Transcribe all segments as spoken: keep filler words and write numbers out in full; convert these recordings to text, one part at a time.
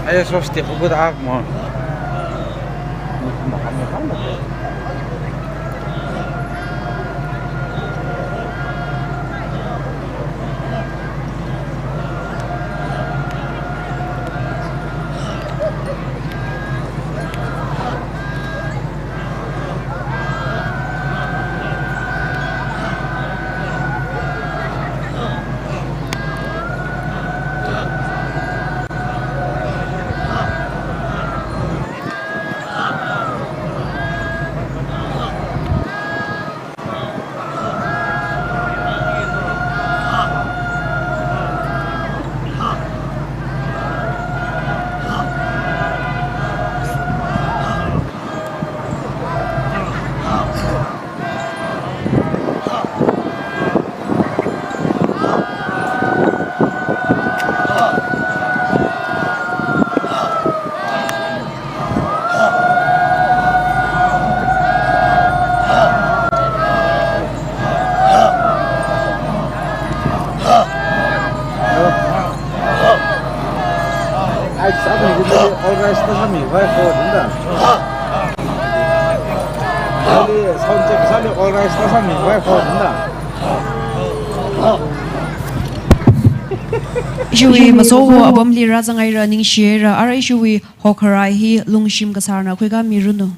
Ayo, swasti khukuda ak mo. Ai, sāmi, all right, sāmi, vai, kho, dinda. Ali, sound check, sāmi, all right, sāmi, vai, kho, dinda. Ishiwui masowo apamli rāzanghaira, ningshihaira, ara ishiwui hokharai hi lungshim kasārna khuikāmiranu.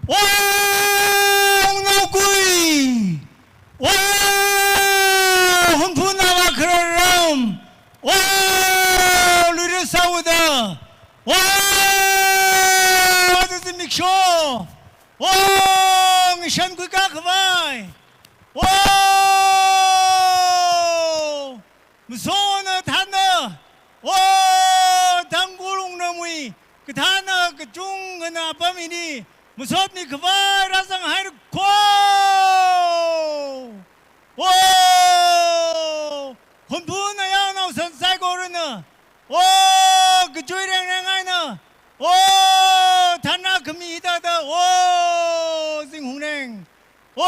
Ong naokui! Ong Hunphu nala khararam! Ong luira sāuda! Ong ata zimiksho! Ong ngashan khuikā khavai! Ong masona thāna, o Tangkhul wungramwui kathāna kachungkhana apam hili masotmi khavai rāzanghairakho. O Hunphu nayaonao san saikorana, o kachui rengreng eina, o thāna khami thāda, o Zinghungreng, o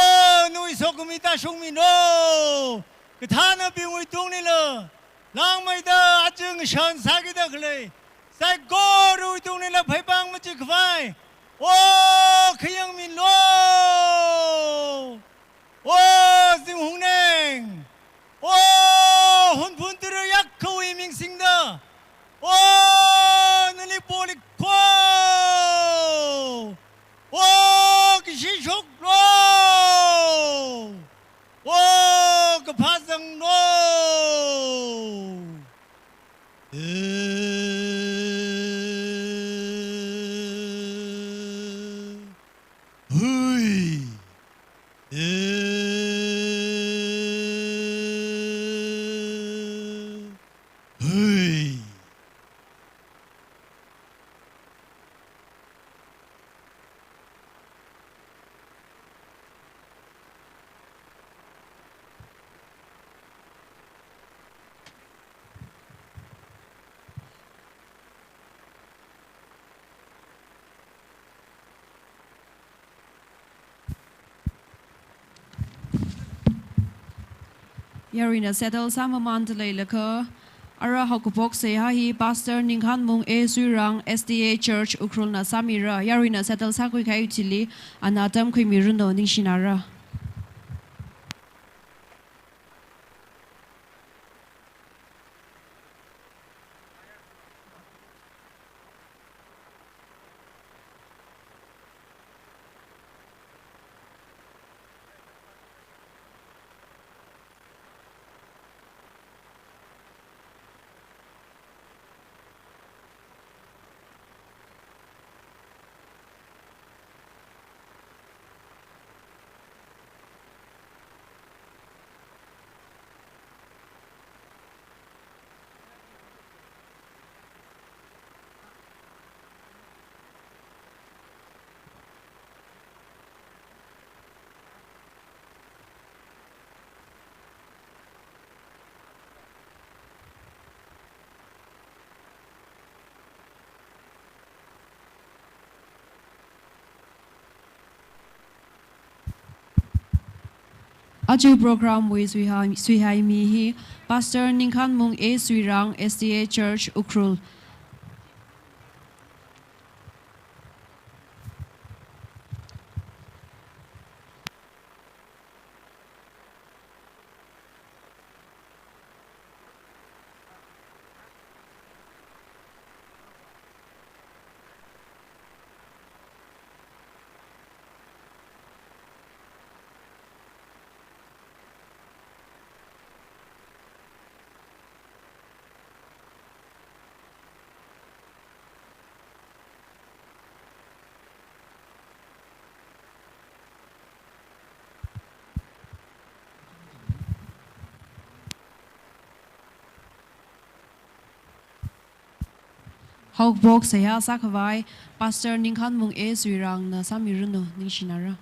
nawui sokhami tāshungmilo. Kathānabingwui tunglila langmeida aja ngashan sākida khalei saikorawui tunglila pheipāng machik khavai, o khayangmilo. O Zinghungreng, o Hunphu tara yakhawui ming singda, o nali polikho. O kashi shoklo. O kaphā zanglo. Hui. Hui. Yaruina settle sāmamānda leilakha, ara haokaphok seihā hi Pastor Ningkhanmung A Suirang S D A Church Ukhrulna sāmira. Yaruina settle sākhui kahai chili ana atam khuimiranu, ningshinara. Aja programwui suihai, suihaimi hi Pastor Ningkhanmung A Suirang, S D A Church, Ukhrul. Haokaphok seihā sākhavai Pastor Ningkhanmung A Suirangna sāmiranu, ningshinara.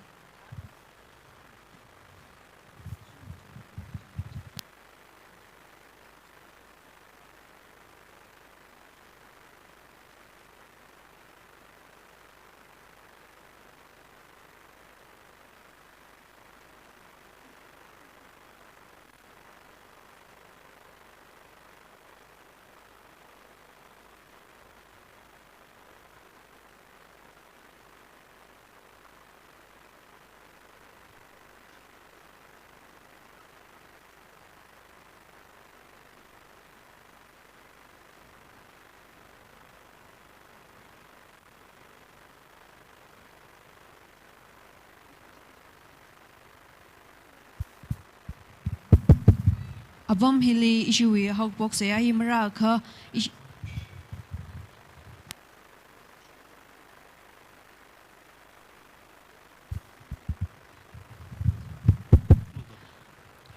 Apam hili ishiwui haokaphok seihā hi marākha ishi-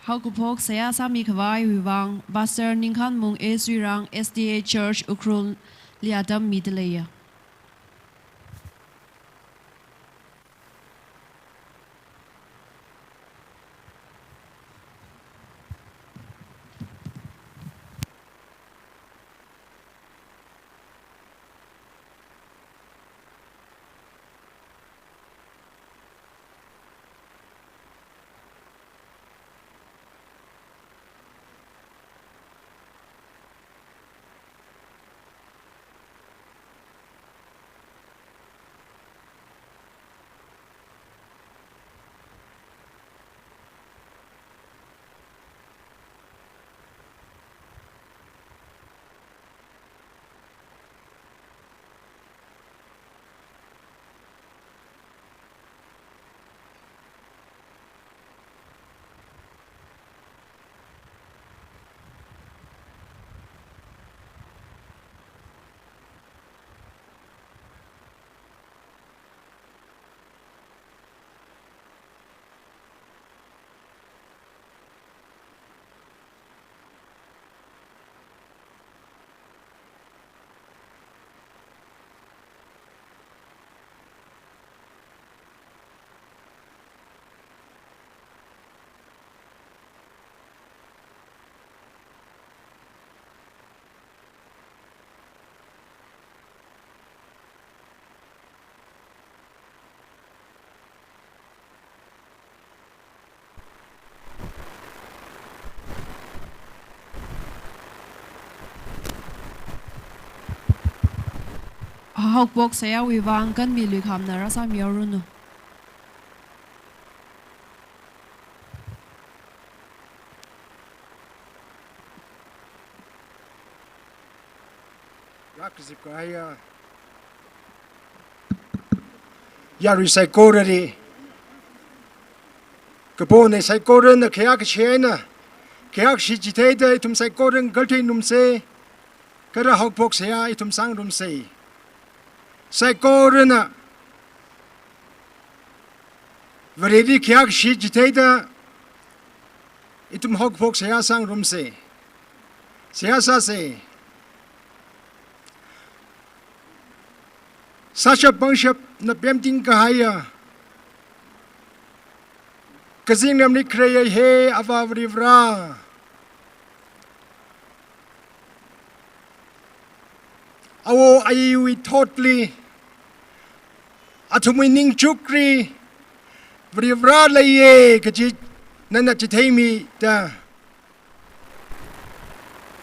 Haokaphok seihā sāmikhavaiwui vang Pastor Ningkhanmung A Suirang, S D A Church, Ukhrulli atam midaleiya. Haokaphok seihāwui vang kanmi Luikhamna rāsāmihaoranu. Yak zip kahaiya yarui saikorali, kapona saikorana khayākashi eina khayākashi chitheida ithum saikoran galtheinumsa, kala haokaphok seihā ithum sāngarumsa. Saikorana Vareli khayākashi chitheida ithum haokaphok seihā sāngarumsa. Seihā sāsa. Sāshap pangshapna pemting kahaiya kazingramli khaleiya he Avā Varivarā, awo ayiwui thotli, athumwui ningchukli Varivarā leiya kaji nana chitheimida,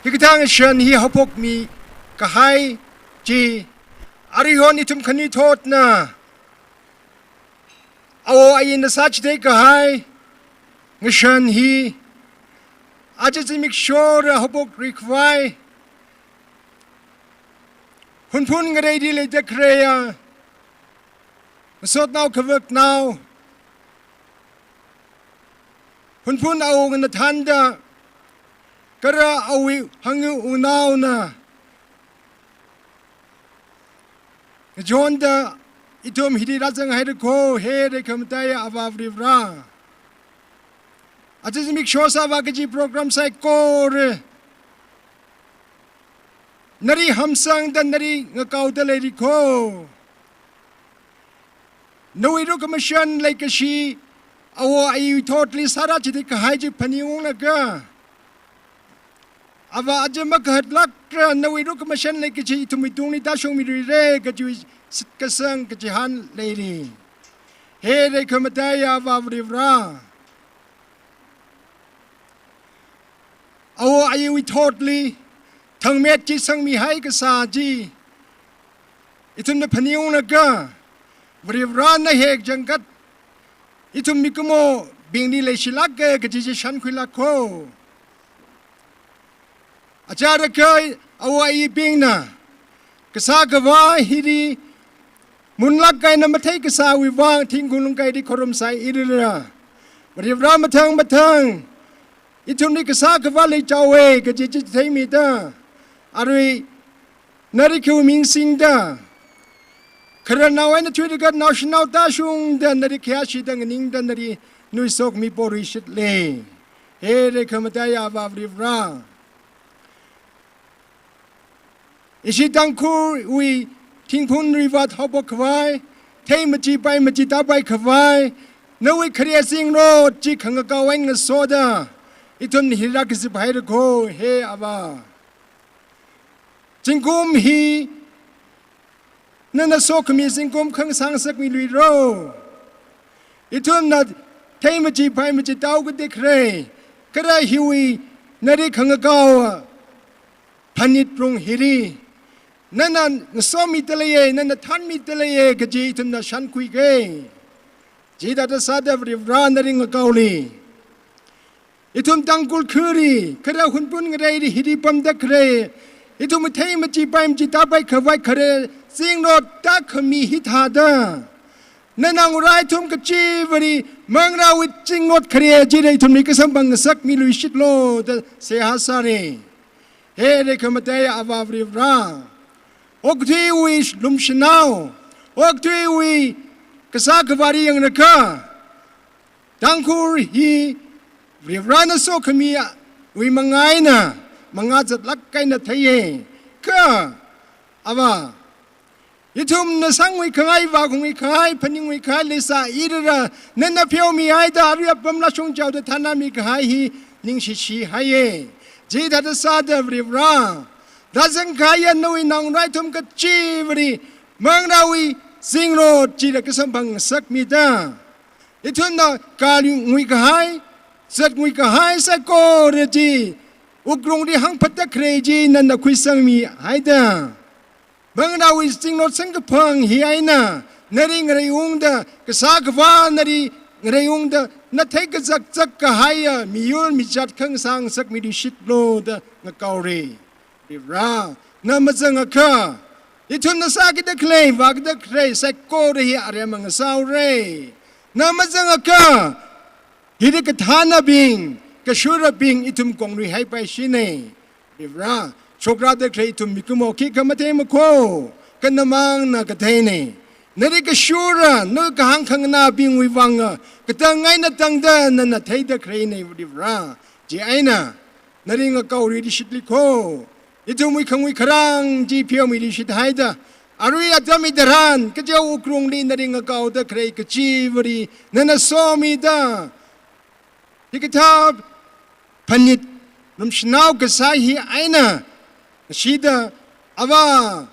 hikathā ngashan hi haophokmi kahai chi, aruihon ithum khanuithotna awo ayina sāchithei kahai ngashan hi aja zimikshora haophok ri khavai, Hunphun ngareili leida khaleiya ngasotnao khavaknao, Hunphun awungana thānda, kala awui hangu wunaona ngajonda ithum hili rāzanghaira kho, he reikhamataiya Avā Varivara. Aja zimiksho sāvā kaji program saikora nali hamsangda nali ngakaoda leira kho. Nawui rukhamashan leikashi awo ayi thotli sārāchithei kahai chi phaningunglaga, Avā aja makahatlākra nawui rukhamashan leikashi ithumwui tungli tāshungmiluira kaji shitkasang kachihān leira. He reikhamataiya Avā Varivara. Awo ayiwui thotli thangmet chi sangmihai kasā chi ithumna phaningunglaga, Varivarana hekchangkhat ithum mikumobingli leishilāka kaji chi shānkhuilāk kho. Achāra kha awo ayibingna kasā khavā hili munlāk eina mathei kasāwui vang thingkung lungkaili khorumsai irira, Varivara mathang mathang ithumli kasā khavā leichaowa kaji chi chitheimida, arui nali khiwui ming singda, khararnao eina thuilaga naoshinao tāshungda nali khayāshida nganingda nali nuisokhami porishitlei. He reikhamataiya Avā Varivara. Ishi Tangkhulwui thingphun rivat haophok khavai, thei machi pai machi tāpai khavai, nawui khare zingrot chi khangakao eina ngasoda ithum hili rākaziphaira kho, he Avā. Zingkum hi nana sokhami zingkum khangasā ngasakmiluira. Ithumna thei machi pai machi tāhaokida khalei, kala hiwui nali khangakao phanit rung hili nana ngasomida leiya, nana thānmida leiya kaji ithumna shānkhuiga. Chithāda sāda Varivara nali ngakaoli, ithum Tangkhul khali, kala Hunphun ngareili hili pamda khalei, ithum thei machi pai machi tāpai khavai khare zingrot tākhami hithāda, nana ngarā ithum kachivali manglāwui zingrot khare chili ithumli kasamphang ngasakmiluishitlu da seihā sāra. He reikhamataiya Avā Varivara. Okathuiwui lumshanao, okathuiwui kasā khavāli yanglakha, Tangkhul hi Varivarana sokhamiwui manga eina manga zatlāk eina theiya. Kha Avā, ithumna sangngui khangai, vākhangai, phaningngui khangai leisā irara, nana pheomihaida arui apam lashung chaoda thānami kahai hi ningshishihaiya. Chithāda sāda Varivara, rāzang kahaiya nawui naongarā ithum kachivali manglāwui zingrot chili kasamphang ngasakmida, ithumna kāngui kahai, zatngui kahai saikora chi wuklungli hāngphatda khalei chi nana khuisangmihaida, manglāwui zingrot samkaphang hi eina nali ngareiungda, kasā khavā nali ngareiungda, na theikazakzak kahaiya miyur mizat khangasā ngasakmiluishitlu da ngakaora. Varivara, na mazangakha, ithumna sākida khalei, vākida khalei saikora hi aremma ngasāhaora. Na mazangakha, hili kathānabing, kashurabing ithum konglui haipaishina. Varivara, shokrāda khalei ithum mikumo khikha matheimana kho, kha namangna katheina. Nali kashura, nawui kahāng khanganābingwui vanga katang eina tangda nana theida khaleina, Varivara. Chieina nali ngakaoluishitli kho. Ithumwui khangui kharang chi pheomiluishithaida, arui atam hitharan kachao wuklungli nali ngakaoda khalei kachivali nana somida, hikathā phanit lumshanao kasā hi eina shida, Avā,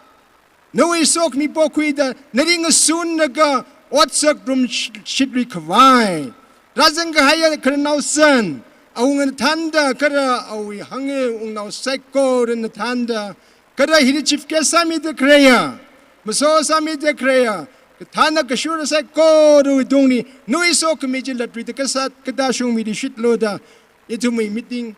nawui sokhami pokhuida nali ngasunlaga otsak rumshitlui khavai, Rāzang kahaiya khararnao san, awungana thānda, kara awui hānge wungnao saikorana thānda, kara hili chief guest sāmida khaleiya, maso sāmida khaleiya, kathāna kashura saikorawui tungli, nawui sokhami chi latluida kasat, katāshungmida shitlu da, ithumwui meeting,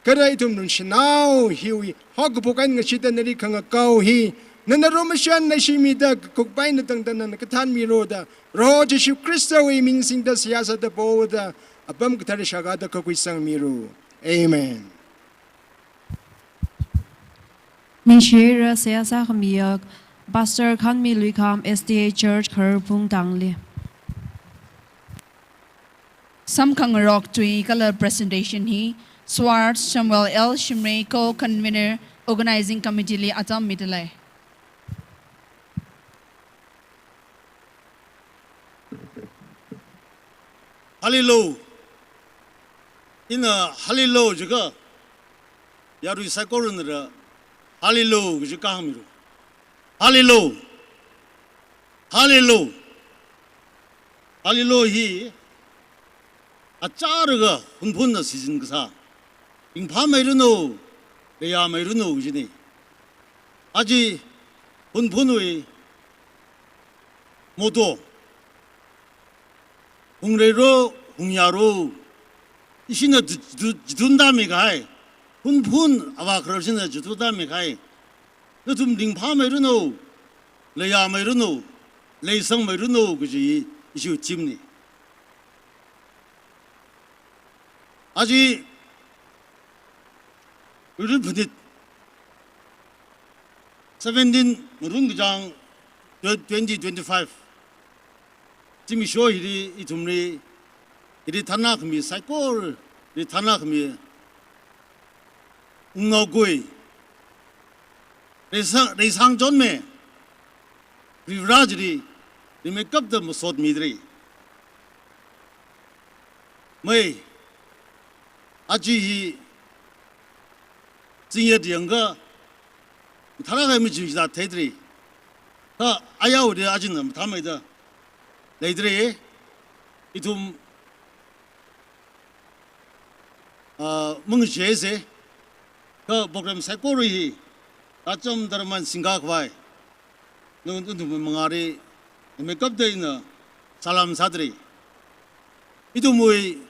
kara ithum nungshanao hiwui, haokaphok eina ngashitda nali khangakao hi, nana romashan nashimida kakukpai eina tangda nana kathānmilu da, Proho Jishu Khristawui ming singda seihā sāda poda, apam kathar shākada kakhuisangmilu. Amen. Ningshira seihā sākhamiya Pastor Khanmi Luikham, S D A Church, Khararphung tangli. Samkhangarok tui kala presentation hi Swart Samuel L Shimray, Co-Convener, Organizing Committee li atam midalei. Hallelujah. Ina hallelujah jiakha, yarui saikorana ra hallelujah kaji kahāngmilu. Hallelujah. Hallelujah. Hallelujah hi achārakha Hunphunna shichin kasā. Ringphāmeiranu, leiyāmeiranu kajina. Aja Hunphunwui motto, hungreilu, hungyālu, ishina ju-, ju-, juthun tāmi kahai, Hunphun avākhararchina juthun tāmi kahai, nathum ringphāmeiranu, leiyāmeiranu, leisangmeiranu kaji ishiwui theme na. Aja April phanit, seventeen Ngarung kachāng, twenty twenty-five. Zimiksho hili ithumli, hili thānnakhami saikorali thānnakhami, wungnaogui, reisang, reisang chonmi, Varivara chili rimeikapta masotmidalei. Mai, aja hi zingyat yangakha, mathālāk kahai maching chida theidalei. Kha ayarli ajana mathāmeida leidalei. Ithum, ah, mangachei se, kha program saikora hi, kacham dharman singkakhavai, nathum, nathum mangāli rimeikapta ina salam sādalei. Ithumwui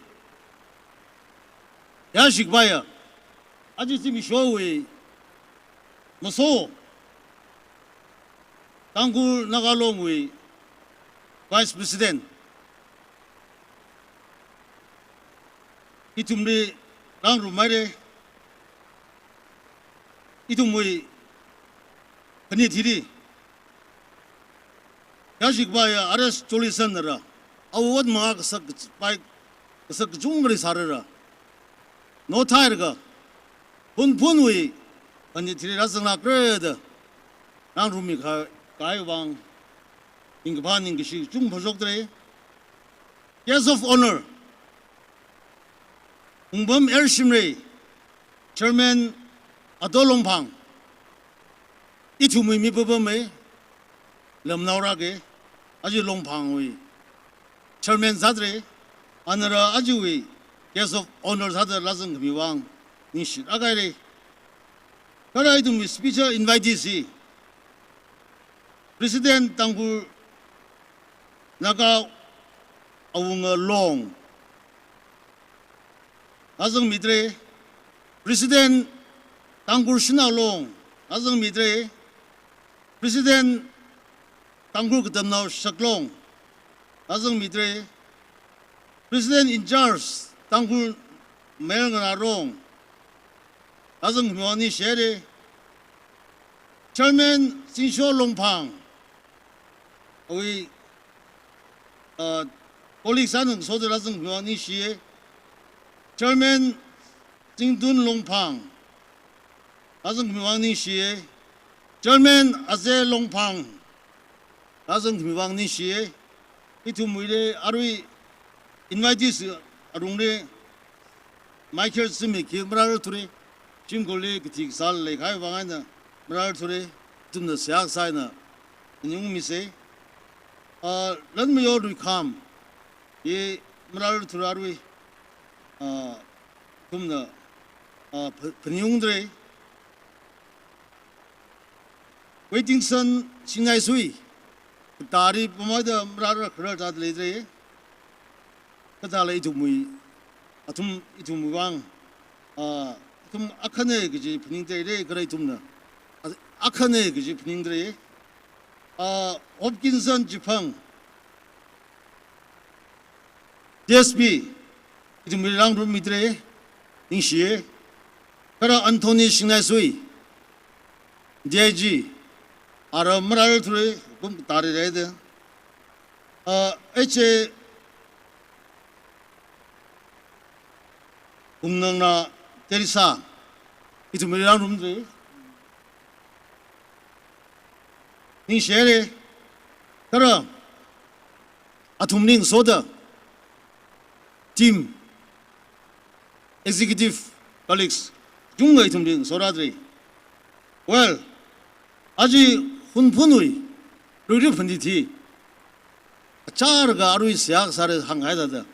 yāshikapaiya, aja zimikshowui maso, Tangkhul Naga Longwui Vice President, ithumli rāngarumhaira. Ithumwui phanit hili, yāshikapaiya R S Jolison nara, awui ot mangā kasak kapai, kasak kachungkhali sārara, nothailaga, Hunphunwui phanit hili rāzanglākra da rāngarummi kha, kahai vang, ningkaphā ningkashi kachung phongshokdalei. Guest of Honour, Wungpam L Shimray, Chairman Ato Longphang, ithumwui mi papam mai, lamnao rāke, aja Longphangwui Chairman sādalei, anara ajawui Guest of Honour sāda rāzangkhami vang ningshilāk haira. Kala ithumwui special invitees hi, President Tangkhul Naga Awunga Long, rāzangmidalei. President Tangkhul Shanao Long, rāzangmidalei. President Tangkhul Katamnao Shaklong, rāzangmidalei. President in charge Tangkhul Mayar Ngarā Long, rāzangkhami vang ningshihaira. Chairman Zingsho Longphang, awui, uh, colleagues ana ngasoda rāzangkhami vang ningshiya. Chairman Zingtun Longphang, rāzangkhami vang ningshiya. Chairman Aze Longphang, rāzangkhami vang ningshiya. Ithumwuili arui invitees alungli maikhir simi khi marāra thura, shimkhurli kathi kasā leikahai vang eina marāra thura, ithumna seihā kasā eina ningungmisa. Ah, Lanmayo Luikham, hi marār thura arui, ah, ithumna, ah, pha-, phaningungdalei. Waitingson Shingnaisui, tari pamada marār kharar tāda leidalei. Kathāla ithumwui, athum ithumwui vang, ah, ithum akhana kaji phaningdalei, kala ithumna, ah, akhana kaji phaningdalei. Ah, Hopkinson Chiphang, D S P, ithumli rāngarummidalei, ningshiya. Kala Anthony Shingnaisui, D I G, ara marār thura, kum tari leida. Ah, H A Kumnangna Teresa, ithumli rāngarumdalei. Ningshilei. Kala athumli ngasoda team, executive colleagues, chungda ithumli ngasorādalei. Well, aja Hunphunwui Luira phanit hi, achālaga arui seihā sāra hānghai thāda,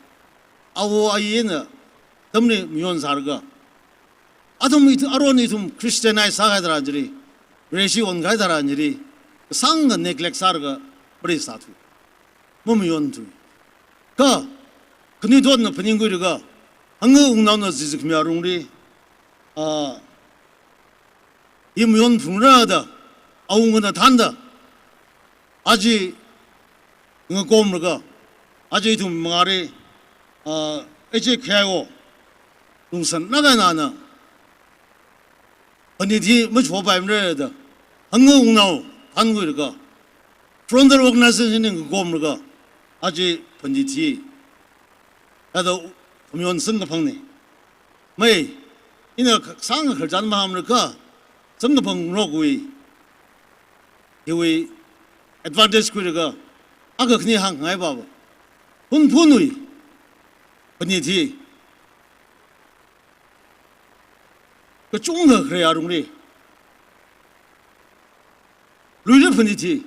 awo ayina atamli mayon sālaga, athum ithum, aruihon ithum Christianize sākahai tharan chili, Vareshi onkahai tharan chili, kasāngkha neglect sālaga, pari sāthu, mamayonthu. Kha khanuithotna phaningkhuilaga, hangwungnaona zizikmi arungli, ah, hi mayon phungra da, awungana thānda, aja ngakomlaga, aja ithum mangāli, ah, H A K I O, Lungsan Naga nana, phanit hi machopaimara da, hangwungnao thānkhuilaga, frontal organization ngakomlaga, aja phanit hi thāda mayon samkaphangna. Mai, ina kasāngkha khararchan mahāngmara kha, samkaphang ngarokawui, hiwui advantage khuilaga, akha khani hāngngai papa. Hunphunwui phanit hi kachungkha khalei arungli, Luira phanit hi,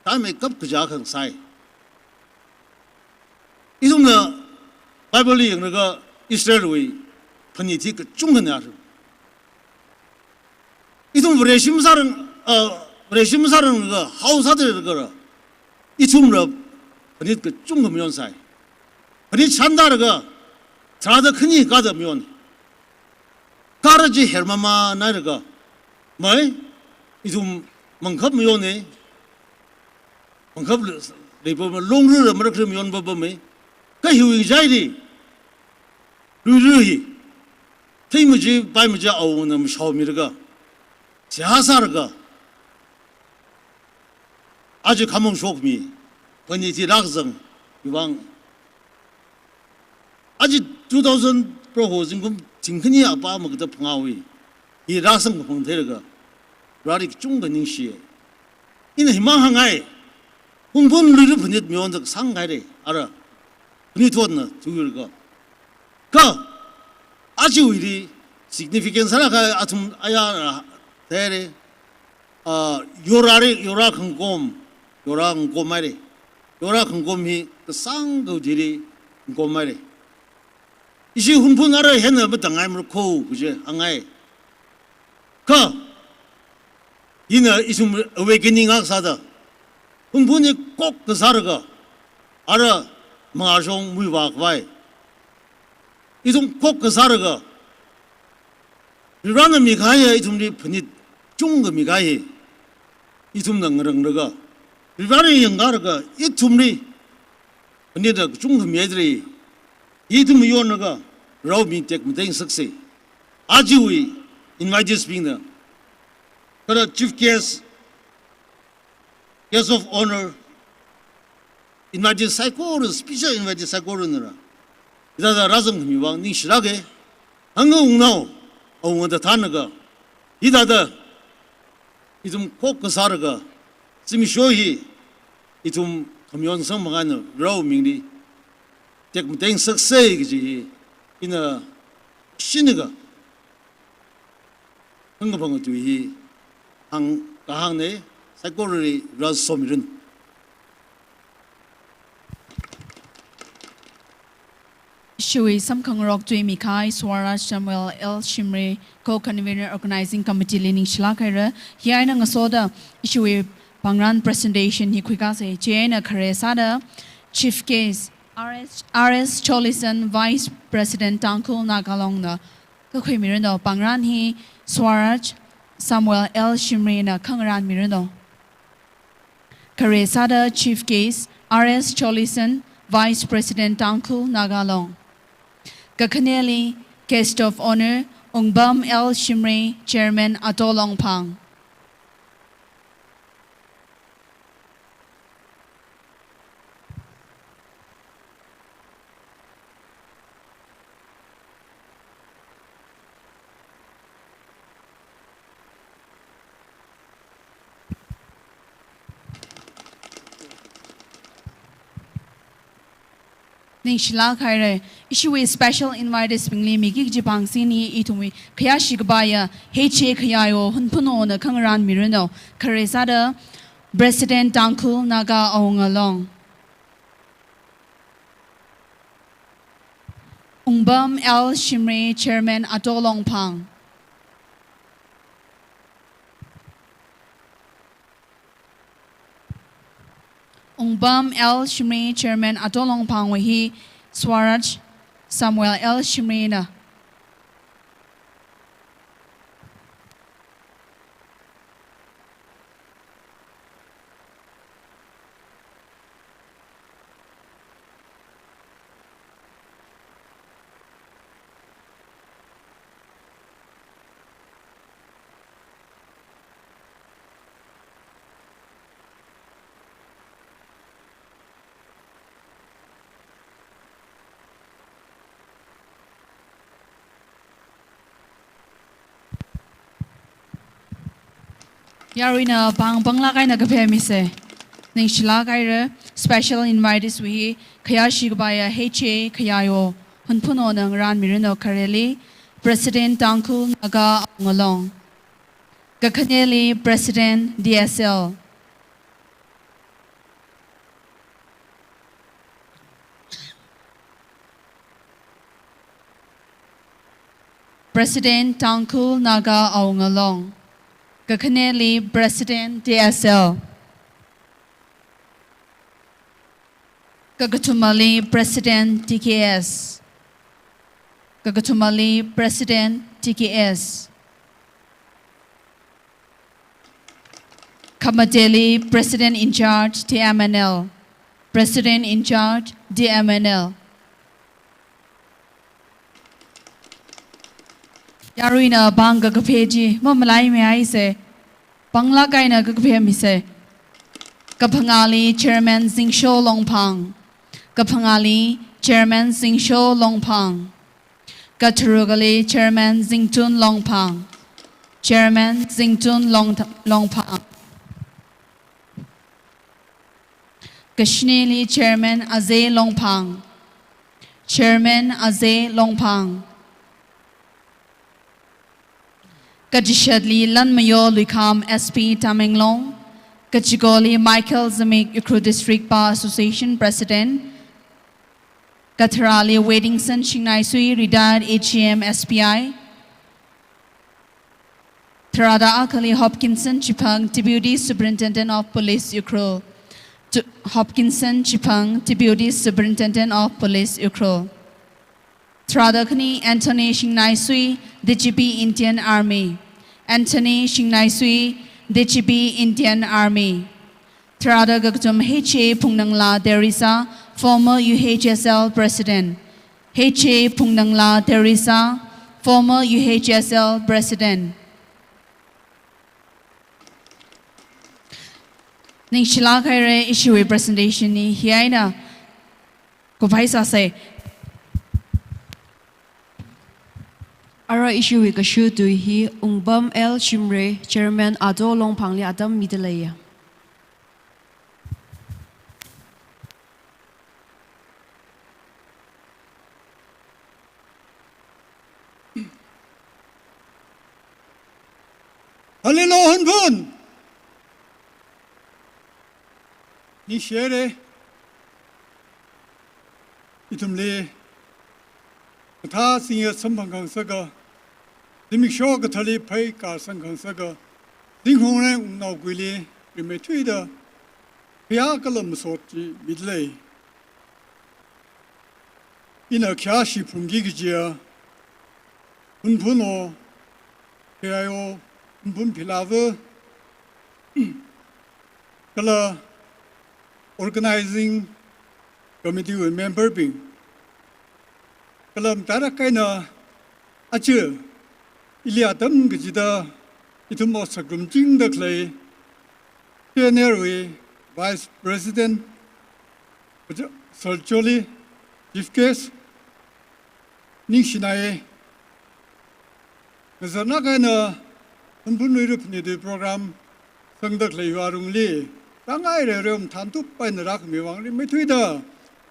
thānmeikap kaja khangasai. Ithumna Bible li yanglaga Israelwui phanit hi kachungkhana. Ithum Vareshi masārang, ah, Vareshi masāranglaga, hao sādalei laga, ithumla phanit kachungkha mayonsai. Phanit shānda laga, tharāda khani kāda mayon. Kala chi hermama nailaga, mai, ithum mangkhap mayonna, mangkhap le-, leipa ma, longrila marakli mayon papamma. Kha hiwui ngachaili, Luira hi, theimajā, paimajā awungana mashaomilaga, seihā sālaga, aja khamong shokmi phanit hi rākazang, iwui vang. Aja two thousand Proho zingkum thingkhani apa makada phangāwui, hi rāsamkaphang theilaga, Vareli kachungkha ningshiya. Ina himang hāngngai, Hunphun Luira phanit mayonda kasāngkhaira, ara, khanuithotna thuilaga. Kha, ajawuili significance sālākkahai athum ayā, ah, theira, ah, yorali, yora khangkom, yora ngakomhaira. Yora khangkom hi kasāngkha chili ngakomhaira. Ishi Hunphun ara hina matāngaimara kho kaji hāngngai. Kha, ina ithum awakening akha sāda, Hunphun hi kok kasālaga, ara mangāshong muivākhavai. Ithum kok kasālaga, Varena mikahai ithumli phanit chungkha mikahai, ithumna ngaranglaga, Vareli yangkalaga, ithumli phanit kachungkha mihaidalei. Ithum mayonlaga, Varewui ming tekmatei ngasaksa. Ajawui invitees bingna, kala chief guest, guest of honor, invitees saikora, special invitees saikoranala, hithāda rāzangkhami vang ningshilāka. Hangwungnao awungada thānlaga, hithāda ithum kok kasālaga, zimiksho hi ithum khamayon sangphang eina Varewui mingli tekmatei ngasaksa kaji hi ina shinlaga hāngkaphanga tui hi hāng, kahāngna. Saikorali Vare somiranu. Ishiwui samkhangarok tui mikahai Swaraj Samuel L Shimray, Co-Convener Organizing Committee li ningshilāk haira. Hi eina ngasoda ishiwui pāngran presentation hi khuikāsa. Chieina khare sāda Chief Guest R S, R S Cholison, Vice President Tangkhul Naga Long na kakhuimiranu. Pāngran hi Swaraj Samuel L Shimray na khangarānmiranu. Khare sāda Chief Guest R S Cholison, Vice President Tangkhul Naga Long. Kakhaneli Guest of Honour Wungbam L Shimray, Chairman Ato Longphang. Ningshilāk haira. Ishiwui special invitees bingli miki kaji pāngsin hi ithumwui khayāshi kapaiya H A Khayayo Hunphunwo na khangarānmiranu. Khare sāda President Tangkhul Naga Awunga Long. Wungbam L Shimray, Chairman Ato Longphang. Wungbam L Shimray, Chairman Ato Longphangwui hi Swaraj Samuel L Shimray na. Yaruina pāng pānglāk eina kaphemisa. Ningshilāk haira. Special invitees wui hi khayāshi kapaiya H A Khayayo Hunphunwo na ngarānmiranu. Khareli President Tangkhul Naga Awunga Long. Kakhaneli President D S L. President Tangkhul Naga Awunga Long. Kakhaneli President D S L. Kakathumali President T K S. Kakathumali President T K S. Khamateli President in Charge T M N L. President in Charge T M N L. Yaruina pāng kakaphe chi mamalaimeihaisa. Pānglāk eina kakaphemisa. Kaphangali Chairman Zingsho Longphang. Kaphangali Chairman Zingsho Longphang. Katharukali Chairman Zingtun Longphang. Chairman Zingtun Long-, Longphang. Kashinili Chairman Azay Longphang. Chairman Azay Longphang. Kachishatli Lanmayo Luikham, S P Tamenglong. Kachikoli Michael Zimik, Ukhrul District Bar Association President. Katharali Weddingson Shingnaisui, retired A G M S B I. Tharāda akhali Hopkinson Chiphang, Deputy Superintendent of Police Ukhrul. Tu-, Hopkinson Chiphang, Deputy Superintendent of Police Ukhrul. Tharāda khani Anthony Shingnaisui, D G P Indian Army. Anthony Shingnaisui, D G P Indian Army. Tharāda kakathum H A Phungnangla Teresa, former U H S L President. H A Phungnangla Teresa, former U H S L President. Ningshilāk haira. Ishiwui presentation hi hi eina kuphaisāsa. Ara ishiwui kashu tui hi Wungbam L Shimray, Chairman Ato Longphangli atam midaleiya. Halilo Hunphun. Ningshihaira. Ithumli thā singya samphang khangasaka, zimiksho kathāli phei kāsang khangasaka, zinghong reng wungnaokuili rimeithuida, khayā kala masot chi midalei. Ina khayāshi phungki kajiya, Hunphunwo, K I O, Hunphun Philavu, kala Organizing Committee wui member bing, kala matailāk eina aja ili atam kachida ithum ot sāngarumchingda khalei, T N R wui Vice President, Sir Jolly, Chief Guest, ningshinai. Ngazanlāk eina Hunphun Luira Phanit wui program sangda khaleiwui alungli, rāngai rerem thantup eina rākhami vang rimeithuida,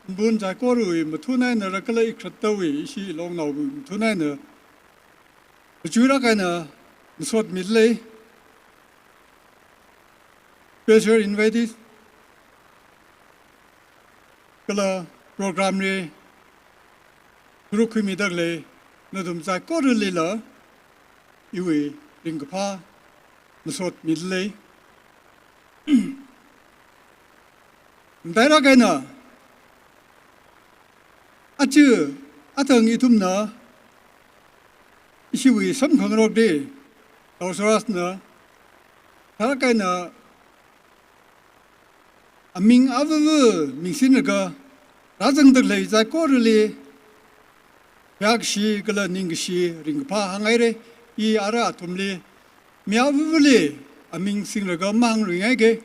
Hunphun saikorawui mathun eina rākala ikhrattawui ishi longnaowui mathun eina, machuilāk eina masot midalei. Special invitees, kala program li sāruk khuimida khalei nathum saikoralila iwui ringkaphā masot midalei. Matailāk eina aja athang ithumna ishiwui samkhangarokli, Tao Sarasna, thālāk eina aming avuvu mingsinlaga rāzangda khalei saikorali, yākashi kala ningkashi ringkaphā hānghaira. I ara athumli mi avuvuli aming singlaga mahāngluingaike.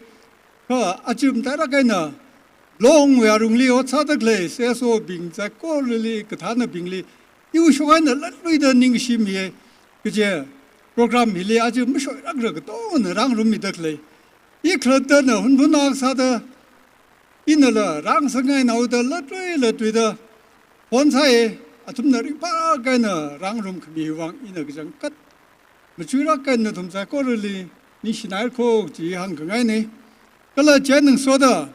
Kha aja matailāk eina longwui alungli ot sāda khalei C S O bing saikorali, kathānabingli iwui shong eina latluida ningkashi miya. Kaje program hili aja mashoilākla katongana rāngarummida khalei, ikhalattana Hunphun akha sāda, inala rāngasakngainaoda latlui latluida phon sāya. Athumna ringphālāk eina rāngarumkhami vang ina kachangkhat machuilāk eina nathum saikorali ningshinai kho chi hāngkhangaina. Kala chieina ngasoda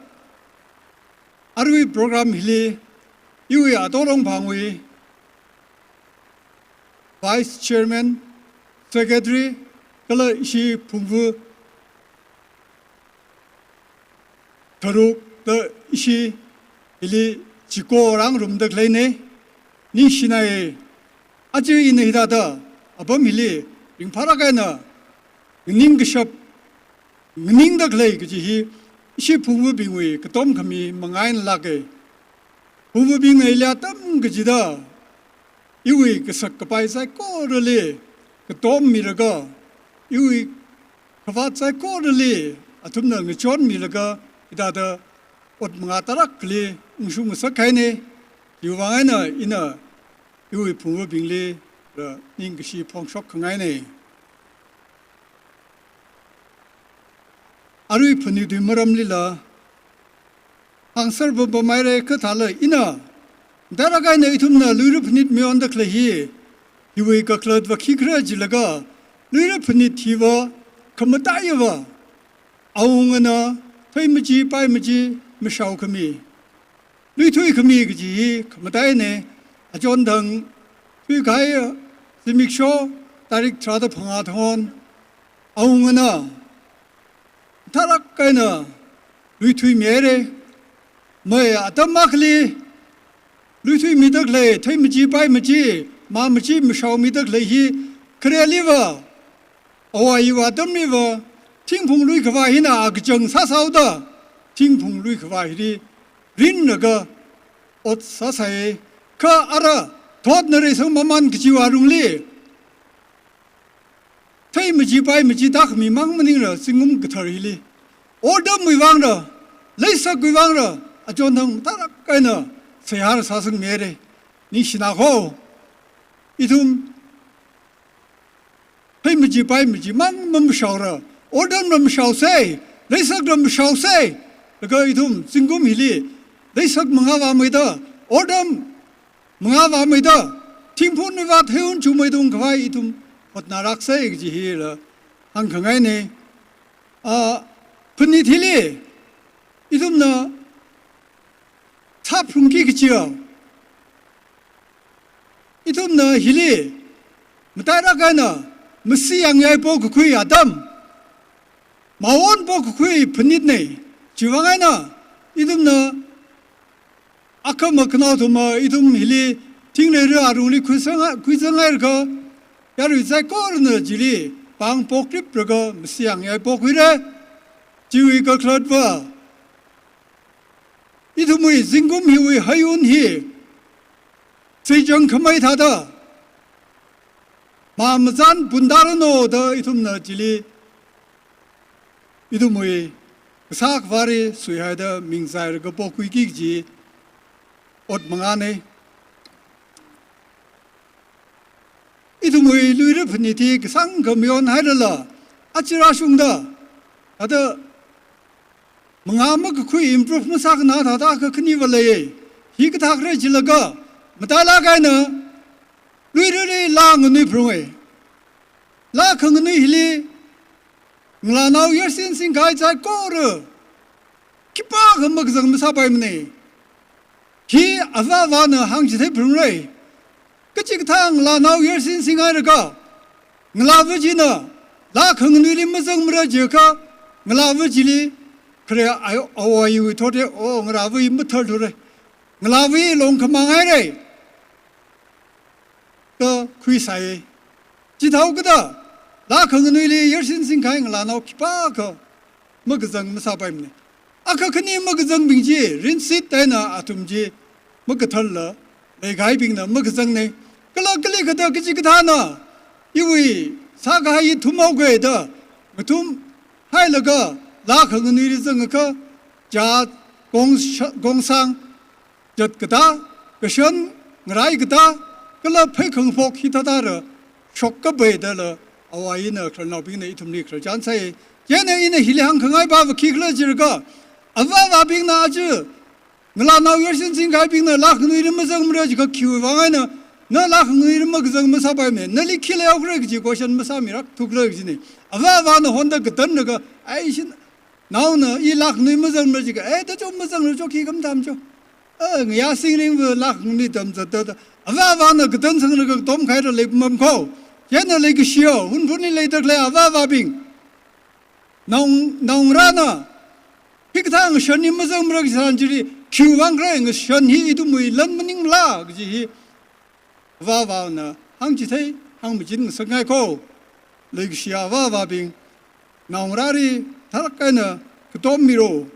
arui program hili iwui Ato Rongphangwui Vice Chairman, Secretary, kala ishi phungvu tharuk da ishi hili chiko rāngarumda khaleina. Ningshinai, aja ina hithāda apam hili ringphālāk eina nganingkashap nganingda khalei kaji hi ishi phungvubingwui katomkhami manga eina lāka. Phungvubingna ili atam kachida iwui kasak kapai saikorali katom milaga, iwui khavāt saikorali athumna ngachonmilaga, hithāda ot manga tarākhali ungshung ngasakhaina. Chiwui vang eina ina iwui phungvubingli ra ningkashi phongshok khangaina. Arui phanitwui maramlila hāngser pampamhaira, kha thāla ina matailāk eina ithumna Luira Phanit mayonda khalei hi, hiwui kakhalatva khikhala jilaga, Luira Phanit hiva khamataiya va, awungana thei machi pai machi mashao khami, luithui khami kaji hi khamataina. Achonthang thuikahai zimiksho tarik tharāda phangā thang on, awungana mathālāk eina luithuimihaira. Mai atam akhali luithuimida khalei thei machi pai machi, mā machi mashaomida khalei hi khareliva, awui atamliva, thingphung lui khavā hina akachang sāsāhaoda, thingphung lui khavā hili rinlaga ot sāsai. Kha ara thotna reisang mamān kajiwui alungli, thei machi pai machi tākhami mang maningla zingkum kathar hili, otdamwui vangla, leisakwui vangla, achonthang mathālāk eina seihā sāsangmihaira. Ningshina kho, ithum thei machi pai machi mang mamashaora, otdamla mashaosei, leisakla mashaosei. Laga ithum zingkum hili leisak mangavāmeida, otdam mangavāmeida, thingphun nivāt heiun chumeidung khavai ithum hotnālāksei kaji hila hāngkhangaina. A, phanit hili ithumna sāphalungki kajiya, Ithumna hili, matailāk eina, masi yangyai pokakhui atam, mawon pokakhui phanitna, chiwuivang eina, ithumna, akhama khanaothuma, ithum hili, thingleira arungli khuisang, khuisanghairaka, yarui saikorana chili, pāng pokripraga, masi yangyai pokhuira, chiwui kakhalatva, ithumwui zingkum hiwui hayun hi, seichang khamei thāda, mamazan pundarano da ithumna chili, ithumwui, kasā khavāli suihaida mingzairaga pokhuiki kaji, ot mangāna. Ithumwui luira phanit hi kasāngkha mayonhailala, aja rāshungda, thāda mangā makakhui improve masākhanā thāda akha khaniva leiya. Hikathā khala jilaga, matailāk eina, luirali laa nganuiphalunga. Laa khanganui hili, ngalānao yarsin singkahai saikora, khipākha makazang masāpaimana. Hi avā-avāna hāngchitheiphalungra. Kachikathā ngalānao yarsin singhairaka, ngalāva china, laa khanganuili mazangmara jiakha, ngalāva chili, khare ai, awui thotda, o, ngalāva hi matharthura. Ngalāva hi longkhamang haira. Kakhuisai. Chithāhaokida, laa khanganuili yarsin singkahai ngalānao khipākha makazang masāpaimana. Akha khani makazangbing chi, rinsit eina athum chi, makathalla, leikahaibingna makazangna. Kala kalikhada kachikathāna, iwui, sākahai hi thumhaoga da, ngathumhailaga, laa khanganuili zangakha, jat, gongsha-, gongsang, jat katā, kashan, ngarai katā, kala phei khangphok hithāda rā, shokkapai dala, awui eina khararnaobingna ithumli khararchan sai. Chieina ina hili hāngkhangai pava khikhala jilaga, avā-avābingna aja, ngalānao yarsin singkahaibingna laa khanganuili mazangmara jiakha khiwuivang eina, na laa khanganuili makazang masāpaimana, nali khi leihaokhala kaji question masāmirak thukhala kajina. Avā-avāna honda katanlaga, ai shin, naona, i laa khanganui mazangmara jiakha, eh, da cho mazangmara cho khi khamathā cho. Eh, ngayā singringva laa khanganui tamzatda, avā-avāna katansanglaga katomkhaida leipamkho. Chieina leikashiya, Hunphunli leida khalei avā-avābing. Naong, naongarāna, hikathā ngashan hi mazangmara kaji tharan chili, khiwuivang khala ngashan hi ithumwui lan maningla kaji hi, avā-avāna hāngchithei, hāngmachin ngasakngaikho. Leikashiya avā-avābing, naongarāli tharlāk eina katom miro.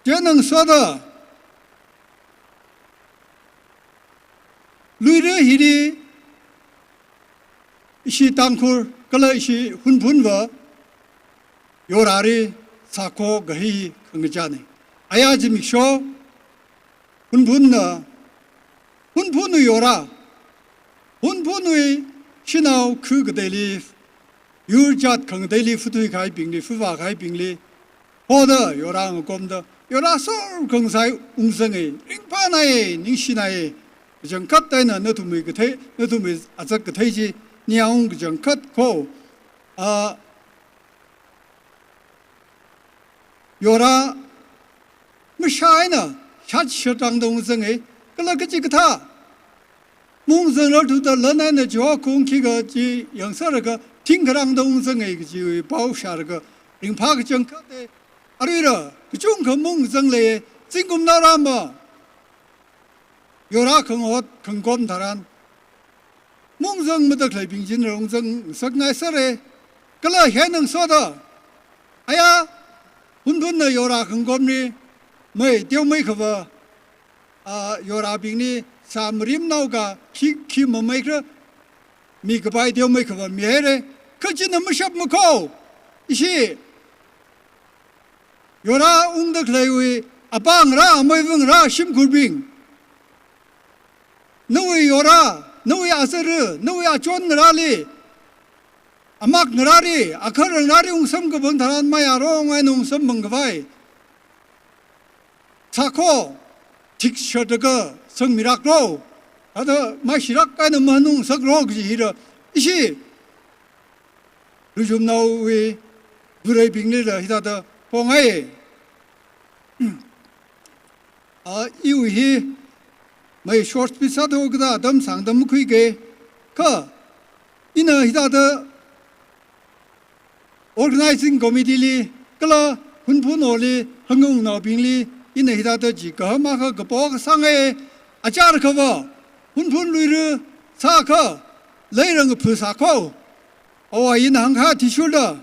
Chieina ngasoda, luira hili, ishi Tangkhul, kala ishi Hunphunva, yorali sākho kahai khangachāna. Aya zimiksho, Hunphunna, Hunphunwui yora, Hunphunwui shanao khu kateili, yur jat khangateili phathuikahaibingli, phavākahaibingli, hoda yora ngakomda, yora sor khangasai ungzanga, ringphānai, ningshinai, kachangkhat eina nathumwui kathei, nathumwui azak kathei chi, ningyāng kachangkhat kho, a, yora, mashā eina, shat shat rāngda ungzanga, kala kachikathā. Maungzangrarthuda lan eina chihokhung khikha chi yangserlaga thingkha rāngda ungzanga kajiwui pao shālaga ringphā kachangkhat e. Aruila, kachungkha maungzangla, zingkumnao rāma. Yora khangahot khangkom tharan. Maungzangmada khaleibing china ungzang ngasakngaisera. Kala hi ngasoda. Aya, Hunphunna yora khangkomli, mei, teomeikha va, a, yorabingli, sā marimnao ka, khi, khi mameikhala, mikapai teomeikha va mihaira, kha china mashapmakho, ishi, yora ungda khaleiwui, apāngarā, ameivangarā, shimkhurbing. Nawui yora, nawui azara, nawui achonngarāli, amakngarāli, akharangarāli ungsamkaphang tharan mayarong eina ungsamphangkhavai. Sākho, thikshatlaga sangmiraklo, ada maishirak eina mahanungsaklo kaji hila, ishi, Luishumnaowui, Varewui bingli la hithāda pongai. A, iwui hi, mai short speech sāthu kathā atam sāngda makhuike. Kha ina hithāda organizing committee li kala Hunphun Hall li hāngung naobingli ina hithāda chi kahāng akha kapo kasāngai. Achārakhava Hunphun Luira sākha leirang phu sākho. Awui eina hāngkahai athishurda,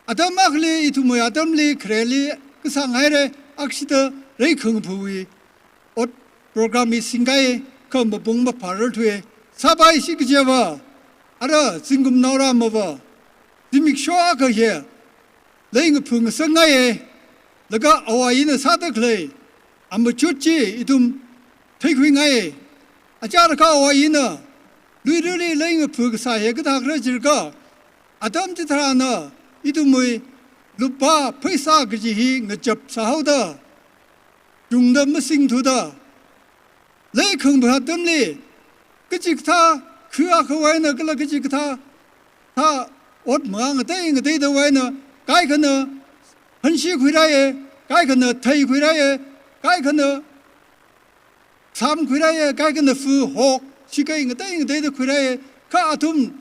atam akhali ithumwui atamli khareli kasāngaire, akshida reikhang phuwui ot program hi singkai, kha mapung maphārar thuwe. Sāpai shi kajiva, ara zingkum naorāmava zimiksho akha hi leingaphung sāngaiye. Laga awui eina sāda khalei amachut chi ithum theikhuingaiye. Achārakha awui eina Luirali leingaphung kasā hi kathākhala jiakha, atam chitharanna ithumwui lupā pheisā kaji hi ngachap sāhaoda, chungda masingthuda, leikhang phu atamli kachikathā khu akhawui eina kala kachikathā thā ot manga ngatei ngateidawui eina kaikhana hanshi khuirāye, kaikhana thei khuirāye, kaikhana sām khuirāye, kaikhana fu hok shikai ngatei ngateida khuirāye. Kha athum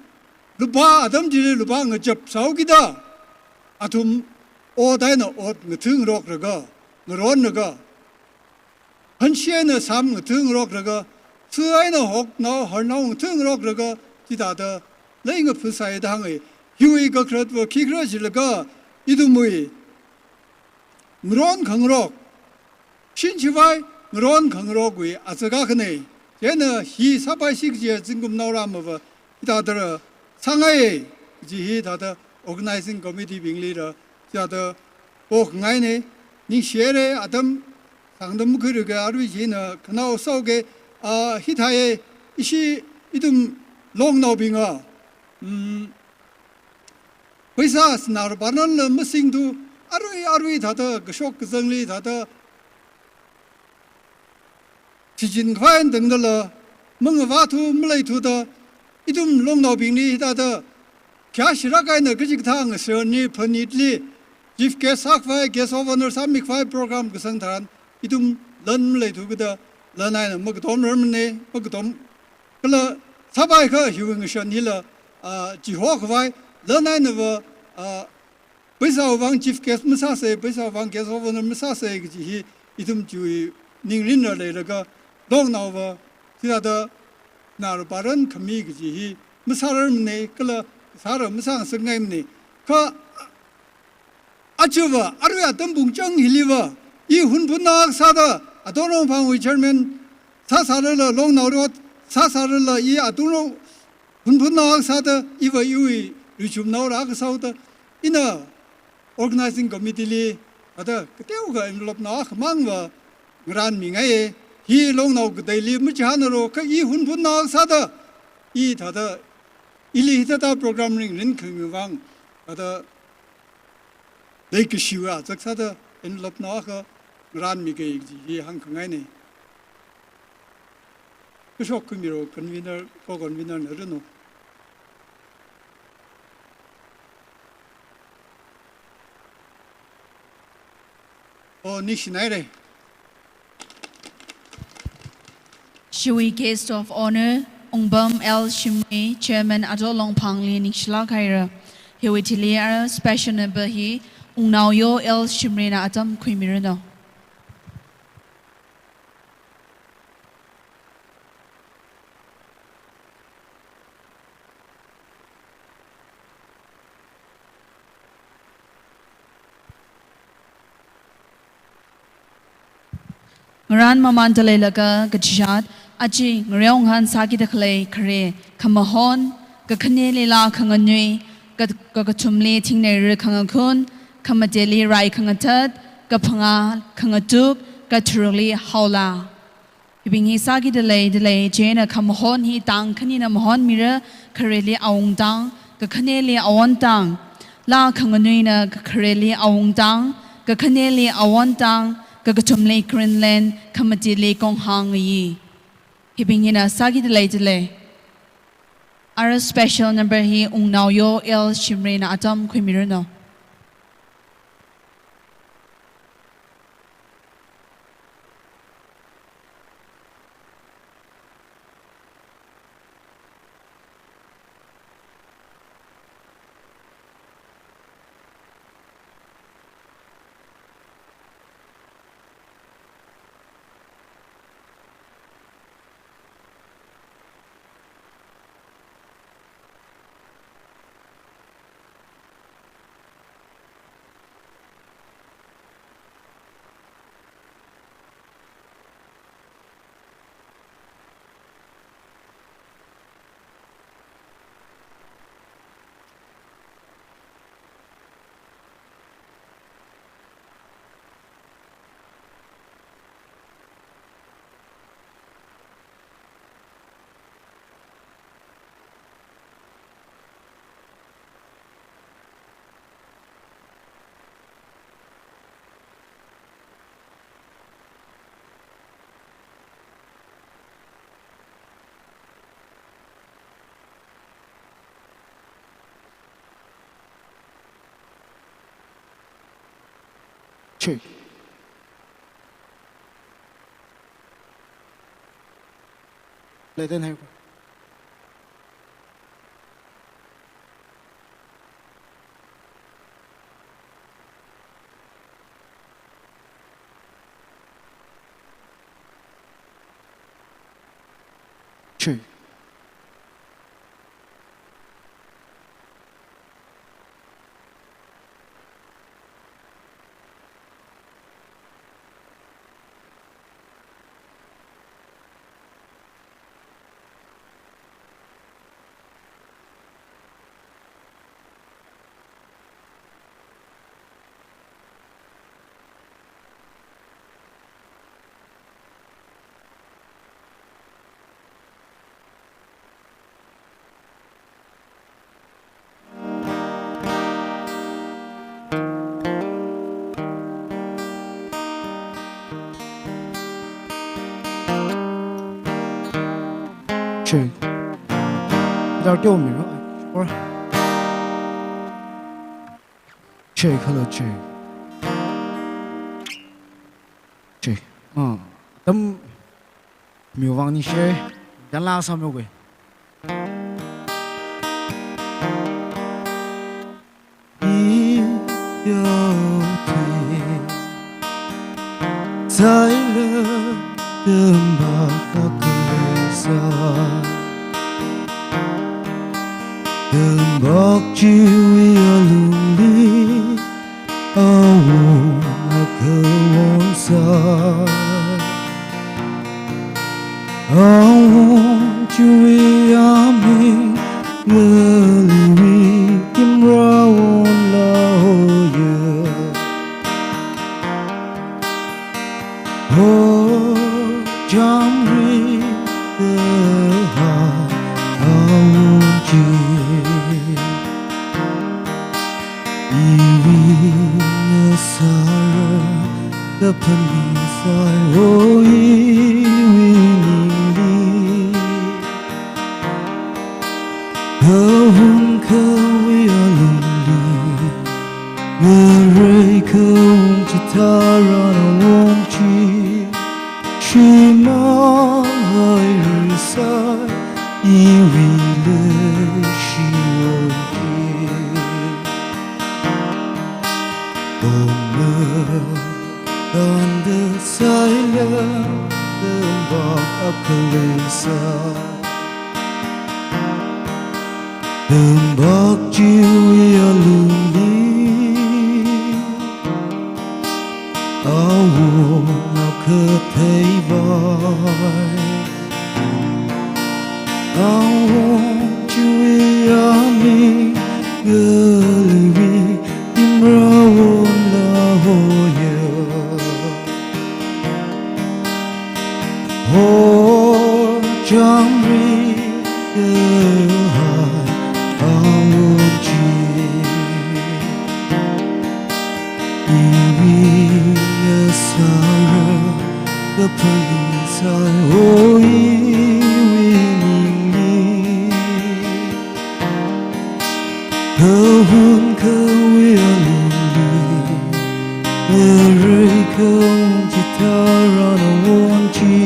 lupā atam chili lupā ngachap sāhaokida, athum ot eina ot ngathungroklaga, ngaronlaga, hanshi eina sām ngathungroklaga, fu eina hoknao harnao ngathungroklaga, chithāda leingaphung sāi da hānge. Hiwui kakhalatva khikhala jilaga, ithumwui ngaron khangarok, shinshivai ngaron khangarokwui azak akhane. Chieina hi sāpai shi kaji zingkum naorāmava hithāda sāngaiye kaji hithāda organizing committee bingli ra hithāda pokhangaine. Ningshire, atam sāngda makhuiruke, arui china khanao sāoke. A, hithāye, ishi ithum longnaobinga, mm, pheisā sinā rupānala masingthu, arui arui thāda kashok kazangli thāda shichin khavai tangdala mangavāthu maleithuda, ithum longnaobingli hithāda khayāshirāk eina kachikathā ngasharni phanitli chief guest sākhavai, guest of honour sāmikhavai program kasang tharan ithum lan maleithu kida lan eina makatomrarmane, makatom kala sāpaiakha hiwui ngashan hila, a, chihokhavai, lan einava, a, pheisāwui vang chief guest masāsei, pheisāwui vang guest of honour masāsei kaji hi ithum chiwui ningrinra leilaga, longnaova chithāda sinā rupā rankhami kaji hi masārarmane kala sāra masāngasakngaimane. Kha achuva, arui atam pungchang hiliva, i Hunphunnao akha sāda, Atonglongphangwui chairman sāsārala, longnao rot sāsārala, i Atonglong Hunphunnao akha sāda, iva iwui ruichumnao rākasā haoda, ina organizing committee li thāda kateokha envelope nao akhamangva ngarānmingaiye. Hi longnao kateili machihānaro, kha i Hunphunnao akha sāda, i thāda, ili hithāda program ringrin khami vang thāda leikashiwui azak sāda envelope nao akha ngarānmike kaji hi hāngkhangaine. Kashok khuimiro convener, co-convener na runo. O, ningshinaire. Shiwui guest of honour, Wungpam L Shimray, Chairman Atonglongphangli ningshilāk haira. Hiwui thili ara special number hi Wungnaoyo L Shimray na atam khuimirano. Ngarān mamānda leilaga kachishat, aja ngareonghan sākida khalei khare, khamahon, kakhaneli laa khanganui, ka-, kakathumli thingneira khangakhun, khamateli rai khangathat, kaphangā khangatuk, katharukli haola. Hibing hi sākida leida lei, chieina khamahon hi tang khanina mahonmira, khareli awungtang, kakhaneli awontang, laa khanganuina kakhareli awungtang, kakhaneli awontang, kakathumli Greenland, khamateli konghang yi. Hibing hina sākida leida lei. Ara special number hi Wungnaoyo L Shimray na atam khuimirano. Chi. Leiden hai. Chi. Check. Guitar teo mi ro. Or. Check, hello, check. Check. Ah, tam mi vang ni share. Yan la sa mi gue. Silent, tembak akesa. Tembak chiwui alungli, awung akha wonsai. Awung chiwui aming, ngaliwui timrawon laoya. Ho jamri teha awung chi. Iwui ngasāra kaphaningsai, o iwui ningli. Kahung khawui alungli, ngarai kahung chitharan awung chi. Shimān hairasai, iwui leishi won chi. Ongna kanda saila, tembak akha leisai. Tembak chiwui alungli, awung akha theivai. Awung chiwui aming, ngaliwui timrawon laoya. Ho jamri kahai awung chi. Iwui ngasāra kaphaningsai, o iwui ningli. Kahung khawui alungli, ngarai kahung chitharan awung chi.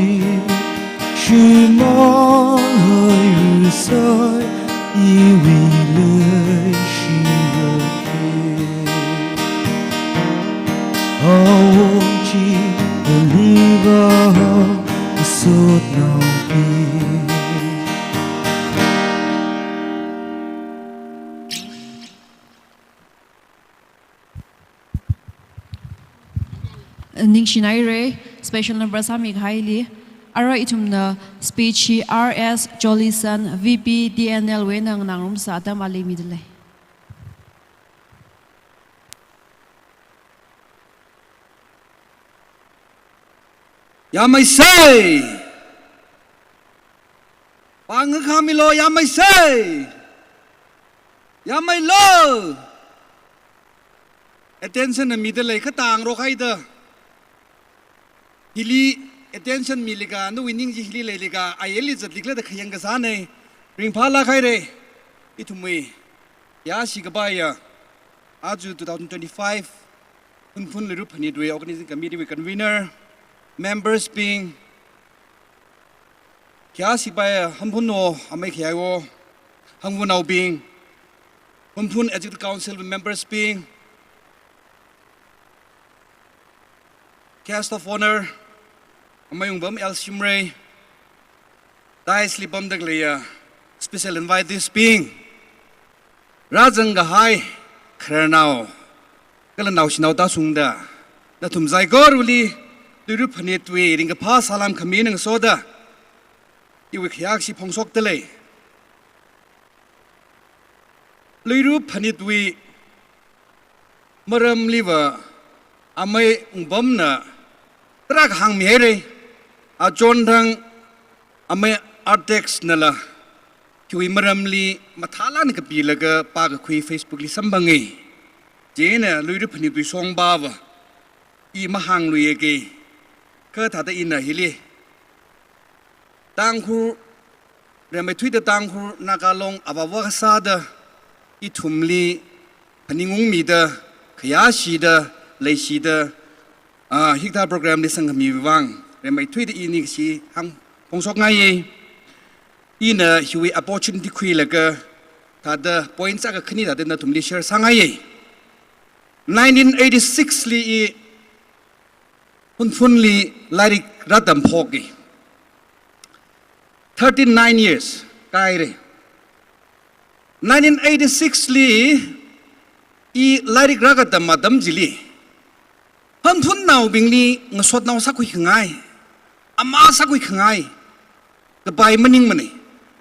Shimān hairasai, iwui leishi won chi. Awung chi, kaliva, kasot naopi. Ningshinaire, special number sāmi kahaili. Ara ithumna speech hi R S Jolison, V P D N L wui eina nganāngarumsa atam ali midalei. Yāmeisei! Pāng ngakhamilo, yāmeisei! Yāmeilo! Attention na midalei kha tang rok haida. Hili attention milaga, nawui ning chi hili leilaga, ayeli zatlikla da khayang kasānei. Ringphālāk haire. Ithumwui yāshi kapaiya, aja two thousand twenty-five Hunphun Luira Phanit wui Organizing Committee wui convener, members bing, khayā sipai Hunphun no amei khayā wo, Hunphun nao bing, Hunphun Executive Council members bing, guest of honor, amei Wungbam L Shimray, dais li pamda khaleiya special invitees bing, rāzang kahai khararnao, kala naoshinao tāshungda, nathum saikorali Luira Phanit wui ringkaphā salām khami eina ngasoda, iwui khayākashi phongshokda lei. Luira Phanit wui maramliva amei Wungbamna tarākha hāngmihaira, achon thang amei Artex nala hiwui maramli mathālāk eina kapilaga pākakhui Facebook li samphanga. Chieina Luira Phanit wui shongpāva i mahāngluiya ke, kha thāda ina hili Tangkhul, rimeithuida Tangkhul Naga Long avāva kasāda, ithumli phaningungmida, khayāshida, leishida, ah, hikathā program li sangkhami vang, rimeithuida i ningshi hāng phongshokngaiya. Ina hiwui opportunity khuilaga, thāda points akha khani thāda nathumli share sāngaiya. Nineteen eighty-six li i Hunphunli lairik rātamphoka. Thirty-nine years kāhaira. Nineteen eighty-six li i lairik rākatam atam chili, Hunphunnaobingli ngasotnao sākhuikhangai, amā sākhuikhangai kapai maningmana.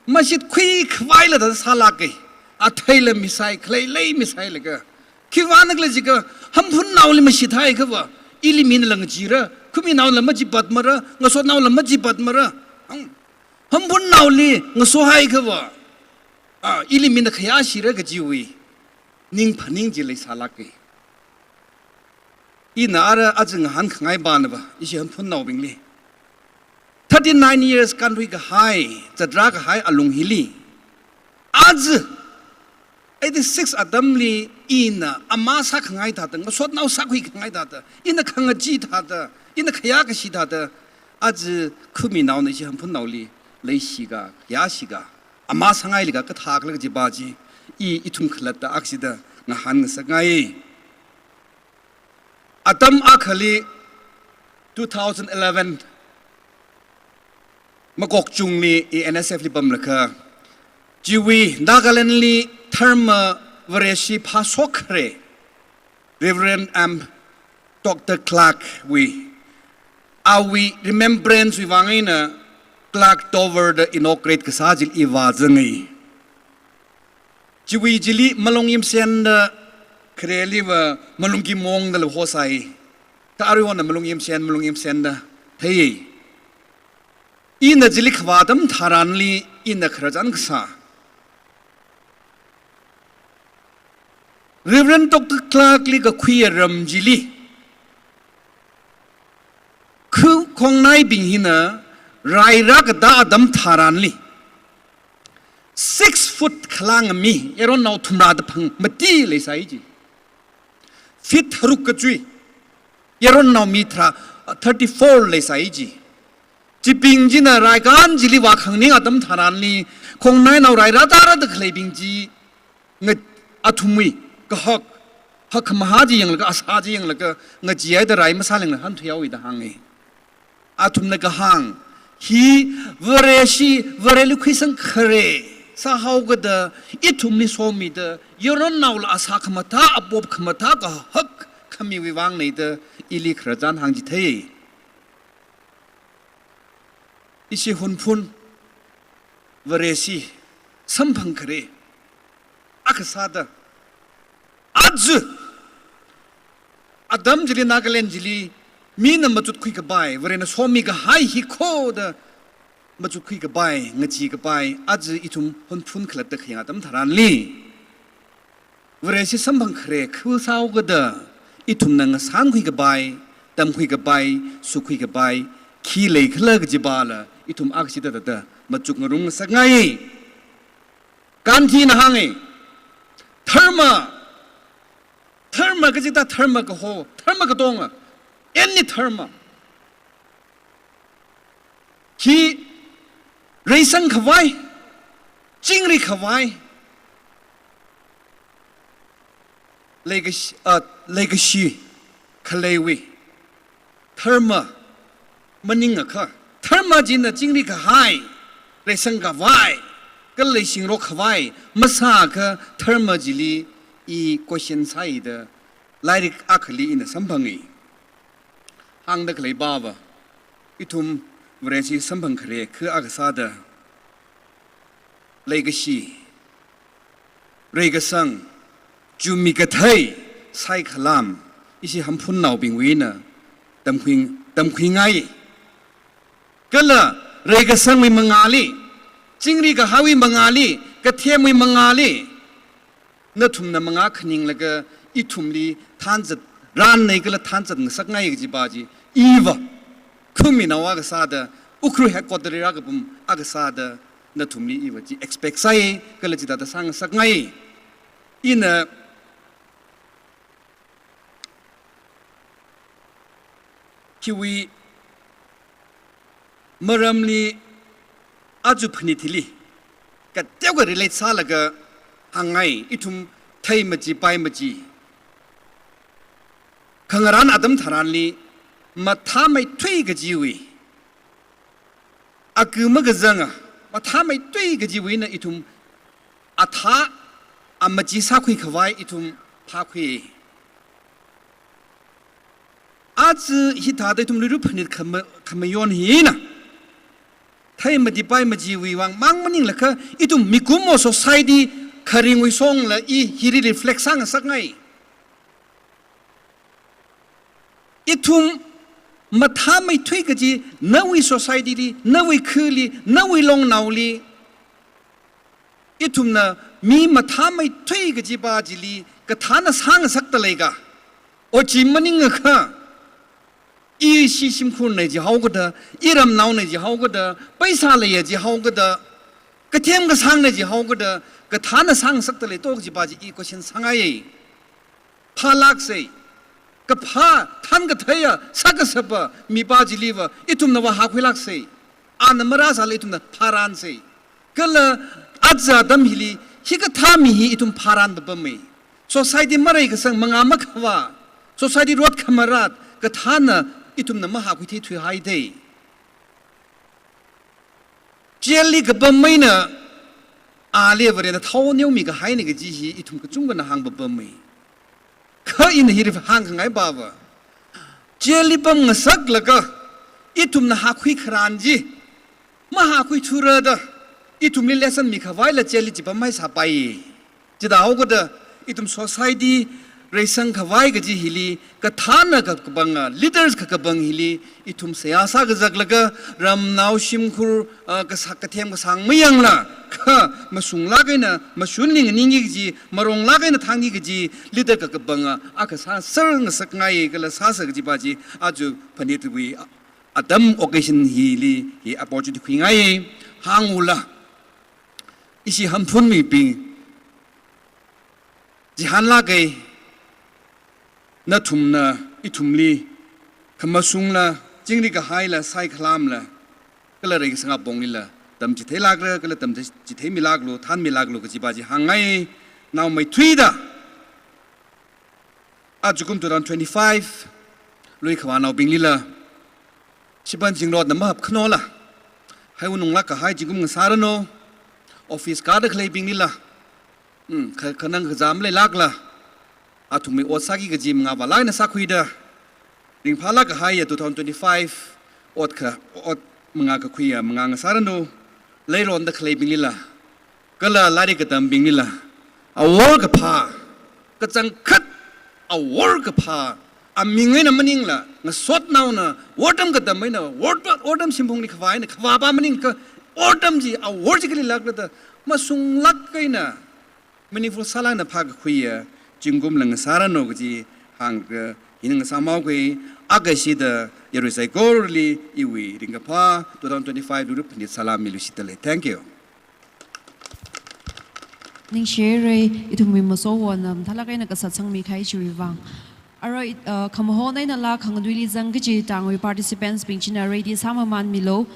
Mashitkhui khavaila thāda sālāka. Atheila misai, khaleila misailaga. Khivānakhala jiakha, Hunphunnaoli mashithaiakhava, ili minala ngachira, khuminaola machipatmara, ngasotnaola machipatmara. Hung, Hunphunnaoli ngasohaiakhava, ah, ili mina khayāshira kajiwui ning phaning chi leisālāka. Ina ara aja ngahānkhangai panava, ishi Hunphunnaobingli, thirty-nine years kānthuikahai, zatrākahai alung hili, aja eighty-six atamli ina amā sākhangai thāda, ngasotnao sākhuikhangai thāda, ina khangachee thāda, ina khayākashi thāda, aja khuminaona ishi Hunphunnaoli leishika, yāshika, amā sāngailika kathākhala kaji pa chi, i ithum khalatta akshida ngahānngasakngai. Atam akhali two thousand eleven makokchungli i N S F li pamlaga, chiwui Nagaland li dharma Vareshi phāshok khare, Reverend M Doctor Clark wui, awui remembrance wui vang eina Clark Tower da inaugurate kasā chili i vāzanga. Chiwui chili Malung Yimsen da khareliva Malung Kimong dala hosai. Kha aruihon Malung Yimsen, Malung Yimsen da thei. Ina chili khavā atam tharanli ina khararchan kasā, Reverend Doctor Clark li kakhuiya ram chili khu khongnaibing hina rai rākatā atam tharanli, six foot khalanga mi, yaronnao thumrāda phang mati leisai ji. Feet tharuk kachui, yaronnao mi tharā, thirty-four leisai ji. Chibing china rai kan chili vākhangning atam tharanli, khongnainao rai rātā rāda khaleibing chi, nga, athumwui kahak, hak khamahā chi yanglaga, asā chi yanglaga, ngacheehaida rai masāleng la hānthuihaowa da hānga. Athumna kahāng, hi Vareshi, Vareli khuisang khare sāhaokida, ithumli somida, yaronnaola asā khamathā, apop khamathā kahak khamiwui vangna da, ili khararchan hāngchithei. Ishi Hunphun Vareshi samphang khare akha sāda, aja atam chili, Nagaland chili mina machutkhui kapai, Varena somi kahai hi kho da machutkhui kapai, ngachee kapai, aja ithum Hunphun khalatta khayang atam tharanli, Vareshi samphang khare khu sāhaokida, ithumna ngasānkhui kapai, tamkhui kapai, sukhui kapai khi leikhala kaji pala, ithum akshida thāda machuk ngarum ngasakngai. Gandhina hānga, dharma, dharma Dharma kachida dharma kaho, dharma katonga, any dharma. Hi reisang khavai, chingri khavai, leikashi, ah, leikashi khaleiwui dharma maningakha, dharma china chingri kahai, reisang khavai, kala leishingrok khavai masāakha dharma chili i question sāida lairik akhali ina samphangi. Hāngda khalei baba, ithum Vareshi samphang khare kha akha sāda, leikashi, reikasang, chumi kathei, saikhalam, ishi Hamphunaobingwui eina tamkhui, tamkhuingai. Kala reikasangwui mangāli, chingri kahaiwui mangāli, kathemwui mangāli, nathumna mangā khaninglaga ithumli thanzat, rānnei kala thanzat ngasakngai kajipa chi, iva khaminao akha sāda, Ukhrul headquarter li rākapam akha sāda, nathumli iva chi expect sāi, kala chithāda sāngasakngai. Ina hiwui maramli aja phanit hili kateokha relate sālaga hāngngai, ithum thei machi pai machi khangarān atam tharanli mathāmeithui kajiwui, aku makazanga mathāmeithui kajiwui eina ithum athā amachi sākhui khavai ithum phākhui. Aja hithāda ithum luiru phanit khama-, khamayon hina thei mati pai machiwui vang mang maninglaga ithum mikumo society kharingwui shongla i hili reflect sāngasakngai. Ithum mathāmeithui kaji nawui society li, nawui khali, nawui longnaoli, ithumna mi mathāmeithui kajipa chili kathāna sāngasakta leika? Ochi maningakha, ishi shimkhurnei jihaokada, iramnaonei jihaokada, paisa leiya jihaokada, kathem kasangnei jihaokada, kathāna sāngasakta lei to kajipa chi i question sāngai. Phālāksei. Kaphā, than katheiya sākasapa mipa chiliva ithumnava hākhuilāksei. Ana marāsāla ithumna phārānsei. Kala aja atam hili hikathā mi hi ithum phārān papamei. Society mareikasang, mangā makhavā, society rot khamarat kathāna ithumna mahākhuithei thuihaithei. Jail li kapam eina ali Varena thao neomi kahainei kaji hi ithum kachungkhana hāngpapamei. Kha ina hili hāngkhangai baba, jail li pamngasaklaga ithumna hākhui kharān chi mahākhuithura da, ithumli lesson mikhavaila jail li chipamhaisāpai. Chithāhaokada ithum society reisang khavai kaji hili, kathāna kakapanga, leaders kakapang hili ithum seihā sākazaklaga, ramnao shimkhur, ah, kasa-, kathem kasang mayangla, kha masunglāk eina mashun nganingki kaji, maronglāk eina thangki kaji leader kakapanga akha sāser ngasakngai kala sāser kajipa chi aja phanitwui atam occasion hili hi opportunity khuingai. Hāngula, ishi Hamphun mibing chihānlākei, nathumna ithumli khamasungla, chingri kahaila, saikhalamla, kala reikasang aponglila tamchitheilākra, kala tamchitheimilāklu, thanmilāklu kajipa chi hāngngai. Naomeithuida, ajakum two thousand twenty-five lui khavānaobinglila, shipān zingrotna mahap khanola, hai ununglāk kahai zingkum ngasāranu, office kāda khaleibinglila, mm, kha-, khanang kazā maleilākla, athumwui ot sāki kaji mangā vālāk eina sākhuida, ringphālāk kahaiya two thousand twenty-five ot kha, ot mangā kakhuiya mangā ngasāranu, leironda khaleibinglila, kala lairik katambinglila, awor kaphā, kachangkhat awor kaphā, aming eina maningla, ngasotnaona wortam katam eina, wor-, wortam shimphungli khavā eina, khavāpa maningakha, wortam chi awor chi kali lākla da, masunglāk eina, meaningful sālāk eina phākakhuiya zingkumla ngasāranu kaji hānglaga hina ngasāmhaokei. Akha shida yarui saikorali iwui ringkaphā two thousand twenty-five luiru phanit salām miluishitdalei. Thank you. Ningshire, ithumwui masowon, um, mathālāk eina kasat sangmi kahai chiwui vang. Arui, uh, khamahon einala khanganuili zang kaji tangwui participants bing china ready sāmamānmilu.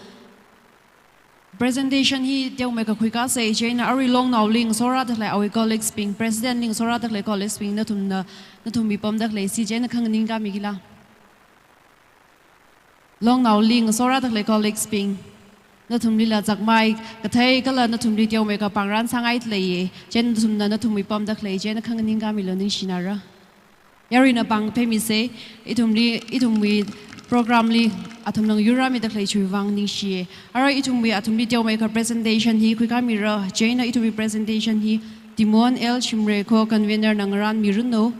Presentation hi teomeikha khuikāsa, chieina arui Longnaoli ngasorāda khalei awui colleagues bing, president li ngasorāda khalei colleagues bing, nathumna, nathumwui pamda khalei si chieina khanganingkāmi kila. Longnaoli ngasorāda khalei colleagues bing, nathumlila zakmai kathei kala nathumli teomeikha pāngran sāngaida leiya, chieina nathumna nathumwui pamda khalei chieina khanganingkāmilu, ningshinara. Yaruina pāng phemisa, ithumli, ithumwui program li athumna yurrāmida khalei chiwui vang ningshiya. Arui ithumwui athumli teomeikha presentation hi khuikāmira, chieina ithumwui presentation hi Timon L Shimray, co-convener na ngarānmiranu.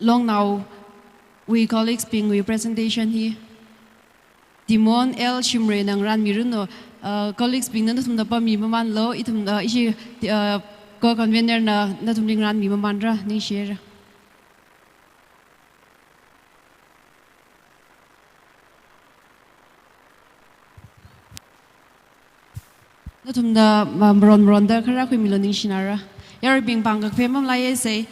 Longnaowui colleagues bingwui presentation hi Timon L Shimray na ngarānmiranu. Uh, colleagues bingna nathumna pammi mamānlu, ithum, uh, ishi, uh, co-convener na nathumli ngarānmi mamānra, ningshira. Nathumna, ma-, maron maronda kharā khuimilu, ningshinara. Yaruibing pāng kakaphe mamalaisa.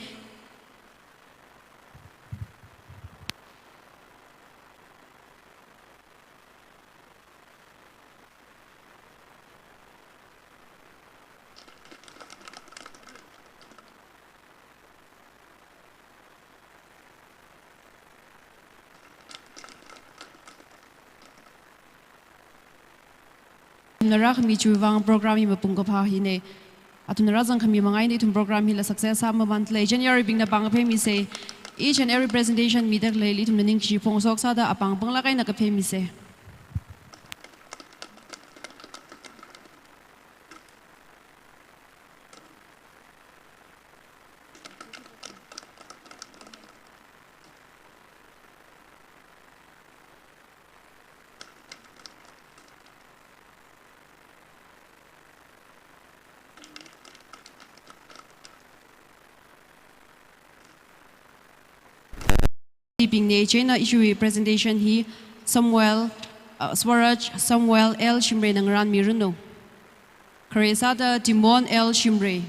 Athumna rākhami chiwui vang program hi mapung kaphā hina. Athumna rāzangkhami manga eina ithum program hila success sāmamānda lei. Chieina yaruibingna pāng kaphemisa. Each and every presentation mida khaleili ithumna ningkashi phongshok sāda apāng pānglāk eina kaphemisa. Bingna, chieina ishiwui presentation hi Samuel, uh, Swaraj Samuel L Shimray na ngarānmiranu. Khare sāda Timon L Shimray.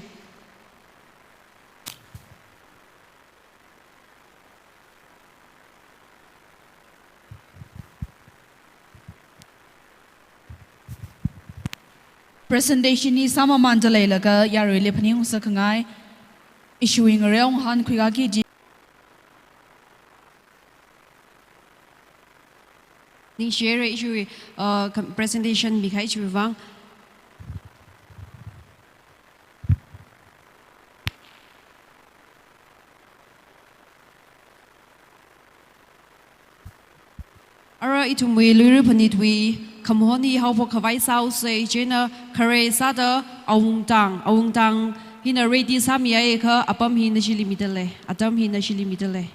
Presentation hi sāmamānda leilaga yaruili phaningung sākhangai ishiwui ngareo ngahānkhui kaki ji. Ningshire ishiwui, uh, kam-, presentation mikahai chiwui vang. Ara ithumwui Luira Phanitwui khamahon hi haophok khavai sāusa, chieina khare sāda Awungtang, Awungtang hina ready sāmiakha apam hi nashili midalei, atam hi nashili midalei.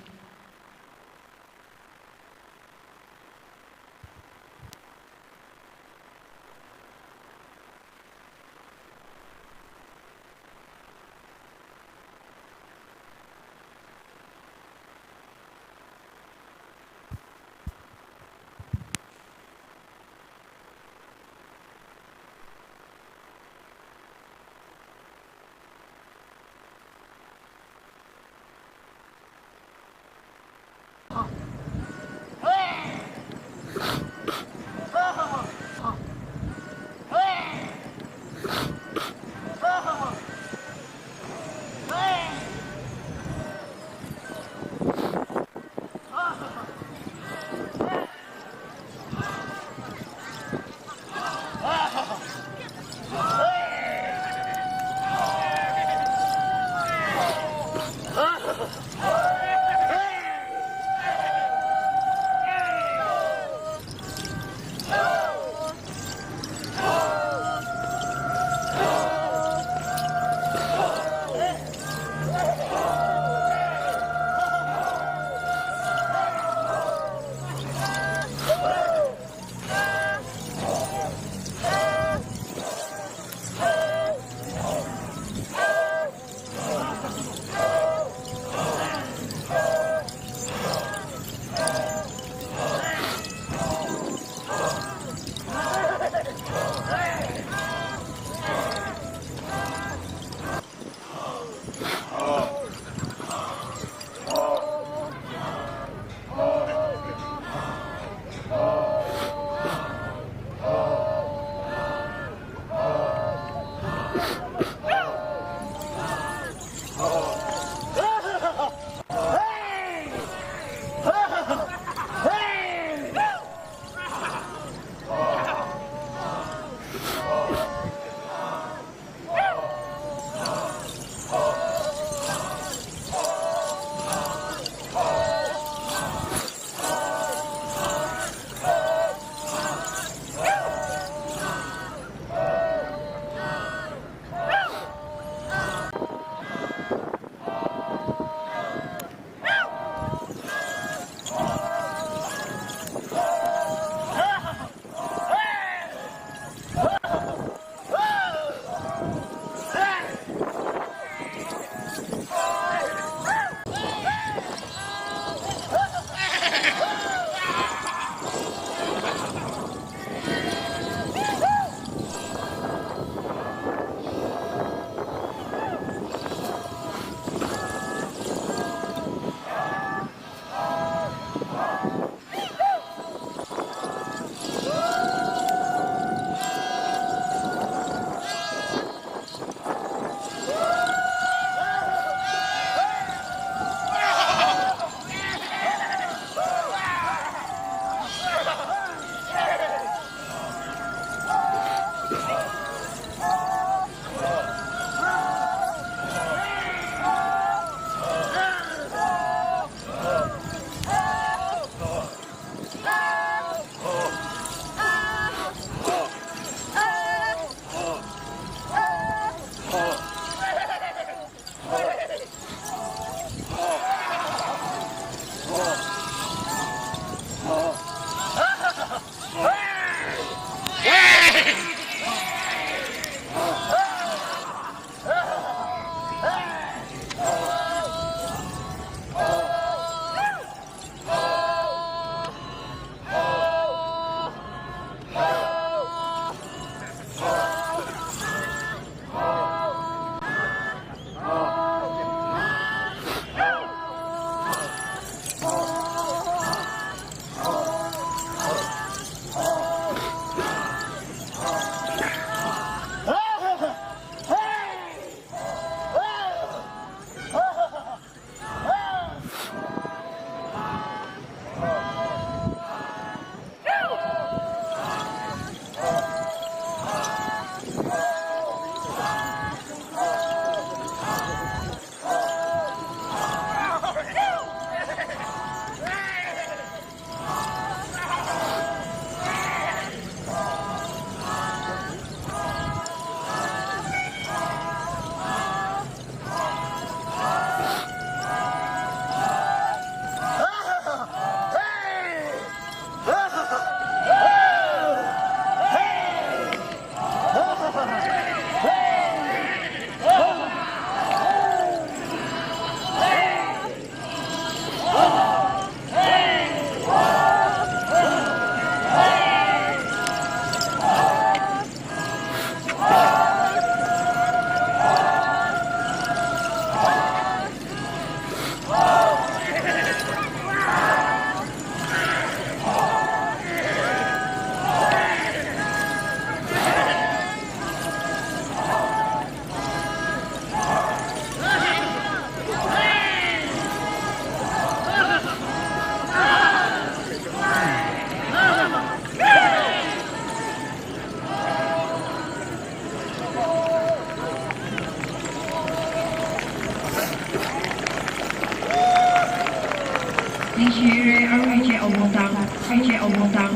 Ningshire, arui chi awungtang, arui chi awungtang.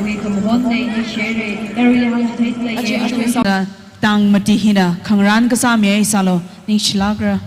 Wui kamahon nei ningshire, arui hang chithei lei. Achi ye, achi ye. Tang mati hina khangarān kasā mi sālu, ningshilākra.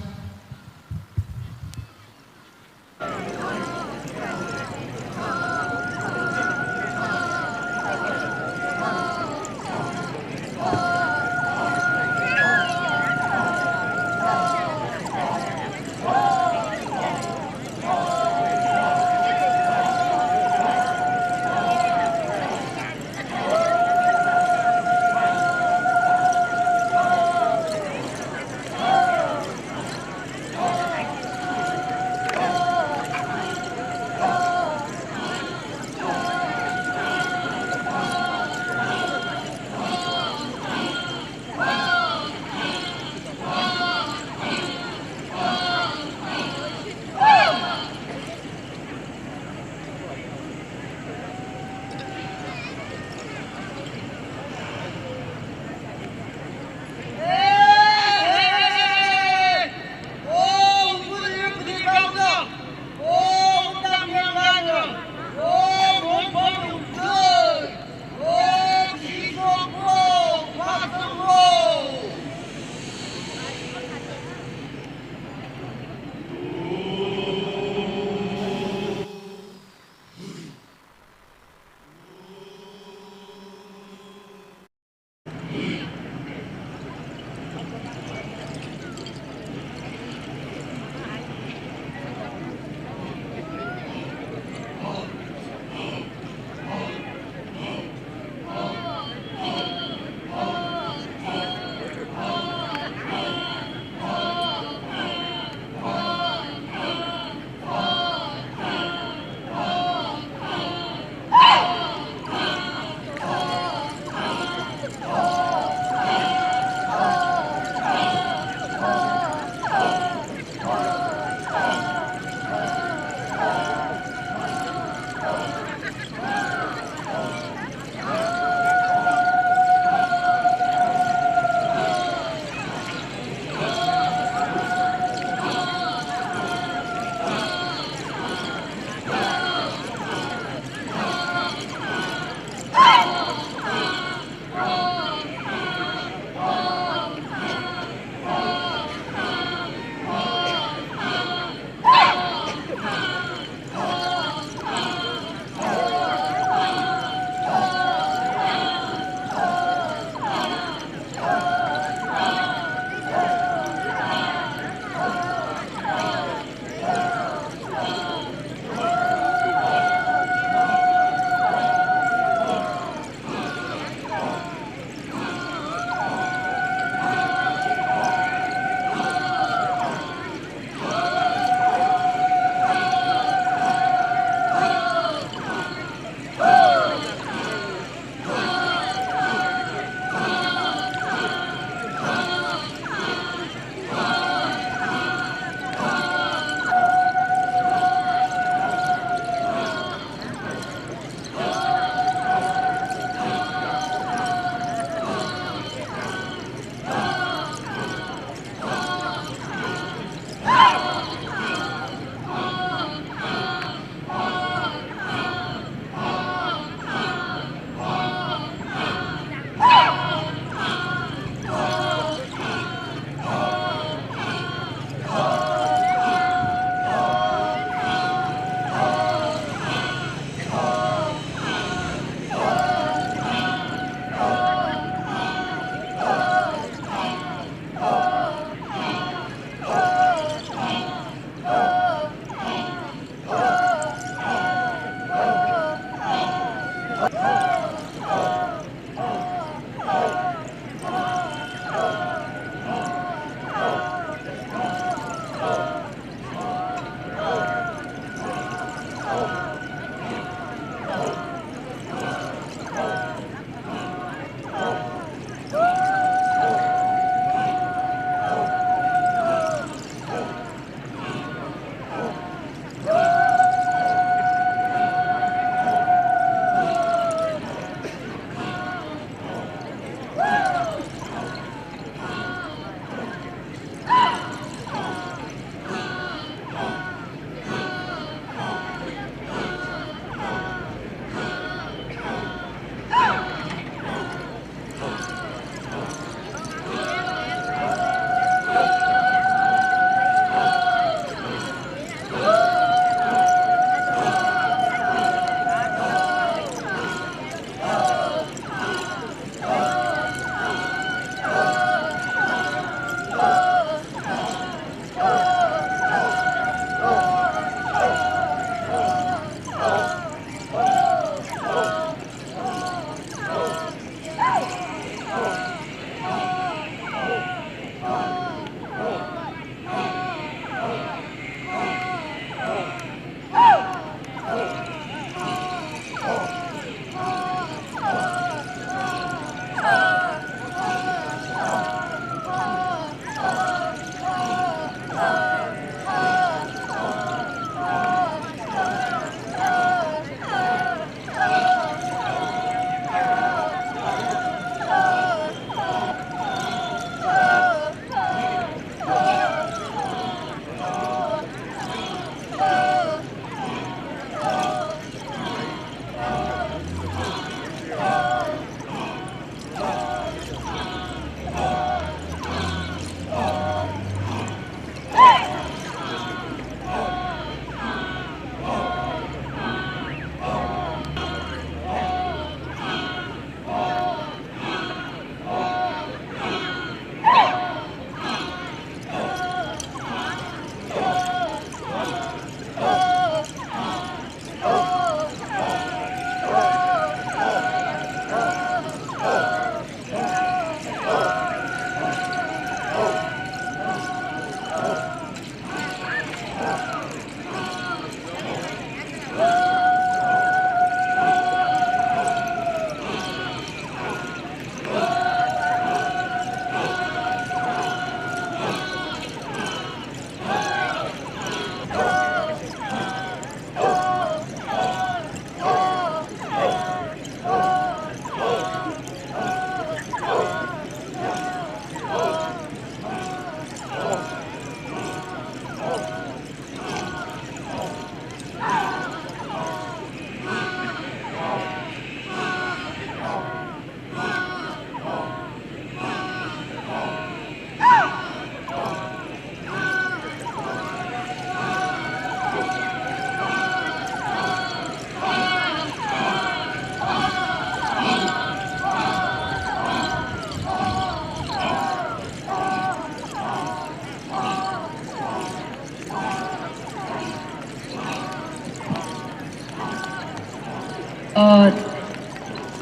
Uh,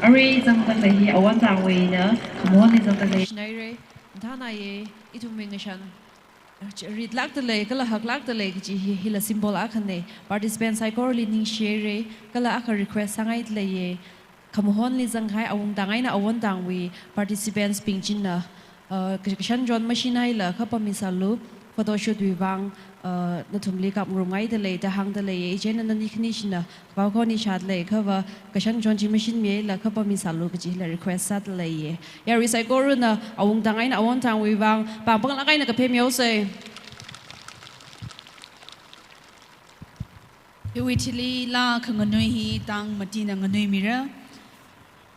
arui zangda khalei hi Awon Tangwui eina, Khamahonli zangda khalei. Shinaire, thānaiye, ithumwui ngashan ritlākda lei, kala haklākda lei kaji hi, hila symbol akhane. Participants saikorali ningshihaire, kala akha request sāngaida leiye. Khamahonli zangkahai Awungtang eina Awontangwui participants bing china, uh, kashan chon mashunhaila kha pammisalu, photoshoot wui vang, uh, nathumli kapngarumngaida lei da hāngda leiye. Ichina nani khani china kapao khoni shāda lei, khava kashan chon chi mashunmihaila kha pammisalu kajila request sāda leiye. Yarui saikorana Awungtang eina Awontangwui vang pāng panglāk eina kaphemihaosei. Hiwui thili laa khanganui hi tang matina nganuimira.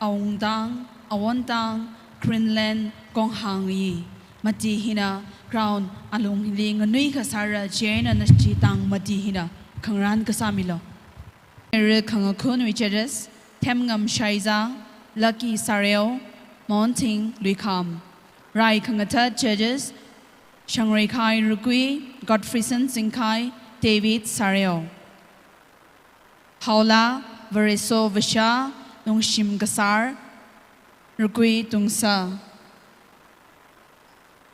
Awungtang, Awontang, Greenland, Konghang yi. Mati hina ground alungli nganuikha sāra, chieina nashi tang mati hina khangarān kasāmilu. Ere khangakhunwui judges, Themngam Shaiza, Lucky Sareo, Mounting Luikham. Rai khangathat judges, Shangreikhai Rukui, Godfreyson Singkhai, David Sareo. Haola, Vareso Vasha, Lungshim Kasar, Rukui Tungsa.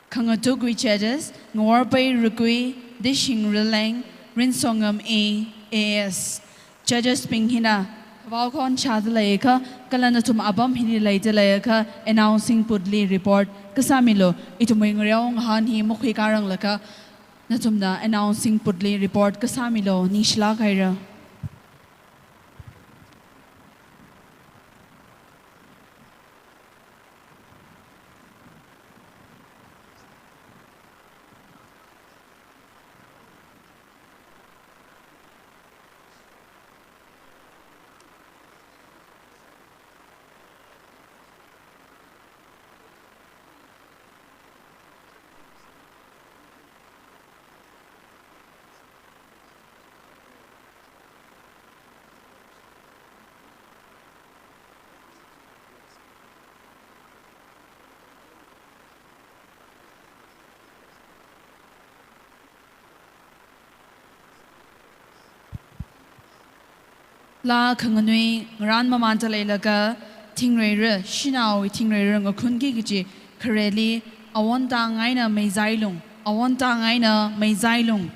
Khangatukwui judges, Ngaworpei Rukui, Dishing Rileng, Rinsongam A, A S. Judges bing hina kapao khon shāda leiakha, kala nathum apam hili leida leiakha, announcing booth li report kasāmilu. Ithumwui ngareo ngahān hi makhuikāranglakha, nathumna announcing booth li report kasāmilu, ningshilāk haira. Laa khanganui ngarān mamānda leilakha, thingreira, shanaowui thingreira ngakhunki kaji, khareli Awontang eina Meizailung, Awontang eina Meizailung.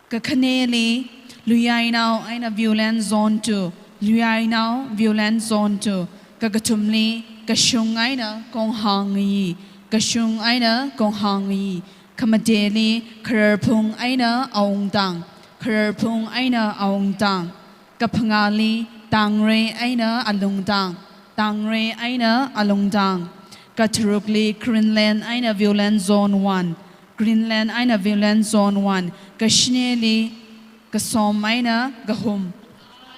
Kakhaneli Luiyainao eina Viewland Zone two, Luiyainao Viewland Zone two. Kakathumli Kashung eina Konghang yi, Kashung eina Konghang yi. Khamateli Khararphung eina Awungtang, Khararphung eina Awungtang. Kaphangali Tangrei eina Alungtang, Tangrei eina Alungtang. Katharukli Greenland eina Viewland Zone one, Greenland eina Viewland Zone one. Kashineli Kasom eina Kahum,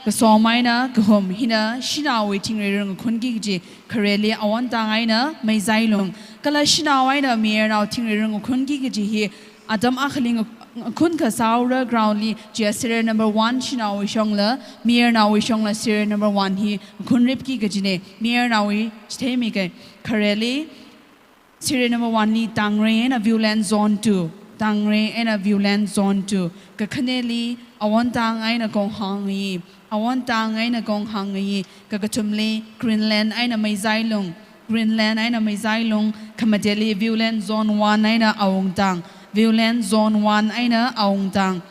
Kasom eina Kahum. Hina shanaowui thingreira ngakhunki kaji, khareli Awontang eina Meizailung. Kala shanao eina mayarnao thingreira ngakhunki kaji hi atam akhali ngak-, ngakhunkha sāura ground li, chiya serial number one shanaowui shongla, mayarnaowui shongla serial number one hi ngakhunripki kajine. Mayarnaowui chitheimi kai. Khareli serial number one li Tangrei eina Viewland Zone two, Tangrei eina Viewland Zone two. Kakhaneli Awontang eina Konghang yi, Awontang eina Konghang yi. Kakathumli Greenland eina Meizailung, Greenland eina Meizailung. Khamateli Viewland Zone one eina Awungtang, Viewland Zone one eina Awungtang.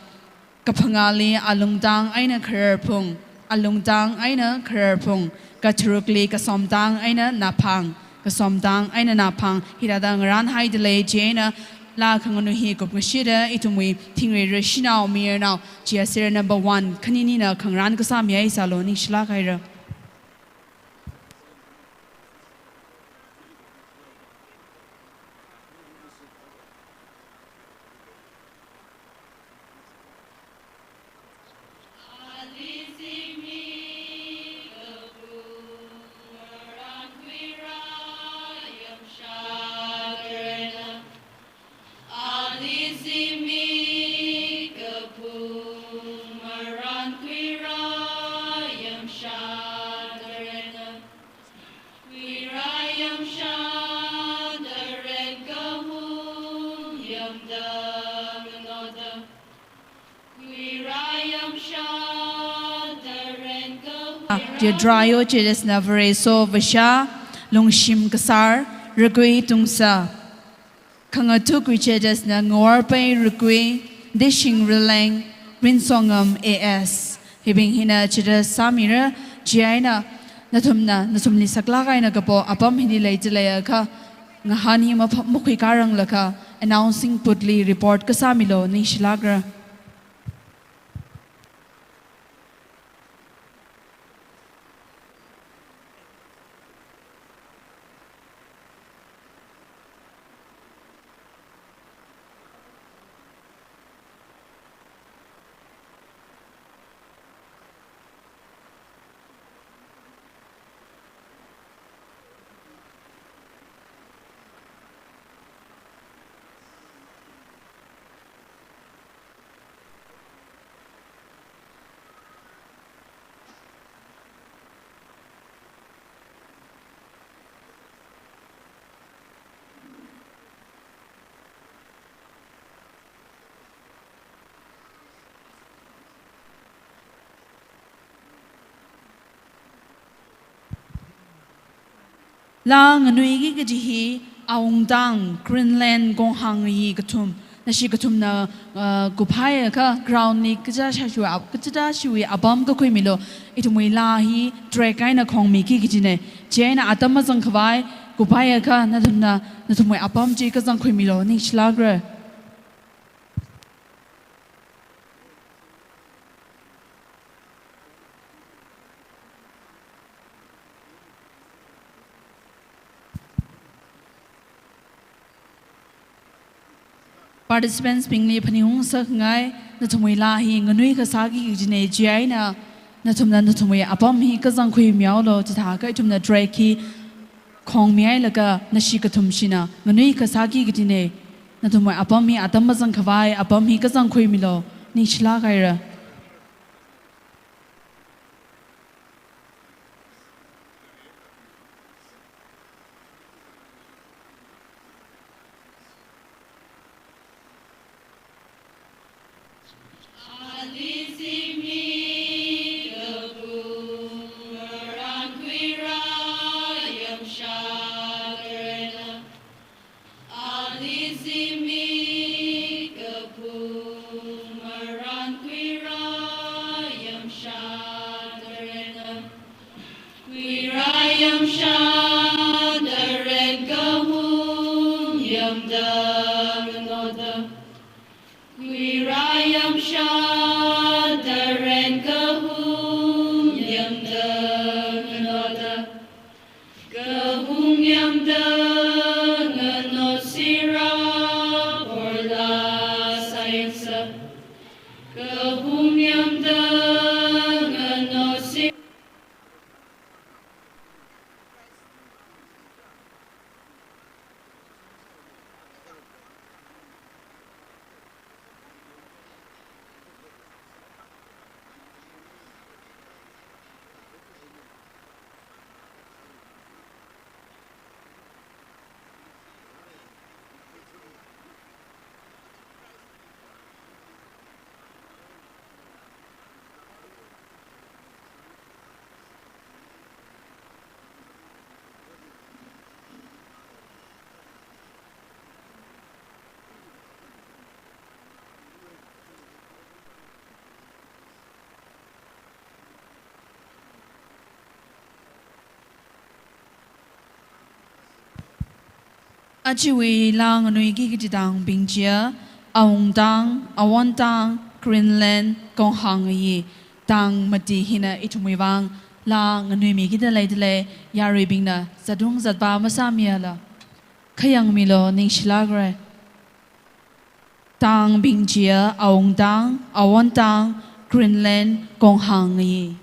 Kaphangali Alungtang eina Khararphung, Alungtang eina Khararphung. Katharukli Kasomtang eina Naphang, Kasomtang eina Naphang. Hithāda ngarānhaida lei. Chieina laa khanganui hi kupngashida ithumwui thingreira shanao mayarnao, chiya serial number one khaninina khangarān kasāmihaisalu, ningshilāk haira. Yadrayo Chetasna Vareso Vasha, Lungshim Kasar, Rakui Tungsa. Khangathu Kui Chetasna Ngawarpai Rakui, Dishing Rileng, Rinsongam A S. Hibing hina chida sāmira, chieina nathumna, nathumli saklāk eina kapo apam hili leida leiakha, ngahān hi mapha-, makhuikāranglakha, announcing booth li report kasāmilo, ningshilākra. Laa nganuiki kaji hi, awungtang, Greenland, konghang yi kathum, nashi kathumna, uh, kuphaiakha ground li kachida shashiwui ap-, kachida shiwui apam kakhuimilo, ithumwui laa hi track eina khongmiki kajina. Chieina atam mazangkhavai kuphaiakha nathumna, nathumwui apam chi kazangkhuimilo, ningshilākra. Participants bingli phaningung ngasakngai, nathumwui laa hi nganui kasāki kajina, chieina nathumna nathumwui apam hi kazangkhuimihaolo, chithākha ithumna track hi khongmihailaga nashi kathum shina nganui kasāki kajina. Nathumwui apam hi atam mazangkhavai apam hi kazangkhuimilo, ningshilāk haira. Kuirayam shāda ren kahung yamda nganoda. Kuirayam shāda ren kahung yamda nganoda. Kahung yamda nganao sira porla sāyangsa. Kahung yamda nganao sira. Ajawui laa nganuiki kaji tangbing chiya, awungtang, awontang, Greenland, konghang yi, tang mati hina ithumwui vang laa nganuimikida leida lei, yaruibingna zatung zatpa masāmiala. Khayangmilo, ningshilākra. Tangbing chiya, awungtang, awontang, Greenland, konghang yi.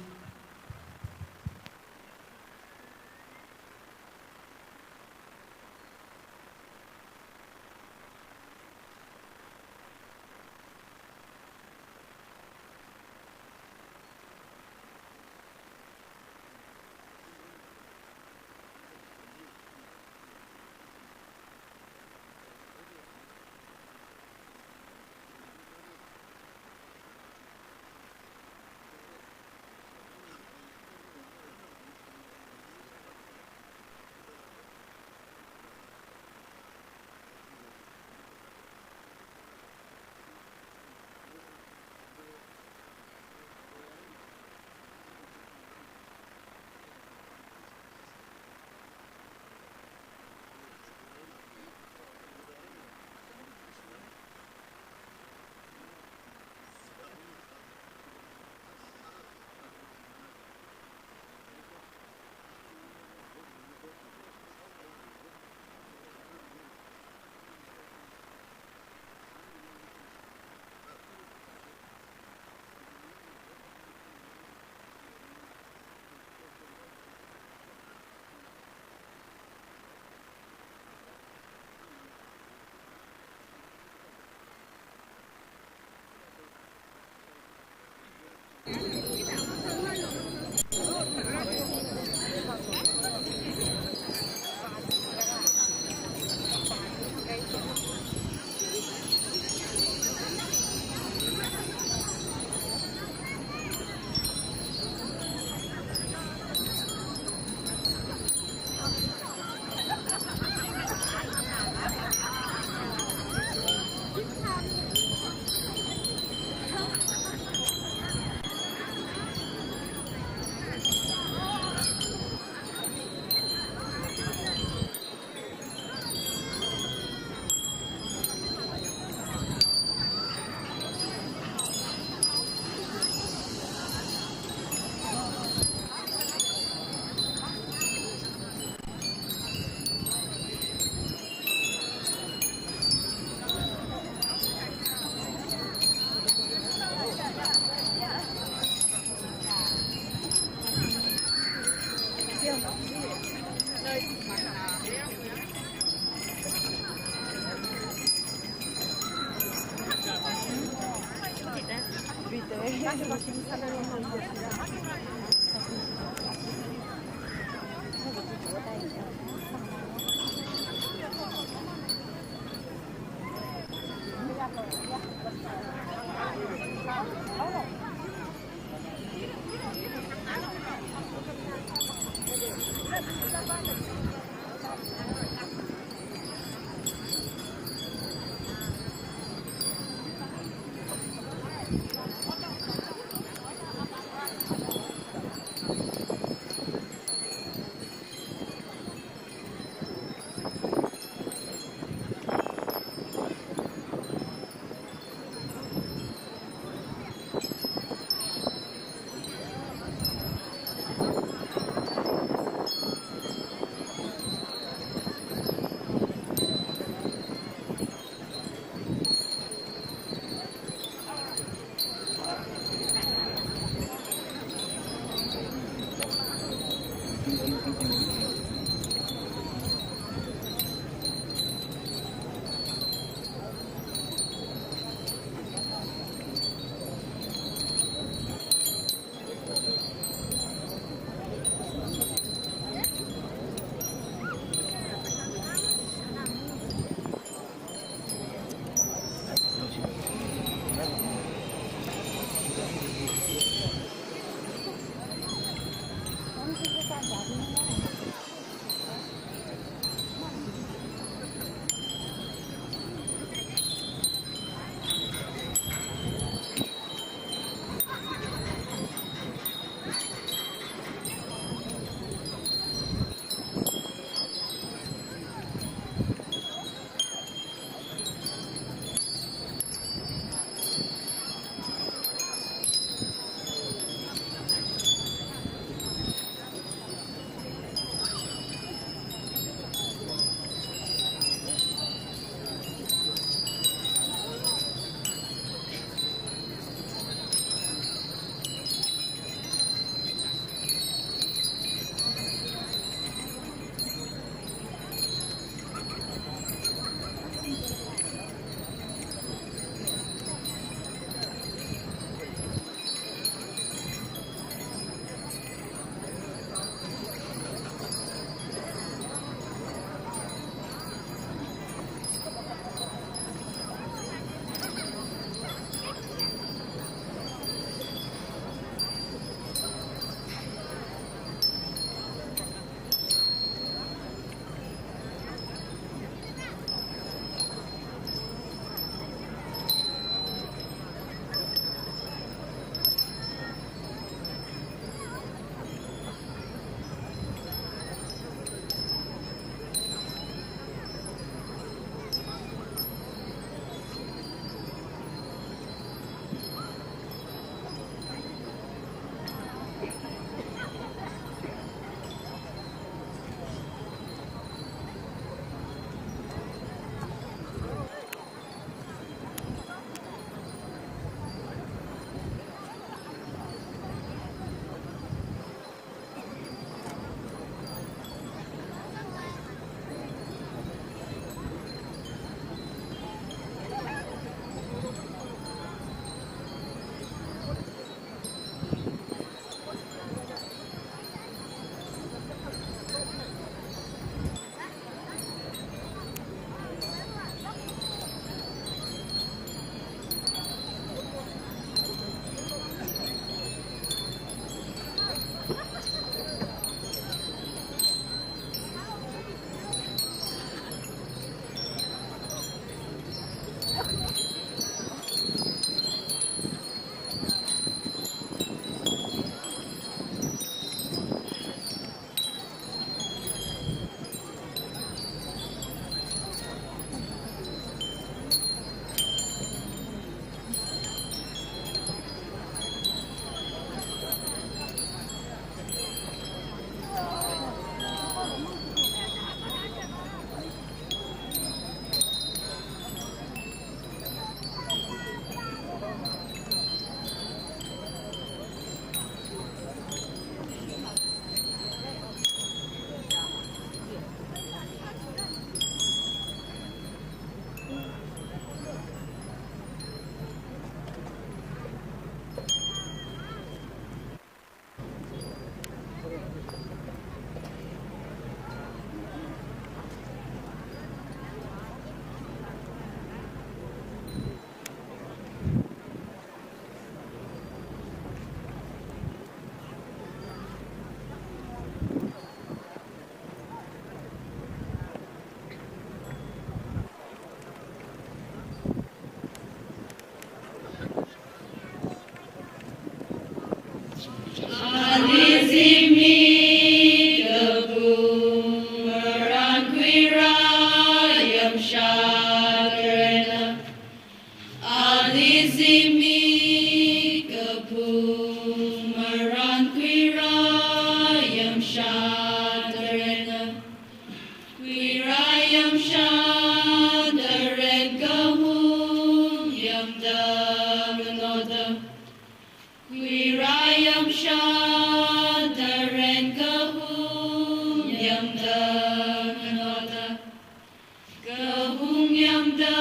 Kahumyamda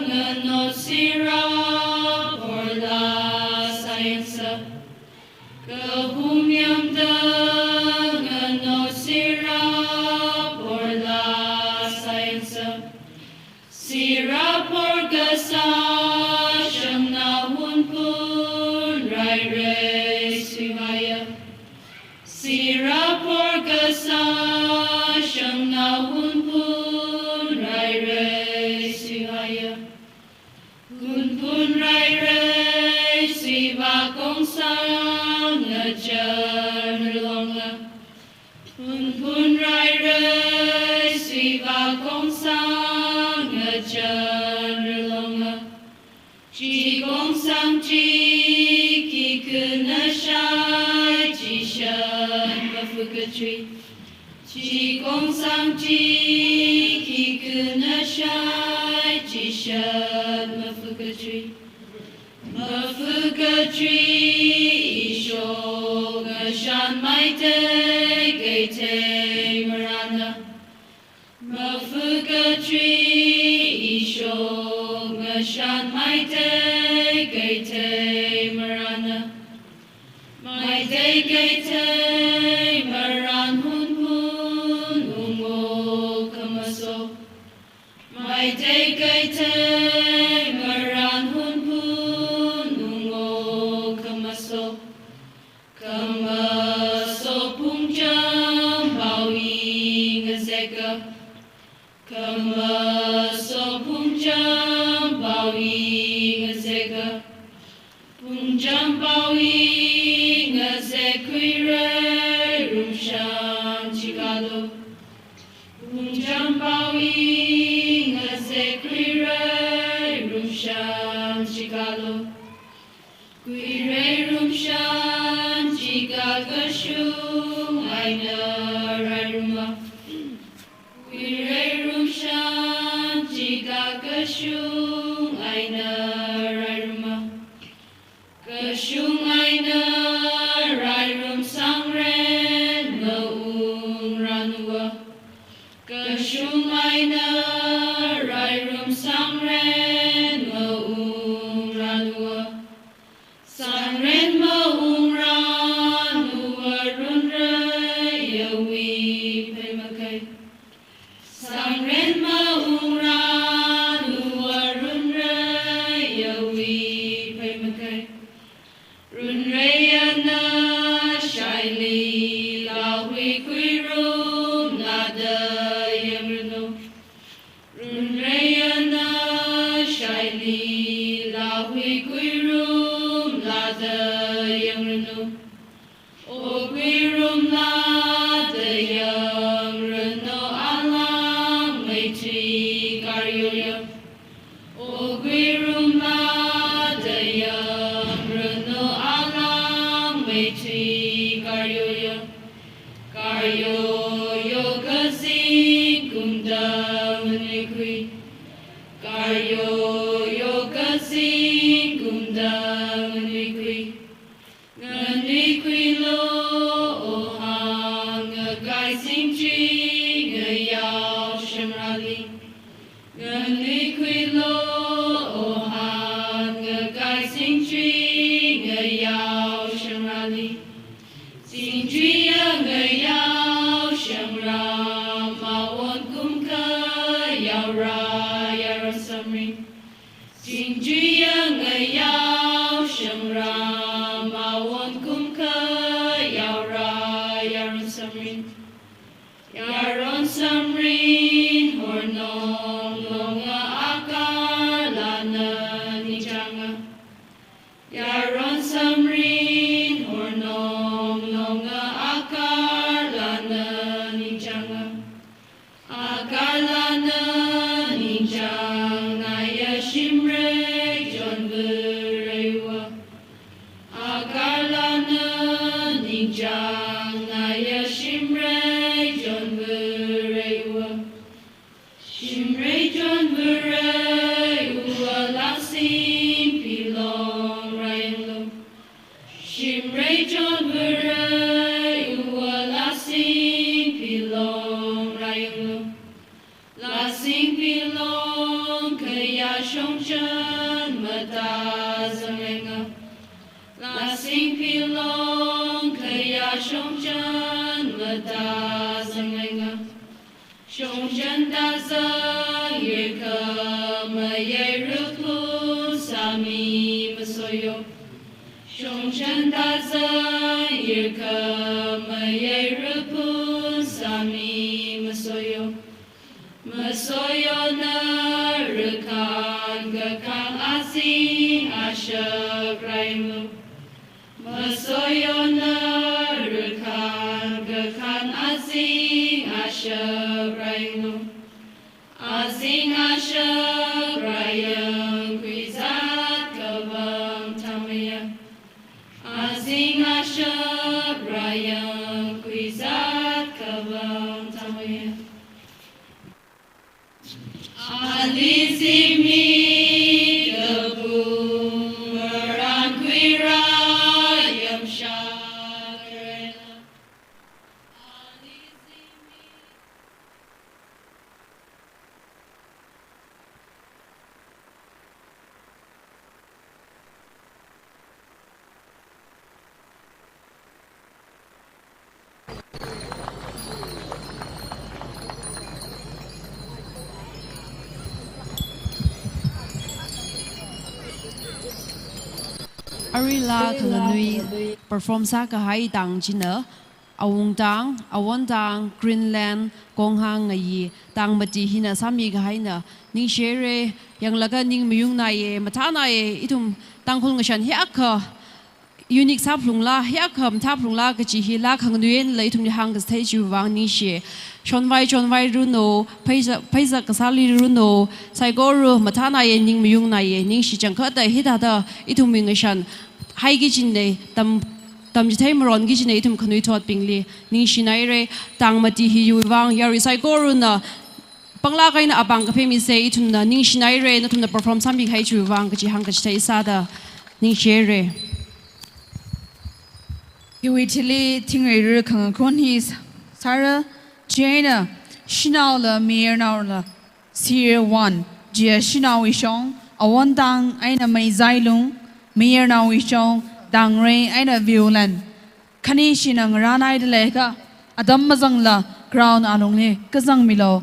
ngano sira porla sayangsa. Kahumyamda ngano sira porla sayangsa. Sira porkasā shangna Hunphun rairei suihaiya. Sira porkasā shangna Hunphun rairei suihaiya. Hunphun rairei suivā kongsang ngachān ralonga. Hunphun rairei suivā kongsang ngachān ralonga. Chi kongsang chi khi khanashai chishat mafukachui. Chi kongsang chi khi khanashai chishat mafukachui. Mafukachui ishok ngashan maitei keithei marana. Mafukachui ishok ngashan maitei keithei marana. Maitei keithei maran Hunphun ungo khamaso. Maitei keithei maran Hunphun ungo khamaso. Khamaso phungcham pawi ngazeka. Khamaso phungcham pawi ngazeka. Phungcham pawi ngazek khuirei rumshan chikalo. Phungcham pawi ngazek khuirei rumshan chikalo. Khuirei rumshan chika kashung eina rairuma. Khuirei rumshan chika kashung eina rairuma. Kashung eina rairum sangren maungranuwa. Kashung eina rairum sangren maungranuwa. Sangren maungranuwa runrei yawi phei makhai. Sangren maungranuwa runrei yawi phei makhai. Runrei ana shaili lahui khuirum lada yangranu. Runrei ana shaili lahui khuirum lada yangranu. O khuirum lada yangranu alang meitri karyoya. O khuirum lada yangranu alang meitri karyoya. Karyoyo kazingkumda manuikhui. Karyoyo kazingkumda manuikhui. Nganuikhuilo, ohang ngakai singchi ngayao shangrali. Nganuikhuilo, ohang ngakai singchi ngayao shangrali. Singchiya ngayao shangra mawon kumkha yaora yaron samrin. Singchiya ngayao shangra mawon kumkha yaora yaron samrin. Yaron samrin hornong longa akarlana ningchanga. Yaron samrin hornong longa akarlana ningchanga. Akarlana ningchang naya shimrei chonvareiwa. shongzan matazang leinga. Lasing pilong khayā shongzan matazang leinga. Shongzan tazang yekhamayai ruphun sāmi masoyo. Shongzan tazang yekhamayai ruphun sāmi masoyo. Masoyo na rakhan kakhan azing ashak raimlu. Masoyo na rakhan kakhan azing ashak raimlu. Azing ashak rayang khuizat kavang tangmaya. Azing ashak rayang khuizat kavang tangmaya. Ali zimi kabung maran khuira yamsha. Arui laa khanganui perform sākahai tang china, Awungtang, Awontang, Greenland, Konghang ngayi, tang mati hina sāmi kahaina, ningshire, yanglaga ning mayungnaye, mathānaye, ithum Tangkhul ngashan hiyākha unique sāphalungla, hiyākha mathāphalungla kachi hi laa khanganui einala ithumli hāngkasā thei chiwui vang ningshi. Shonvai, chonvai runo, pheizak, pheizak kasāli runo, saikora mathānaye, ning mayungnaye, ningshi changkhatta hithāda ithumwui ngashan haiki kajina, tam, tamchithei maronki kajina ithum khanuithotbingli, ningshinaire, tang mati hiwui vang, yarui saikorana, panglāk eina apāng kaphemise, ithumna ningshinaire, nathumna perform sāmikahai chiwui vang kachi hāngkachithei sāda, ningshire. Hiwui thili thingreira khangakhun hi sāra, chieina, shanaola, mayarnaola, Series one, chiya shanaowui shong, Awontang eina Meizailung, mayarnaowui shong, Tangrei eina Viewland. Khani shina ngarānhaida leiakha, atam mazangla ground alungli kazangmilu,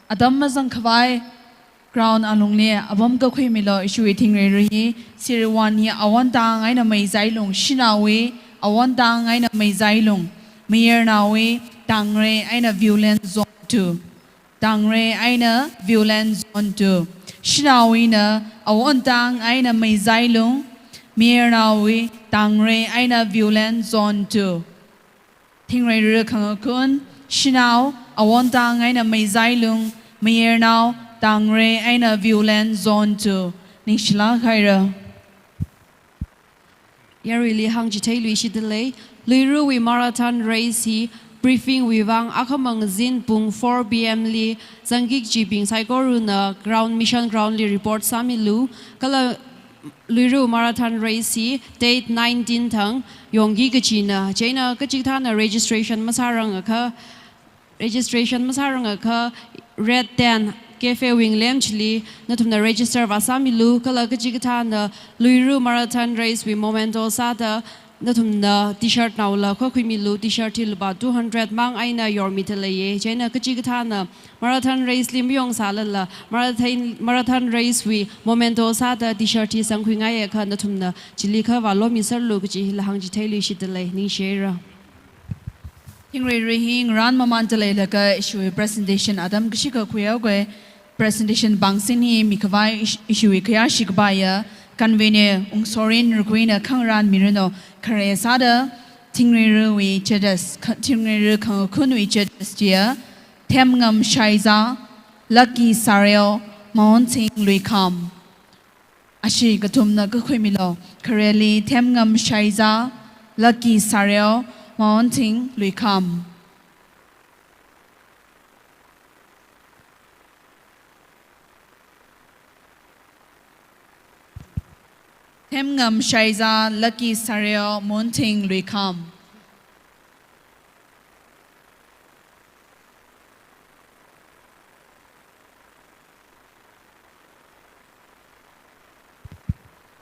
atam mazangkhavai ground alungli apam kakhuimilu, ishiwui thingreira hi, Series one hi Awontang eina Meizailung, shanaowui Awontang eina Meizailung, mayarnaowui Tangrei eina Viewland Zone two. Tangrei eina Viewland Zone two. Shanaowuina Awontang eina Meizailung, mayarnaowui Tangrei eina Viewland Zone two. Thingreira khangakhun, shanao, Awontang eina Meizailung, mayarnao, Tangrei eina Viewland Zone two. Ningshilāk haira. Yaruili hāngchitheiluishitda lei, Luirui marathon race hi briefing wui vang akhamang zin pung four P M li zangki kajibing saikorana ground, mission ground li report sāmilu, kala Luirui marathon race hi date nineteen thang yongki kajina, chieina kachikathāna registration masārangakha, registration masārangakha Red Tent Cafe wui ngalem chili nathumna register vāsāmilu, kala kachikathāna Luirui marathon race wui memento sāda nathumna T-shirt naola khuikhuimilu, T-shirt hi lupā two hundred mang eina yormida leiye, chieina kachikathāna marathon race li mayongsālala marathon, marathon race wui memento sāda T-shirt hi sangkhuingaiakha nathumna chili kha vālomiserlu kachi hila hāngchitheiluishitda lei, ningshira. Thingreira hi ngarān mamānda leilaga ishiwui presentation atam kashikha khuihaoga, presentation pāngsin hi mikhavai ish-, ishiwui khayāshi kapaiya, convener Ungsorin Rukhuina khangarān miranu, khare sāda, thingreirawui judges, kha-, thingreira khangakhunwui judges chiya, Themngam Shaiza, Lucky Sareo, Maunthing Luikham. Ashi kathumna kakhuimilu, khareli Themngam Shaiza, Lucky Sareo, Maunthing Luikham. Themngam Shaiza, Lucky Sareo, Maunthing Luikham.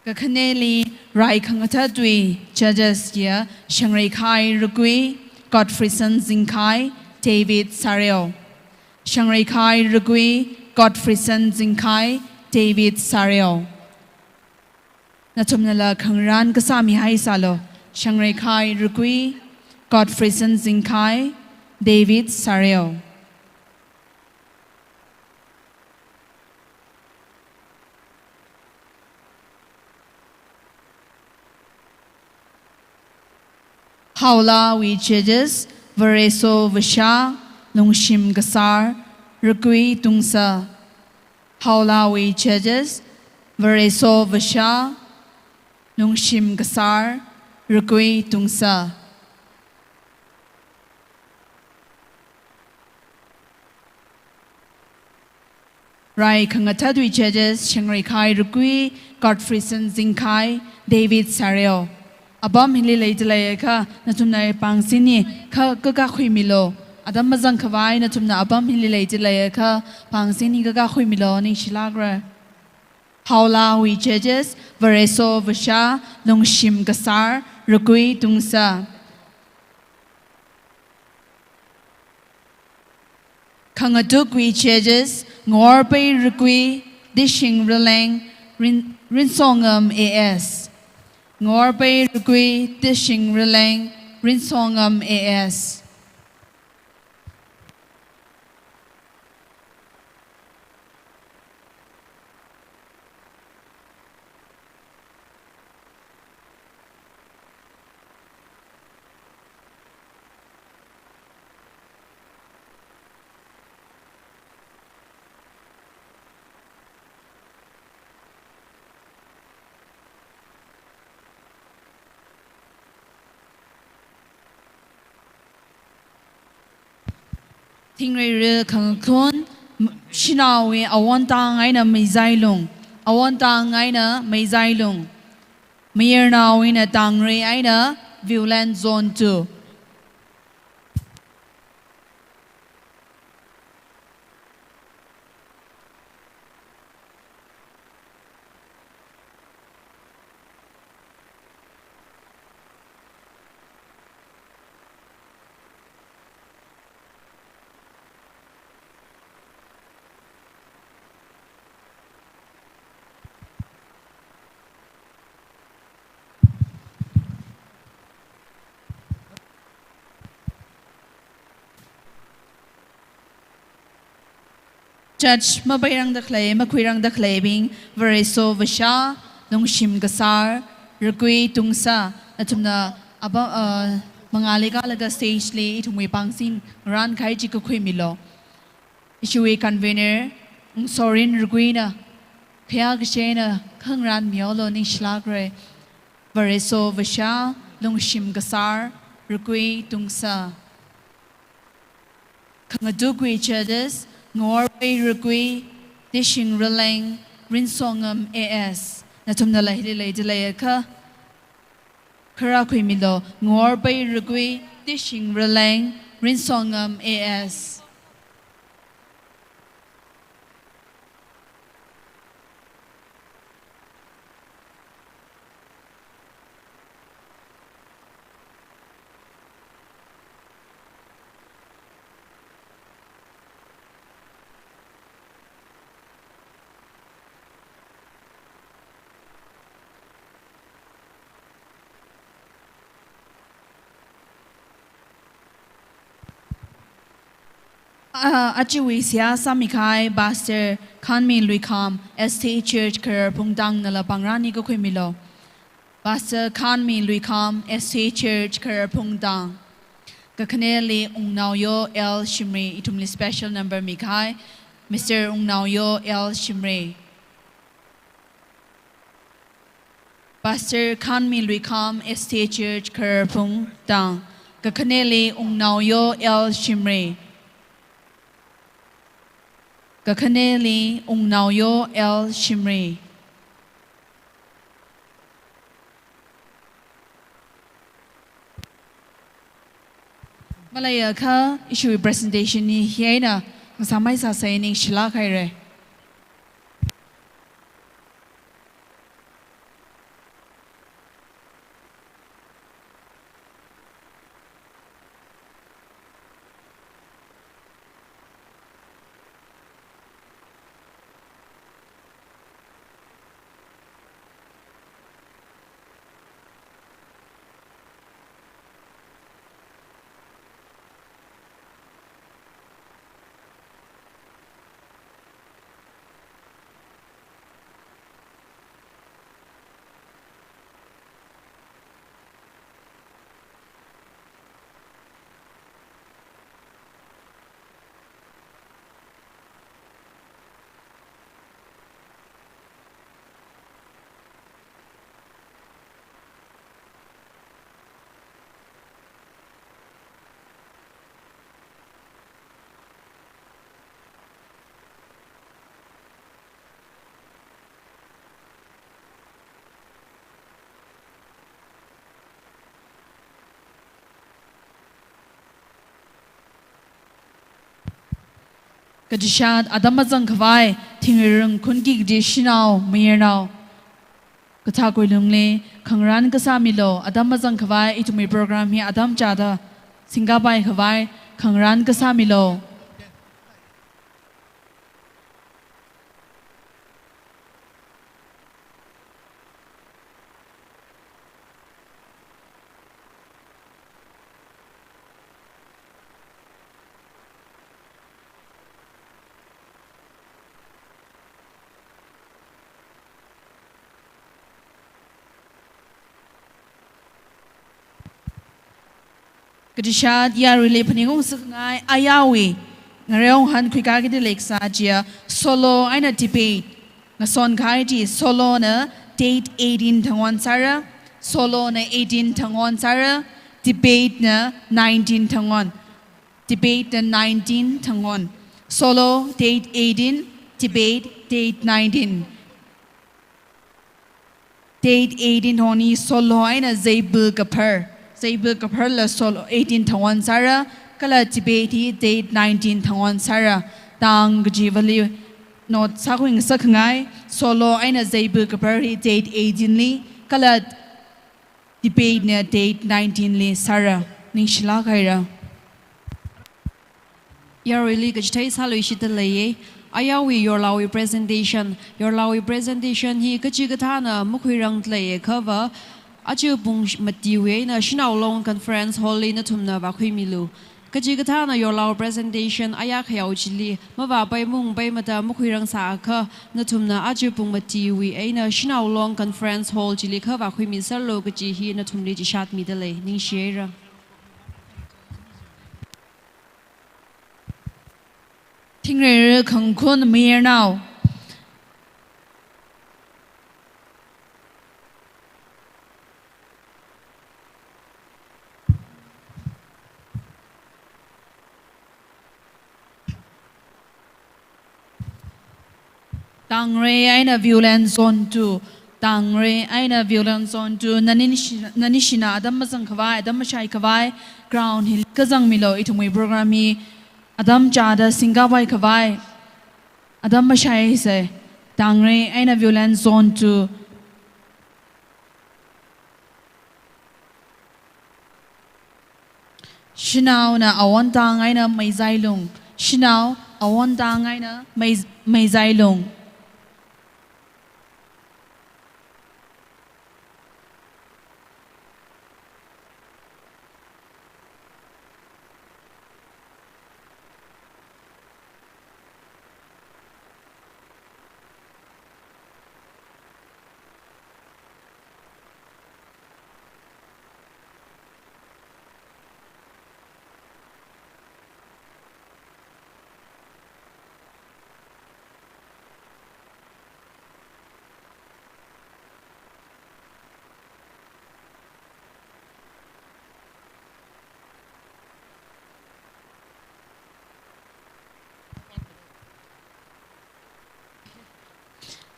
Kakhaneli rai khangathatwui judges ya Shangreikhai Rukui, Godfreyson Zingkhai, David Sareo. Shangreikhai Rukui, Godfreyson Zingkhai, David Sareo. Nathumnala khangarān kasā mihai sālu. Shangreikhai Rukui, Godfreyson Zingkhai, David Sareo. Haolawui judges, Vareso Vasha, Lungshim Kasar, Rukui Tungsa. Haolawui judges, Vareso Vasha, Lungshim Kasar, Rukui Tungsa. Rai khangathatwui judges, Shangreikhai Rukui, Godfreyson Zingkhai, David Sareo. Apam hili leida leiakha, nathumna pāngshini, kha kakā khuimilu. Atam mazangkhavai nathumna apam hili leida leiakha, pāngshini kakā khuimilu, ningshilākra. Haolawui judges, Vareso Vasha, Lungshim Kasar, Rukui Tungsa. Khangatukwui judges, Ngaworpei Rukui, Tishing Rileng, Rin-, Rinsongam A S. Ngaworpei Rukui, Tishing Rileng, Rinsongam A S. Thingreira khangkhon, m-, shanaowui awontang eina Meizailung, awontang eina Meizailung, mayarnaowui eina Tangrei eina Viewland Zone two. Judge mapeirangda khalei, makhuirangda khaleibing, Vareso Vasha, Lungshim Kasar, Rukui Tungsa, nathumna aba, uh, mangāli kālaga stage li ithumwui pāngshing rānkahai chi kakhuimilu. Ishiwui convener, Ngsorin Rukuina, khayākashi eina khangarān mihaolu, ningshilākra. Vareso Vasha, Lungshim Kasar, Rukui Tungsa. Khangatukwui judges, Ngaworpei Rukui, Tishing Rileng, Rinsongam A S. Nathumnala hili leida leiakha, kharā khuimilu, Ngaworpei Rukui, Tishing Rileng, Rinsongam A S. Ah, ajawui seihā sāmikahai Pastor Khanmi Luikham, S T Church Kharar Phungtang nala pāngrāni kakhuimilu. Pastor Khanmi Luikham, S T Church Kharar Phungtang. Kakhaneli Wungnaoyo L Shimray, ithumli special number mikahai, Mister Wungnaoyo L Shimray. Pastor Khanmi Luikham, S T Church Kharar Phungtang. Kakhaneli Wungnaoyo L Shimray. Kakhaneli Wungnaoyo L Shimray. Maleiakha, ishiwui presentation hi hieina ngasāmei sāsei, ningshilāk haira. Katishat atam mazangkhavai, Thingreira Khunki kaji shanao, mayarnao kathā khuilungli khangarān kasā milu. Atam mazangkhavai, ithumwui program hi atam chāda singkapai khavai, khangarān kasā milu. Katishat yaruili phaningung sākhangai ayarwui ngareo ngahān khuikā kida leikasā chiya solo eina debate. Ngasonkahai chi solo na date eighteen thangwon sāra, solo na eighteen thangwon sāra, debate na nineteen thangwon. Debate na nineteen thangwon. Solo date eighteen, debate date nineteen. Date eighteen thangwon hi solo eina Zeipu Kaphar. Zeipu Kapharla solo eighteen thangwon sāra, kala debate hi date nineteen thangwon sāra. Tang kachivali note sākhui ngasakhangai, solo eina Zeipu Kaphar hi date eighteen li, kala debate na date nineteen li sāra. Ningshilāk haira. Yaruili kachithei sāluishitda leiya. Ayarwui yorlaowui presentation. Yorlaowui presentation hi kachikathāna makhuirangda leiya khava, aja pung sh-, matiwui eina Shanao Long Conference Hall li nathumna vākhuimilu. Kachikathāna yorlao presentation ayar khayao chili mavāpai mungpai mada makhuirangsā akha, nathumna aja pung matiwui eina Shanao Long Conference Hall chili kha vākhuimiserlu kaji hi nathumli chishat mida lei. Ningshi haira. Thingreira Khangkhun mayarnao. Tangre eina Viewland Zone two. Tangre eina Viewland Zone two. Nani nishi-, nanishina atam mazangkhavai, atam mashaikhavai, ground hili kazangmilu, ithumwui program hi atam chāda singkapai khavai atam mashaisa. Tangre eina Viewland Zone two. Shanaona Awontang eina Meizailung. Shanao Awontang eina Mei-, Meizailung.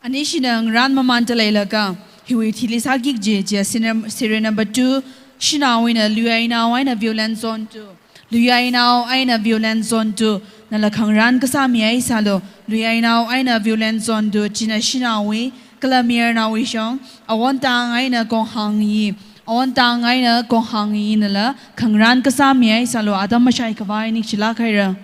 Anishina ngarān mamānda leilakha, hiwui thili sāki kaji, chiya serial, serial number two, shanaowuina Luiyainao eina Viewland Zone two. Luiyainao eina Viewland Zone two. Nala khangarān kasā mihaisālu. Luiyainao eina Viewland Zone two. China shanaowui, kala mayarnaowui shong, Awontang eina Konghangyi. Awontang eina Konghangyi nala khangarān kasā mihaisālu, atam mashaikhavai ningshilāk haira.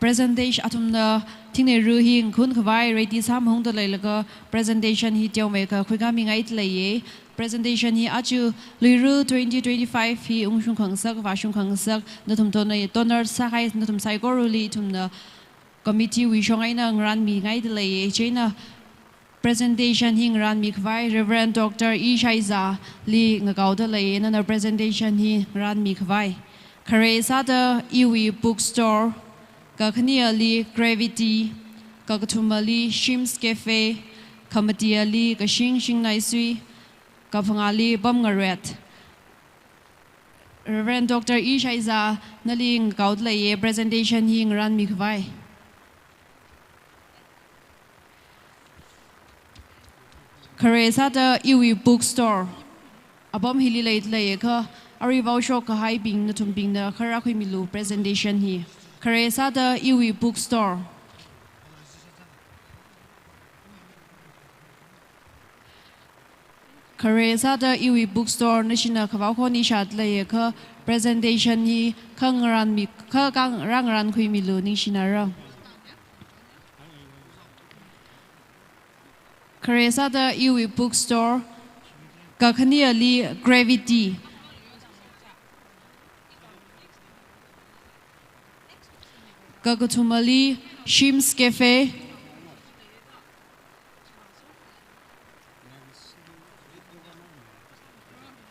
Presentation athumna thingnei ru hi ngakhun khavai ready sāmahungda leilaga presentation hi teomeikha khuikāmingaida leiye. Presentation hi aja Luira twenty twenty-five hi ungshung khangasak, vāshung khangasak, nathum tona donor sākahai nathum saikorali ithumna committee wui shong eina ngarānmingaida leiye. Chieina presentation hi ngarānmi khavai Reverend Doctor E Shaiza li ngakaoda leiye, nana presentation hi ngarānmi khavai. Khare sāda iwui bookstore, kakhaneali Gravity, kakathumali Shim's Cafe, khamatiali Kashing Shingnaisui, kaphangāli Pamngaret. Reverend Doctor E Shaiza, nali ngakaoda leiye, presentation hi ngarānmi khavai. Khare sāda iwui bookstore. Apam hili leida leiakha, aruivao shokkahaibing nathumbingna kharā khuimilu presentation hi. Khare sāda iwui bookstore. Khare sāda iwui bookstore nashina khavao khoni shāda leiakha presentation hi khangarānmi, kha khangarā ngarānkhuimilu ningshinara. Khare sāda iwui bookstore, kakhaneali Gravity, kakathumali Shim's Cafe.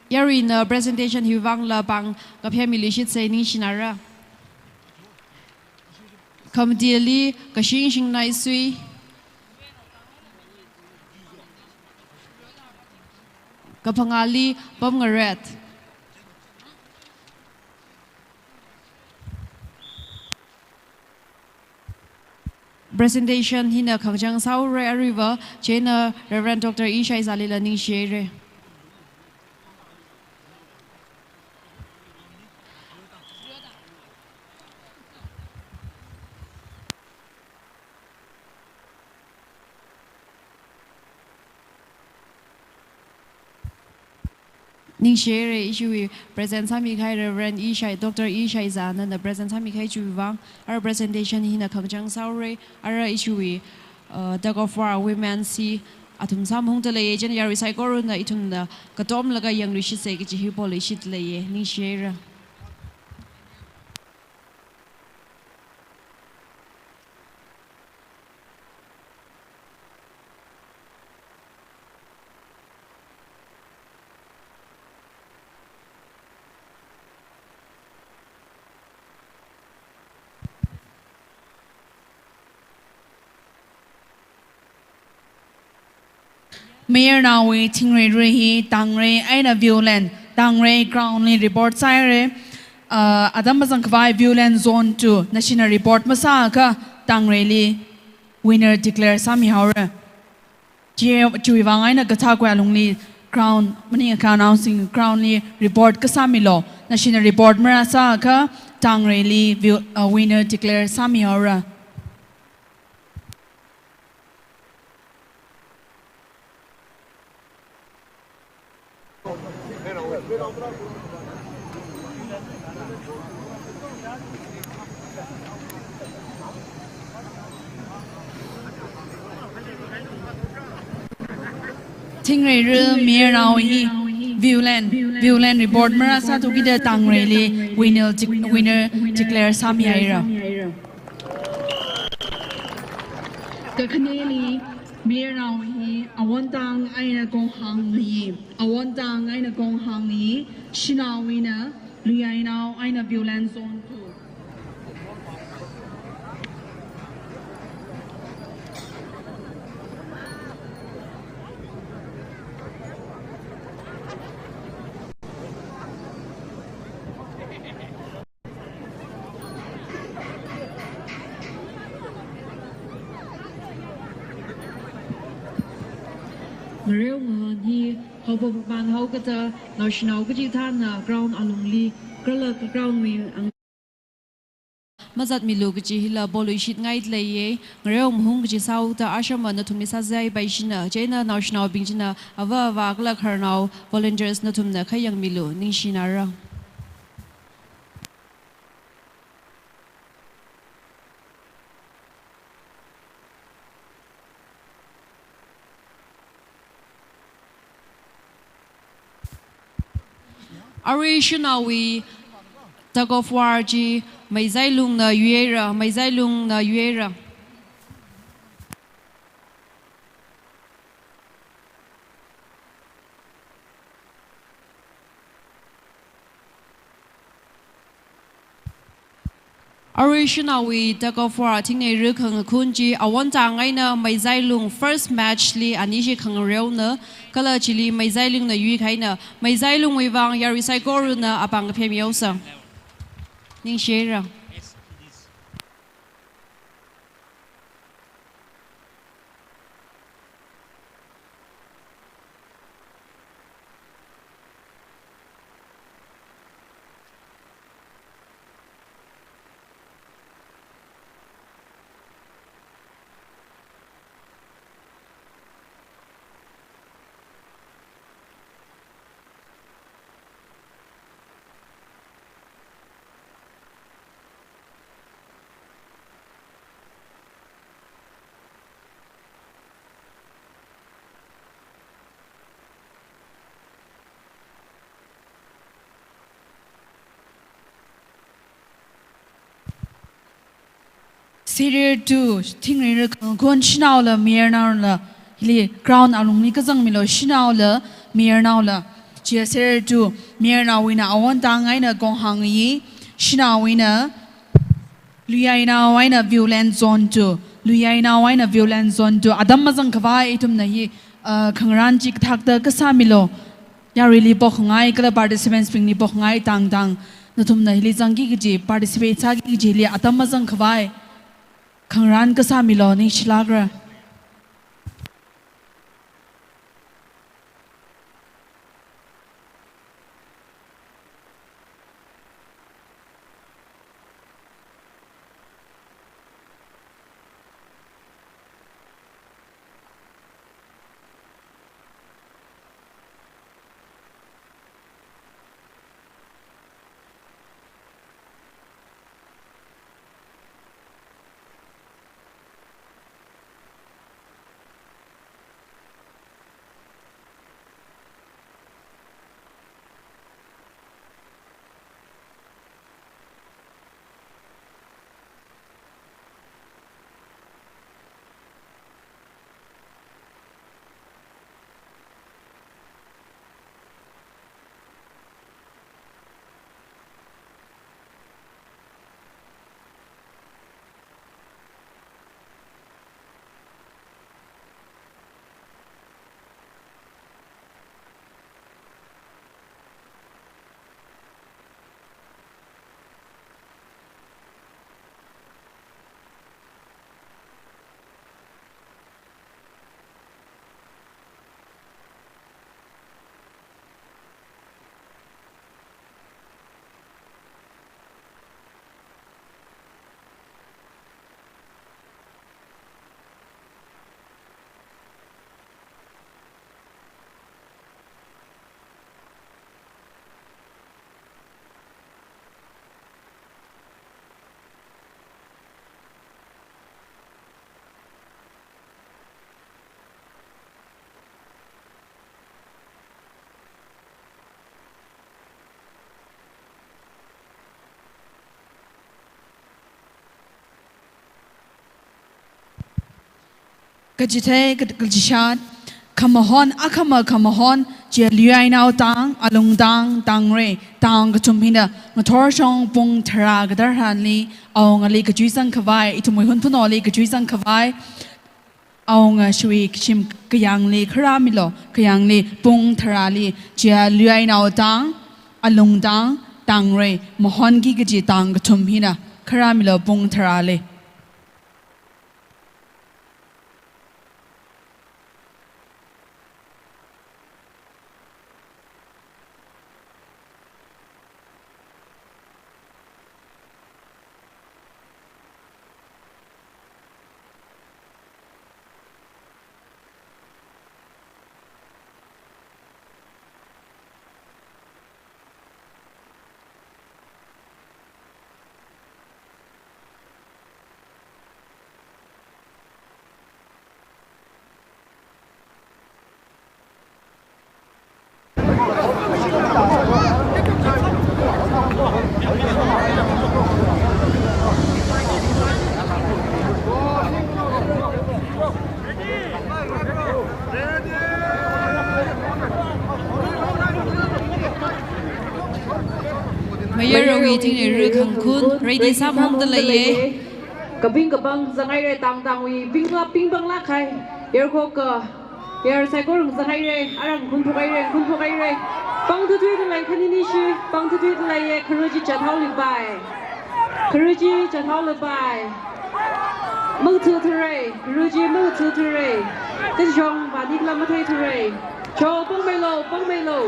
Yaruina presentation hiwui vangla pāng kaphayāmiluishitsei ningshinara. Khamatiali Kashing Shingnaisui, kaphangāli Pamngaret. Presentation hina khangachang sāhaora aruiva, chieina Reverend Doctor E Shaizalila ningshihaira. Ningshihaira, ishiwui present sāmikahai Reverend E Shai, Doctor E Shaiza, nana present sāmikahai chiwui vang, ara presentation hina khangachang sāhaora, ara ishiwui, uh, tug of war women si athum sāmahungda leiya, chieina yarui saikorana ithumna katomlaga yangluishitsei kaji hi poluishitda leiya, ningshihaira. Mayarnaowui thingrei rui hi Tangrei eina Viewland, Tangrei ground li report sāhaira. Uh, atam mazangkhavai Viewland Zone two, nashina report masāakha Tangreili winner declare sāmihaora. Chi, chiwui vang eina kathākwa lungli ground, maningakha announcing ground li report kasāmilo. Nashina report marāsāakha Tangreili view, uh, winner declare sāmihaora. Thingrei rui mayarnao hi Viewland, Viewland report marāsāthukida Tangreili winner dec-, winner declare sāmihaira. Kakhaneli mayarnao hi Awontang eina Konghangli, Awontang eina Konghangli, shanaowuina Luiyainao eina Viewland Zone two. Ngareo ngahān hi haopapam haokada naoshinao kachikathāna ground alungli, kala ground wui ang- mazatmilu kaji hila poluishitngaida leiya. Ngareo mahung kaji sāhaoda ashama nathumli sāzaipaishina, chieina naoshinaobing china ava avā kala khararnao volunteers nathumna khayangmilu, ningshinara. Arui shanaowui tug of war chi Meizailungna yuihaira, Meizailungna yuihaira. Arui shanaowui tug of war thingneira khangakhun chi awon tang eina Meizailung first match li anishi khangareona, kala chili Meizailungna yuikahaina, Meizailungwui vang yarui saikorana apāng kaphemihaosa. Ningshihaira. Series two, thingneira khangakhun shanaola mayarnaola, hili ground alungli kazangmilu shanaola mayarnaola. Chiya series two, mayarnaowuina awon tang eina konghānga, shanaowuina Luiyainao eina Viewland Zone two, Luiyainao eina Viewland Zone two, atam mazangkhavai ithumna hi, uh, khangarān chi kathakta kasāmilu. Yaruili pokhangai, kala participants bingli pokhangai tangtang, nathumna hili zangki kaji, participate sāki kajili atam mazangkhavai khangarān kasāmilu, ningshilākra. Kachithei, ka-, kachishat, khamahon, akhama khamahon, chiya Luiyainao tang, alung tang, tangrei, tang kathum hina, ngathor shong pung tharā kathar tharanli, awungali kachui zangkhavai, ithumwui Hunphunoli kachui zangkhavai, awunga shawui kashim kayāngli kharāmilu, kayāngli pung tharāli, chiya Luiyainao tang, alung tang, tangrei, mahonki kaji tang kathum hina, kharāmilu pung tharāli. Tingneira Khangkhun, ready sāmungda leiye. Kaping kapang zanghaire, tangtangwui pingla pingpangla khai. Yarkhoka, yar saikora zanghaire, ara ngakhun phokhaire, ngakhun phokhaire. Pangthuithuida lei khaninishi, pangthuithuida leiye, khararchi chathaoli pai. Khararchi chathaoli pai. Mangthuithuire, khararchi mangthuithuire. Kachong vani kala matheithuire. Cho, pangmeilo, pangmeilo.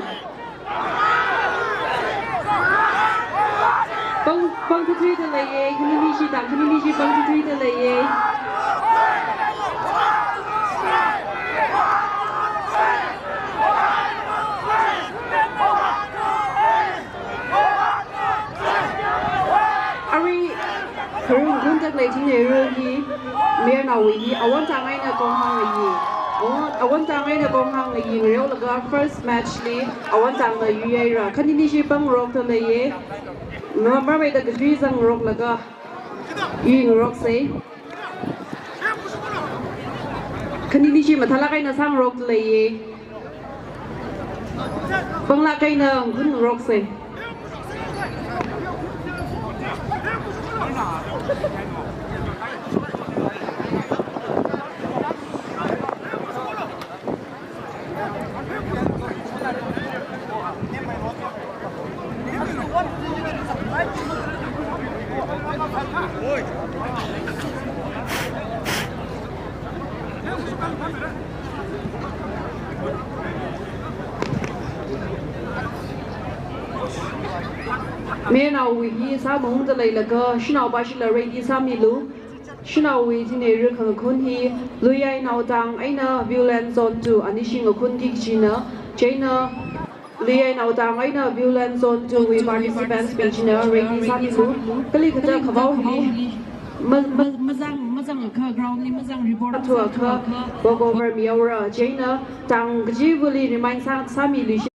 Pang, pangthuithuida leiye, khaninishi tang, khaninishi pangthuithuida leiye. Arui, kharung kuntak lei Tingneira hi, mayarnaowui hi, awon tang eina konghāng leiye. Awon, awon tang eina konghāng leiye, ngareolaga first match li, awon tangna yuihaira. Khaninishi pangrokta leiye. Mamameida kachui zangroklaga, yuingaroksei. Khaninishi mathālāk eina sāngarokta leiye. Panglāk eina ngakhun ngaroksei. Mayarnaowui hi sāmungda leilaga, shanaopashila ready sāmilu. Shanaowui Tingneira Khangkhun hi, Luiyai Naotang eina Viewland Zone two, anishi ngakhunki kajina, chieina Luiyai Naotang eina Viewland Zone two wui participants bing china ready sāmilu. Kali kata khavao hi, ma, ma, mazang, mazangakha ground li mazang report thuakha, walk over mihaora, chieina tang kachivali remind sā, sāmilu.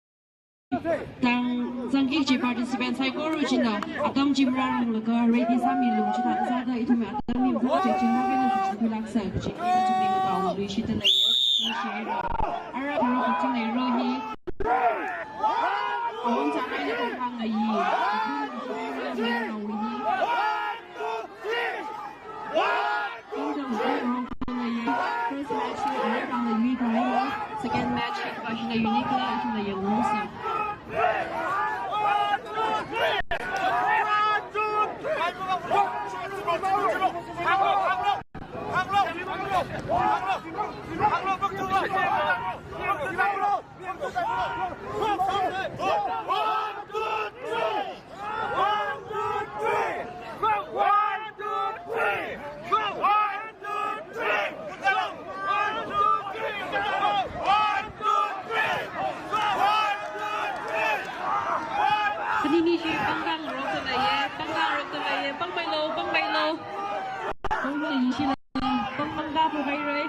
Tang zangki kaji participant saikora china, atam chi marāranglaga ready sāmilu, chithāda sāda ithumwui atam hi machuk chingna kena shuchukhuilāksa kaji, ithumwui mapao luishida leiye, ningshihaira. Ara kharung Tingneira hi, awon tang eina konghāng leiye. First match hi awon tangna yuikahai. Second match hi kavāshina yuikhala, ithumna yangngarumsa. One, two, three. One, two, three. One, two, three. One, two, three. One, two, three. One. Khaninishi pangkhangarokta leiye, pangkhangarokta leiye, pangmeilo, pangmeilo. Pangmeilo, yishila. Pang, pangkha phokhaire.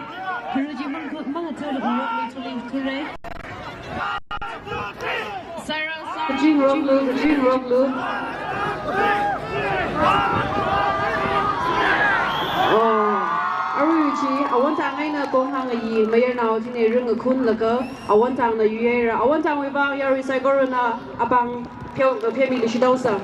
Khararchi mang, mangathālaga rokluithuiluire. Sara, sara. Kachingaroklu, kachingaroklu. Oh, arui chi, awon tang eina konghāng leiye, mayarnao Tingneira ngakhunlaga, awon tangna yuihaira. Awon tangwui vang yarui saikorana apāng pheo, phemiluishit haosa.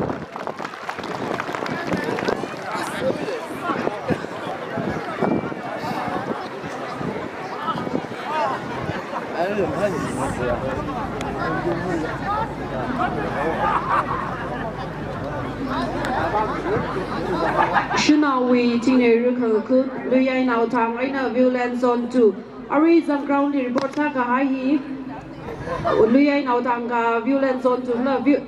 Shanaowui Tingneira Khangkhun, Luiyai Naotang eina Viewland Zone two. Arui zang ground li report sākahai hi, Luiyai Naotang ka Viewland Zone two la View-,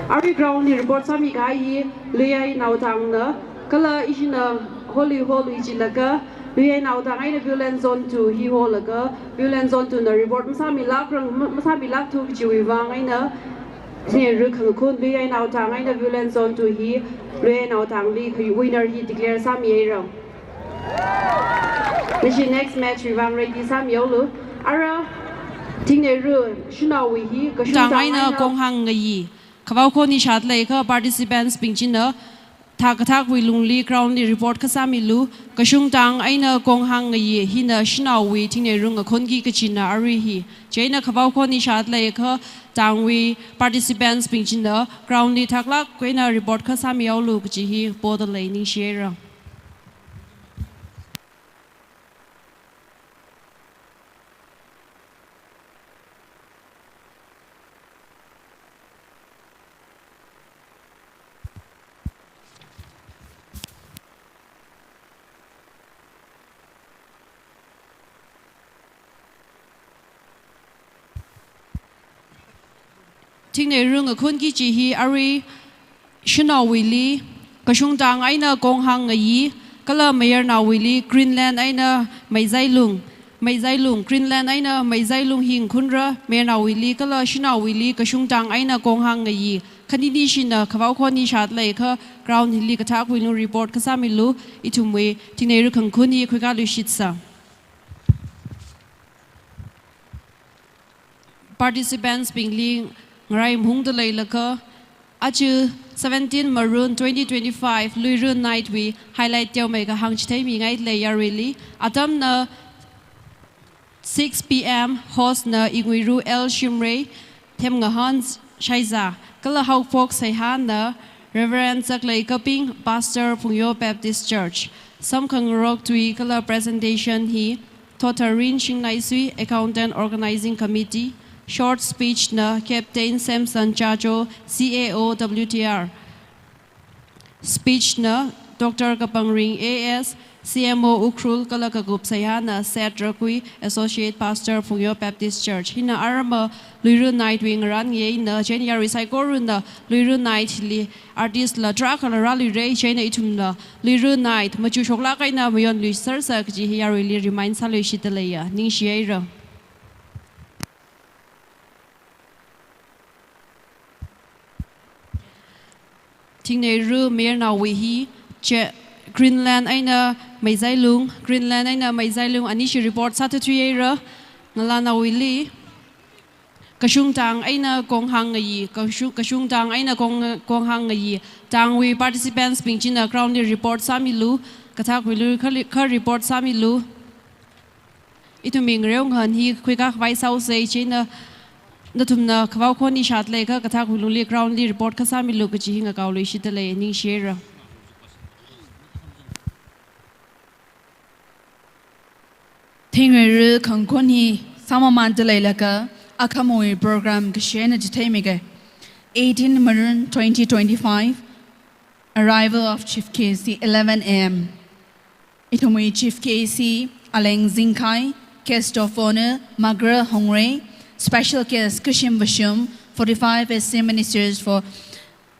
arui ground li report sāmikahai hi Luiyai Naotangna, kala ishina holi holi jilaga, Luiyai Naotang eina Viewland Zone two hi holaga, Viewland Zone two na report masāmilākrang, ma-, masāmilākthu kajiwui vang eina, Tingneira Khangkhun, Luiyai Naotang eina Viewland Zone two hi, Luiyai Naotangli kha winner hi declare sāmihaira. Nashi next match wui vang ready sāmihaolu. Ara, Tingneira shanaowui hi, kashung tang eina konghāng ngayi. Khavao khoni shat leiakha participants bing china, Thakathak wui lungli ground li report kasāmilu, kashung tang eina konghang ngayi hina shanaowui thingneirung akhon ki kachina arui hi. Chieina khavao khon ni shat leikha tangwui participants bing china ground li thaklak eina report kasāmihaolu kachi hi poda lei ningshira. Thingneirung akhon ki chi hi arui shanaowuili kashung tang eina konghang ngayi, kala mayarnaowuili Greenland eina meizailung, meizailung, Greenland eina meizailung hi ngakhunra, mayarnaowuili kala shanaowuili kashung tang eina konghang ngayi. Khanini shina khavao khon ni shat leikha ground hili kathak wui lung report kasāmilu, ithumwui thingneirung khangakhon hi khuikaluishitsa. Participants bingli ngarai mhungda leilakha, aja seventeen Maroon twenty twenty-five Luira Night wui highlight teomeikha hāngchitheimi ngai lei yaruili. Atamna six P M host na Inguiru L Shimray, Themngahon Shaiza, kala haophok seihāna Reverend Zaklei Kaping, Pastor Phungyo Baptist Church. Samkhangarok tui kala presentation hi Thotharin Shingnaisui, Accountant Organizing Committee. Short speech na Captain Samson Chacho, C A O W T R. Speech na Doctor Kapangring A S, C M O Ukhrul, kala kakup seihāna Seth Rakui, Associate Pastor Phungyo Baptist Church. Hina arama Luira Night wui ngarān ngayeina, chieina yarui saikorana Luira Night li artist la tarākhala rāluira, chieina ithumna Luira Night machu shoklak eina mayonluisersa kachi hi yaruili remind sāluishitda leiya, ningshihaira. Thingneirung mayarnaowui hi, che, Greenland eina meizailung, Greenland eina meizailung anishi report sāthathuihaira. Ngalānaowuili kashung tang eina konghang ngayi, kashung, kashung tang eina kong, konghang ngayi. Tangwui participants bing china ground li report sāmilu, kathak wui lung kha, kha report sāmilu. Ithumwui ngareo ngahān hi khuikakhavai sāusei, chieina nathumna khavao khon ni shat leikha kathak wui lungli ground li report kasāmilu kachi hi ngakaoluishitda lei, ningshihaira. Thingneirung khangakhon hi sāmamānda leilakha, akhamawui program kashi eina chitheimika. Eighteen Maroon twenty twenty-five, arrival of Chief K C, eleven A M. Ithumwui Chief K C Aleng Zingkhai, Guest of Honour Margaret Hongre, Special Guest Kashim Vashum, forty-five S C Ministers for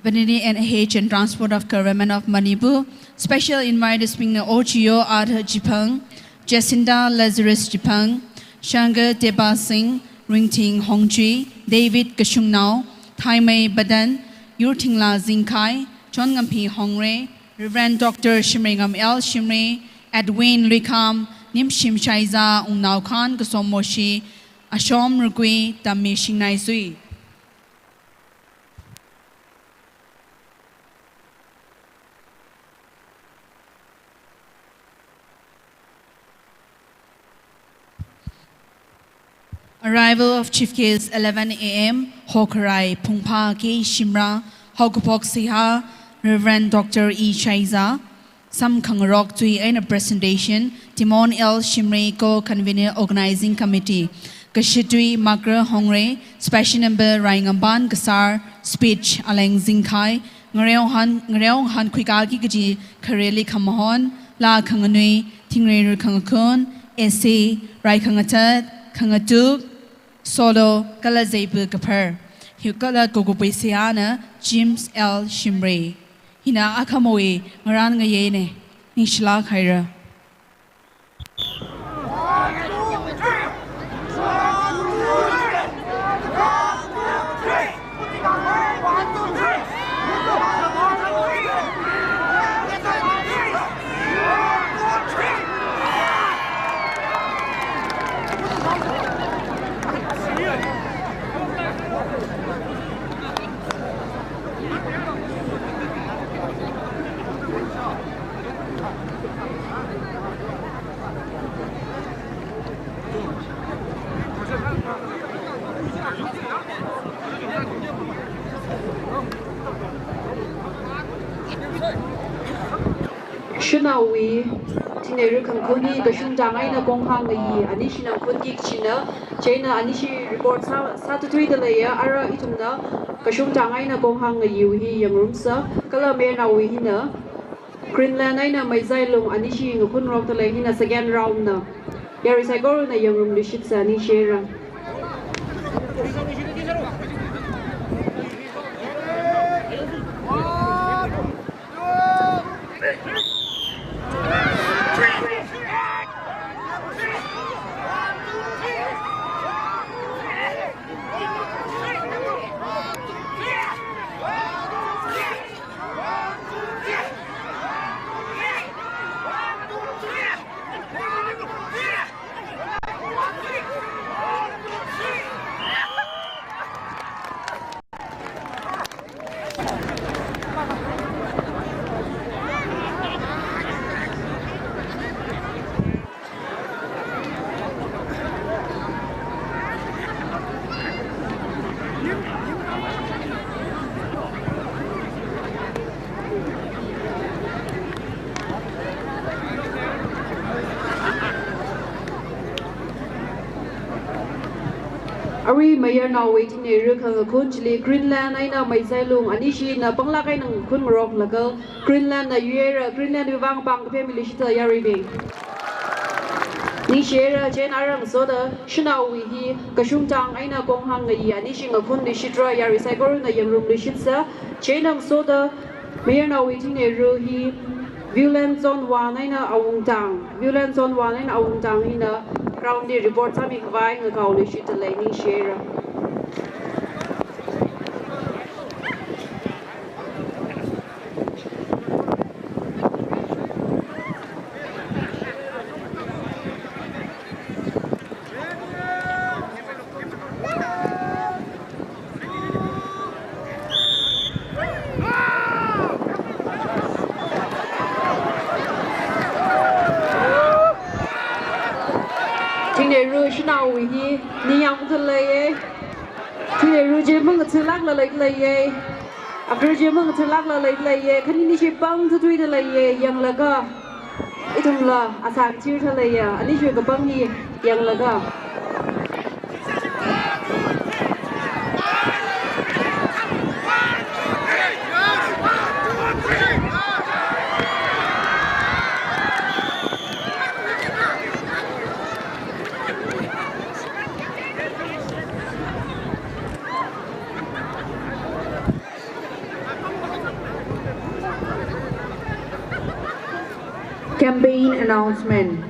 Veterinary and H and Transport of Government of Manipur. Special invitees bingna Ochiyo Arthur Chipang, Jacinta Lazarus Chipang, Shankar Deba Singh, Ringting Hongchui, David Kashungnao, Thaimei Badan, Yurthingla Zingkhai, John Ngamphi Hongre, Reverend Doctor Shimreingam L Shimray, Edwin Luikham, Nimshim Shaiza, Wungnaokhan Kasom Moshi, Ashom Rukui, Tammi Shingnaisui. Arrival of Chief Guest, eleven A M, Hokharai Phungpha K Shimrah, Haokaphok Seihā, Reverend Doctor E Shaiza, Samkhangarok tui eina presentation, Timon L Shimray, Co-Convener, Organizing Committee, Kashitui Margaret Hongre, Special Number Raingamban Kasar, speech Aleng Zingkhai, Ngareohan, Ngareohan Khuikaki kaji khareli khamahon, Laa Khanganui, Thingreirui Khangakhun, essay, Rai Khangathat, Khangatuk, solo, kala Zeipu Kaphar. Hi kala kakupwui seihāna James L Shimray. Hina akhamawui ngarān ngayeina, ningshilāk haira. Awui Thingneira khangakhun hi kashung tang eina konghang ngayi, anishi ngakhunki kachina, chieina anishi report sā, sāthuithuida leiya, ara ithumna kashung tang eina konghang ngayiwui hi yangrumsa, kala mayarnaowui hina Greenland eina Meizailung anishi ngakhun ngarokda lei, hina second round na. Yarui saikorana yangrumluishitsa, ningshira. Arui mayarnaowui Thingneira khangakhun chili Greenland eina Meizailung anishina panglāk eina ngakhun ngaroklaga Greenland na yuira, Greenland wui vang pāng kaphemmiluishitsa yaruibing. Ningshira, chieina ara ngasoda shanaowui hi kashung tang eina konghang ngayi anishi ngakhunluishitra, yarui saikorana yangrumluishitsa, chieina ngasoda mayarnaowui Thingneira hi Viewland Zone one eina Awungtang, Viewland Zone one eina Awungtang hina ground li report sāmikhavai ngakaoluishitda lei, ningshira. Thingneira shanaowui hi ningyāngda leiya. Thingneira chi mangathālākla leileiya. Akhara chi mangathālākla leileiya. Khaninishi pāngthuithuida leiya. Yanglaga ithumla asāng thirthaleiya. Anishi kapāng hi yanglaga. Campaign announcement.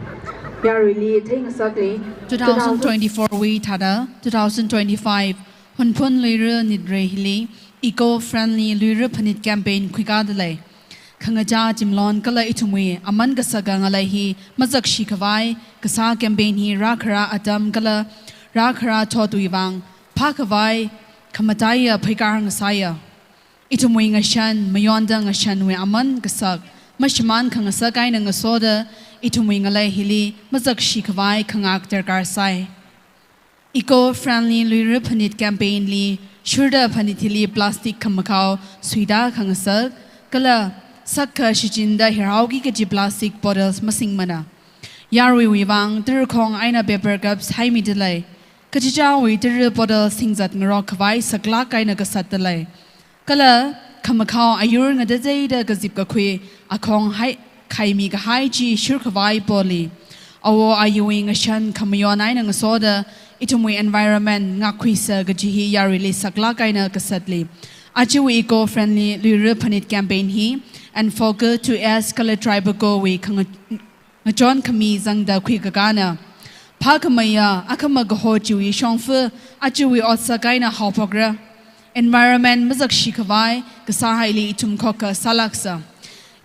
Yaruili theingasakli. Two thousand twenty-four wui thāda two thousand twenty-five Hunphun Luira Nitrei hili Eco Friendly Luira Phanit Campaign khuikāda lei. Khangachā chimlon kala ithumwui aman kasaka ngalei hi mazakshikhavaikasā campaign hi rākhara atam kala rākhara thotwui vang phākhavai khamataiya pheikar ngasāya. Ithumwui ngashan, mayonda ngashanwui aman kasak mashimān khangasak eina ngasoda ithumwui ngalei hili mazakshikhavaikha ngak darkar sai. Eco-friendly Luira Phanit campaign li shurda phanit hili plastic khamakhao suida khangasak, kala sakha shichinda hirhaoki kaji plastic bottles masingmana. Yaruiwui vang tarakhong eina paper cups haimida lei. Kachichāwui tara bottle singzat ngarokkhavai saklāk eina kasatda lei. Kala khamakhao ayur ngatateida kazip kakhui akhong hai khaimi kahai chi shurkhavai poli. Awo ayuwui ngashan khamayon eina ngasoda ithumwui environment ngakkhuisa kaji hi yaruili saklāk eina kasatli. Ajawui eco-friendly Luira Phanit campaign hi Enfoca two S kala Tribeco wui khanga- ngachon khami zangda khuikakāna. Phākhameiya akhama kaho chiwui shongfa ajawui otsak eina haophokra. Environment mazakshikhavaikasā haili ithum khokkha sālāksa.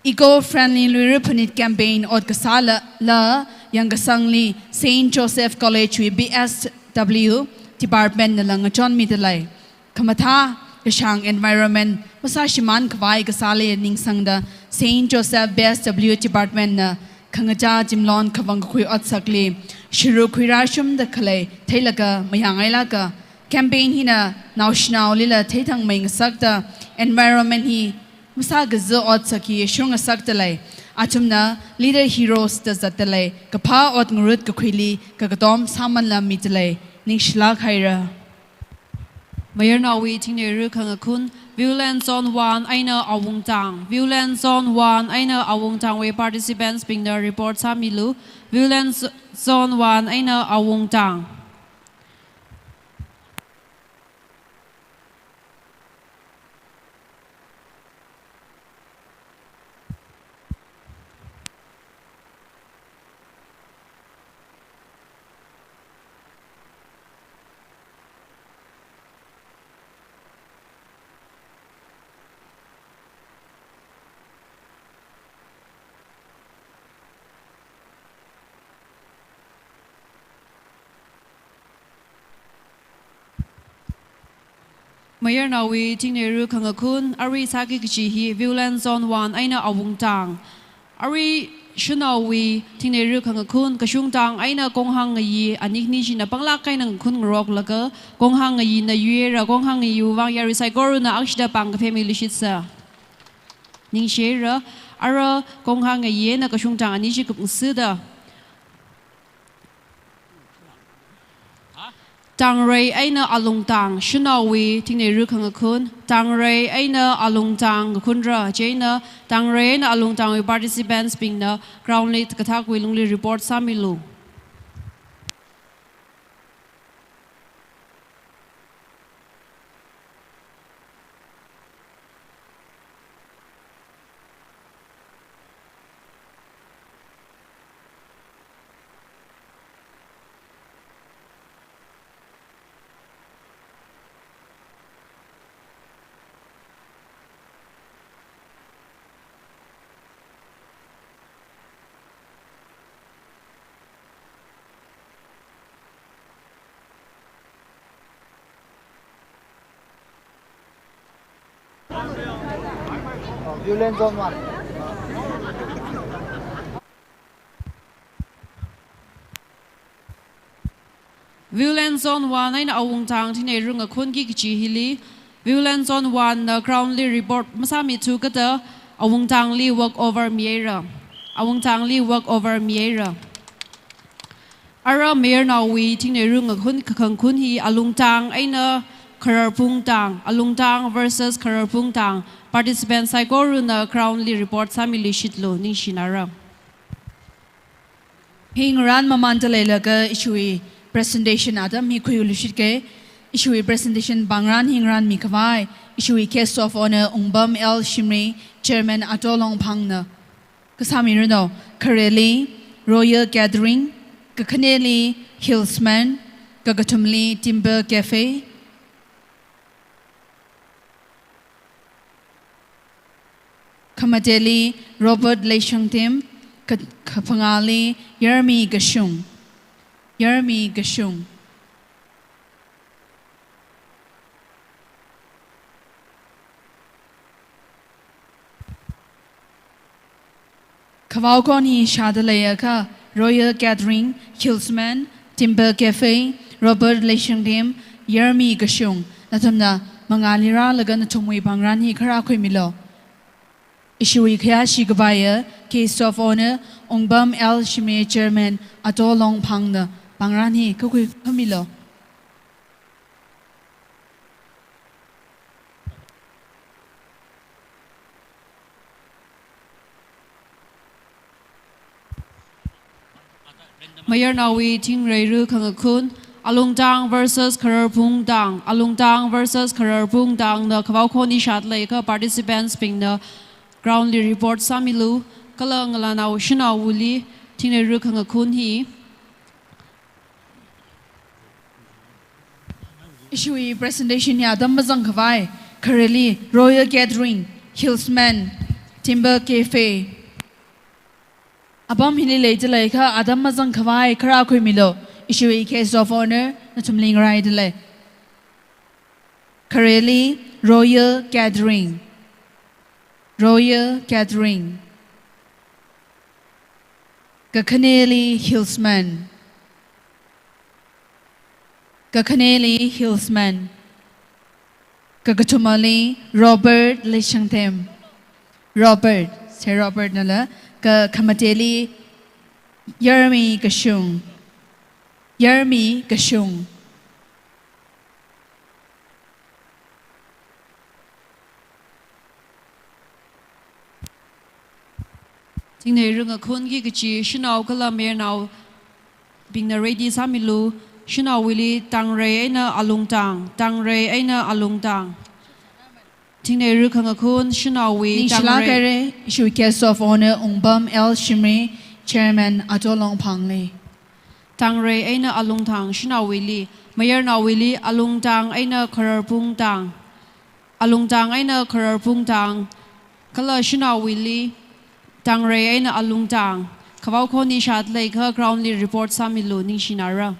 Eco-friendly Luira Phanit campaign ot kasāla, la yangkasangli Saint Joseph College wui B S W department nala ngachonmida lei. Khamathā kashāng environment masāshimānkhavai kasāli ningsangda Saint Joseph B S W department na khangachā chimlon khavang kakhui otsakli shuruk khuirāshungda khalei theilaga mayāngailāka. Campaign hina naoshinaolila theithangmei ngasakta environment hi masākaza otsak hi shurngasakta lei. Athumna leader heroes da zatdalei, kaphā ot ngarut kakhuili kakatom sāmanlāmidalei, ningshilāk haira. Mayarnaowui thingneira khangakhun, Viewland Zone one eina Awungtang. Viewland Zone one eina Awungtangwui participants bingna report sāmilu. Viewland Z-, Zone one eina Awungtang. Mayarnaowui thingneira khangakhun, arui sāki kachi hi Viewland Zone one eina Awungtang. Arui shanaowui thingneira khangakhun, kashungtang eina konghang ngayi, ani khani china panglāk eina ngakhun ngaroklaga, konghang ngayina yuira, konghang ngayiwui vang yarui saikorana akshida pāng kaphemiluishitsa. Ningshira, ara konghang ngayi eina kashungtang ani chi kupngasida. Tangrei eina Alungtang, shanaowui thingneira khangakhun, Tangrei eina Alungtang ngakhunra, chieina Tangrei eina Alungtangwui participants bingna ground li kathakwui lungli report sāmilu. Viewland Zone one. Viewland Zone one eina Awungtang thingneira ngakhunki kachi hili, Viewland Zone one na ground li report masāmithu kajida, Awungtangli walk over mihaira. Awungtangli walk over mihaira. Ara mayarnaowui thingneira ngakhun khangakhun hi Alungtang eina Khararphungtang, Alungtang versus Khararphungtang, participant saikorana ground li report sāmiluishitlu, ningshinara. Hi ngarān mamānda leilaga ishiwui presentation atam hi khuiluishitke. Ishiwui presentation pāngrān hi ngarānmi khavai ishiwui Guest of Honour Wungpam L Shimray, Chairman Ato Longphangna kasāmi rano. Khareli Royal Gathering, kakhaneli Hillsman, kakathumli Timber Cafe, khamateli Robert Leishangtem, ka-, kaphangāli Yarmi Kashung. Yarmi Kashung. Khavao khon hi shāda leiakha, Royal Gathering, Hillsman, Timber Cafe, Robert Leishangtem, Yarmi Kashung, nathumna mangāli rālaga nathumwui pāngrān hi kharā khuimilu. Ishiwui khayāshi khavaiya Guest of Honour Wungpam L Shimray, Chairman Ato Longphangna pāngrān hi kakhui khamilu. Mayarnaowui thingneira khangakhun, Alungtang versus Khararphungtang, Alungtang versus Khararphungtangna khavao khon hi shāda leiakha participants bingna ground li report sāmilu, kala ngalānao shanaowuili thingneira khangakhun hi. Ishiwui presentation hi atam mazang khavai, khareli Royal Gathering, Hillsman, Timber Cafe. Apam hili leida leiakha atam mazang khavai kharā khuimilu. Ishiwui Guest of Honour nathumli ngaraida lei. Khareli Royal Gathering. Royal Gathering. Kakhaneli Hillsman. Kakhaneli Hillsman. Kakathumali Robert Leishangtem. Robert, Sir Robert nala, Kakhamateli Yarmi Kashung. Yarmi Kashung. Thingneira ngakhunki kachi shanao kala mayarnaobingna ready sāmilu. Shanaowuili Tangrei eina Alungtang, Tangrei eina Alungtang. Thingneira khangakhun shanaowui Tangrei. Ningshilāk haira, ishiwui Guest of Honour Wungpam L Shimray, Chairman Ato Longphangli. Tangrei eina Alungtang shanaowuili, mayarnaowuili Alungtang eina Khararpungtang. Alungtang eina Khararpungtang, kala shanaowuili Tangrei eina Alungtang. Khavao khoni shāda leiakha ground li report sāmilu, ningshinara.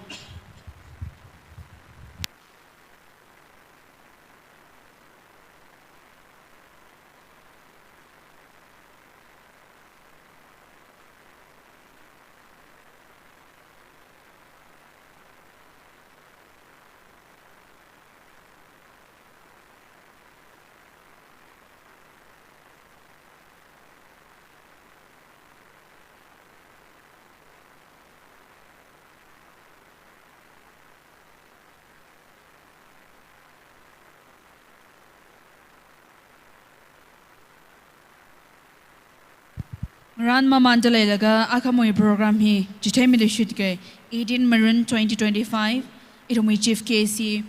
Ngarān mamānda leilaga akhamawui program hi chitheimida shitke. Eighteen Maroon twenty twenty-five, ithumwui Chief Guest hi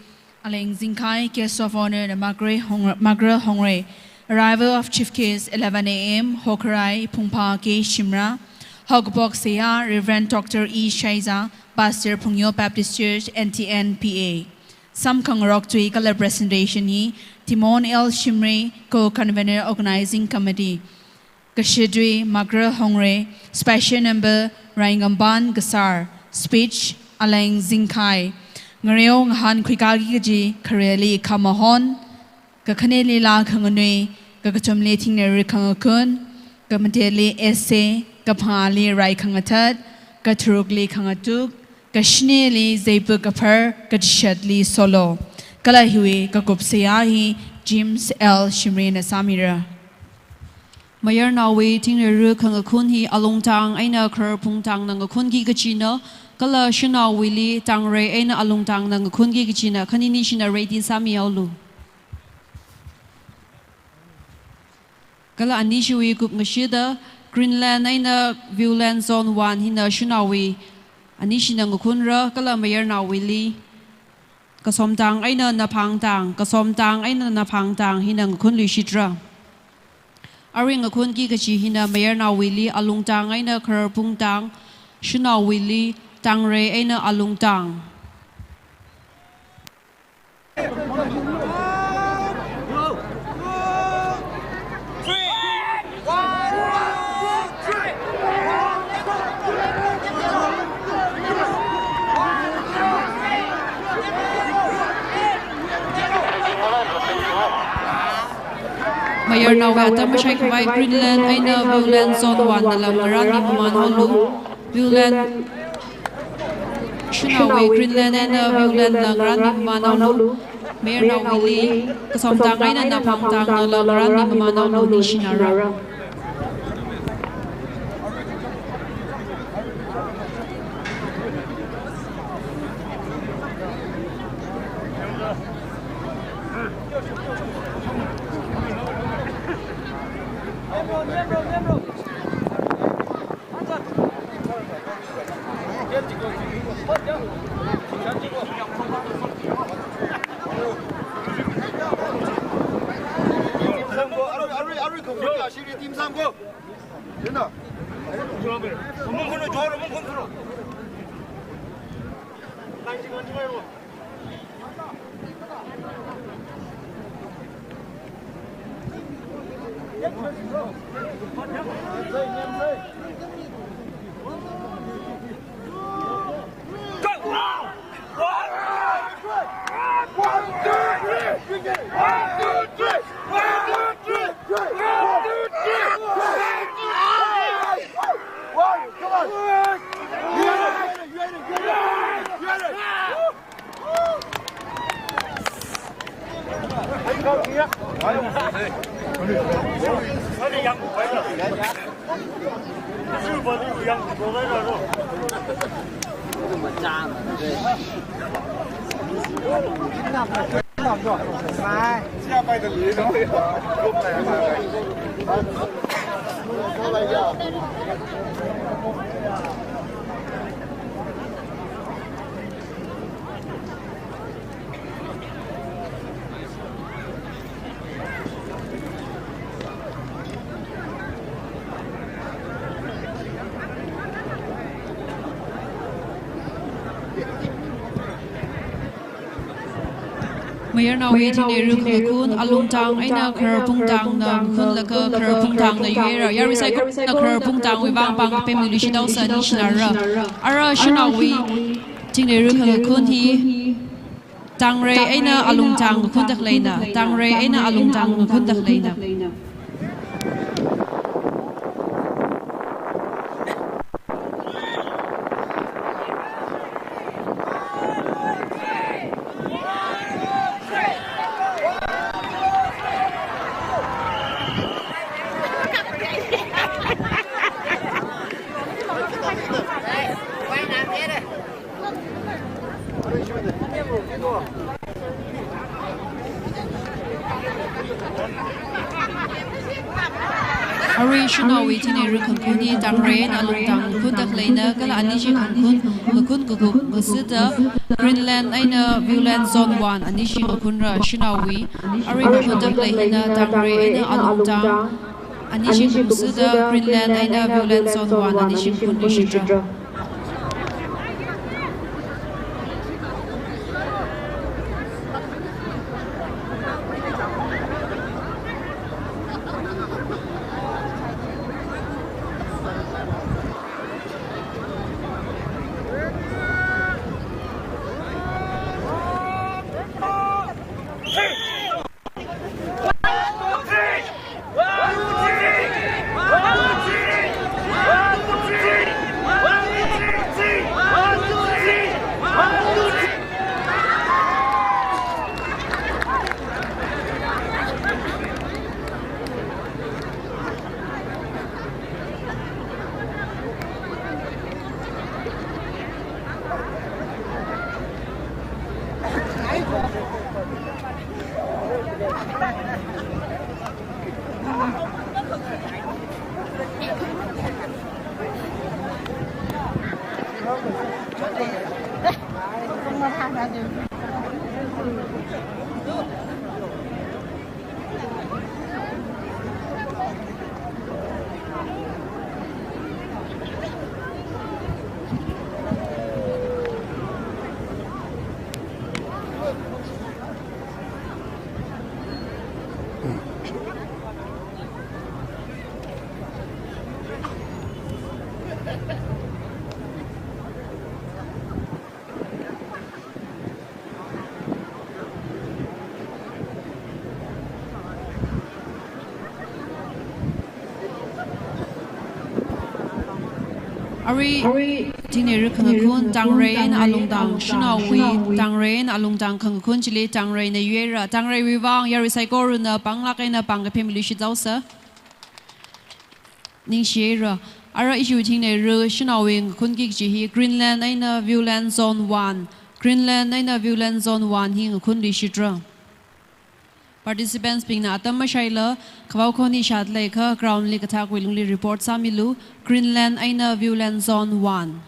Aleng Zingkhai, Guest of Honour na Margaret Hong-, Margaret Hongrei. Arrival of Chief Guest, eleven A M, Hokharai, Phungpha K Shimrah. Haokaphok seihā, Reverend Doctor E Shaiza, Pastor Phungyo Baptist Church, N T N P A. Samkhangarok tui kala presentation hi Timon L Shimray, Co-Convener, Organizing Committee. Kashitui Margaret Hongrei, special number Raingamban Kasar, speech Aleng Zingkhai. Ngareo ngahānkhuikaki kaji khareli khamahon, kakhaneli laa khanganui, kakathumli thingneira khangakhun, kamateili essay, kaphangāli rai khangathat, katharukli khangatuk, kashinili zeipuk kaphar, kachishatli solo. Kala hiwui kakup seihā hi James L Shimrayna sāmira. Mayarnaowui thingneira khangakhun hi Alungtang eina Khararpungtangna ngakhunki kachina, kala shanaowuili Tangrei eina Alungtangna ngakhunki kachina, khanini shina ready sāmihaolu. Kala anishiwui kupngashida Greenland eina Viewland Zone one hina shanaowui anishina ngakhunra, kala mayarnaowuili Kasomtang eina Naphangtang, Kasomtang eina Naphangtang hina ngakhunluishitra. Arui ngakhunki kachi hina mayarnaowuili Alungtang eina Khararpungtang, shanaowuili Tangrei eina Alungtang. Mayarnaowui atam mashaikhavai Greenland eina Viewland Zone one nala ngarānmi mamānhaolu. Viewland, shanaowui Greenland eina Viewlandla ngarānmi mamānhaolu. Mayarnaowuili Kasomtang eina Naphangtang nala ngarānmi mamānhaolu, ningshinara. Mayarnaowui thingneira khangakhun, alungtang eina kharar phungtangna ngakhunlaga kharar phungtangna yuira. Yarui saikorana kharar phungtangwui vang pāng kapemli leishithaosa, ningshinara. Ara shanaowui thingneira khangakhun hi Tangrei eina alungtang ngakhunda khaleina, Tangrei eina alungtang ngakhunda khaleina. Arui shanaowui thingneira khangakhun hi Tangrei eina alungtang ngakhunda khaleina, kala anishi khangakhun, ngakhun kakuk ngasida Greenland eina Viewland Zone One anishi ngakhunra shanaowui. Arui ngakhunda khalei hina Tangrei eina alungtang anishi ngasida Greenland eina Viewland Zone One anishi ngakhun leishitra. Arui thingneira khangakhun, Tangrei eina alungtang, shanaowui Tangrei eina alungtang khangakhun chili Tangreina yuira. Tangreiwui vang yarui saikorana pānglāk eina pāng kapemli leishithaosa. Ningshira. Ara ishi thingneira shanaowui ngakhunki kaji hi Greenland eina Viewland Zone One, Greenland eina Viewland Zone One hi ngakhun leishitra. Participants bingna atam mashaila, khavao khon hi shāda leiakha ground li kathakwui lungli report sāmilu, Greenland eina Viewland Zone One.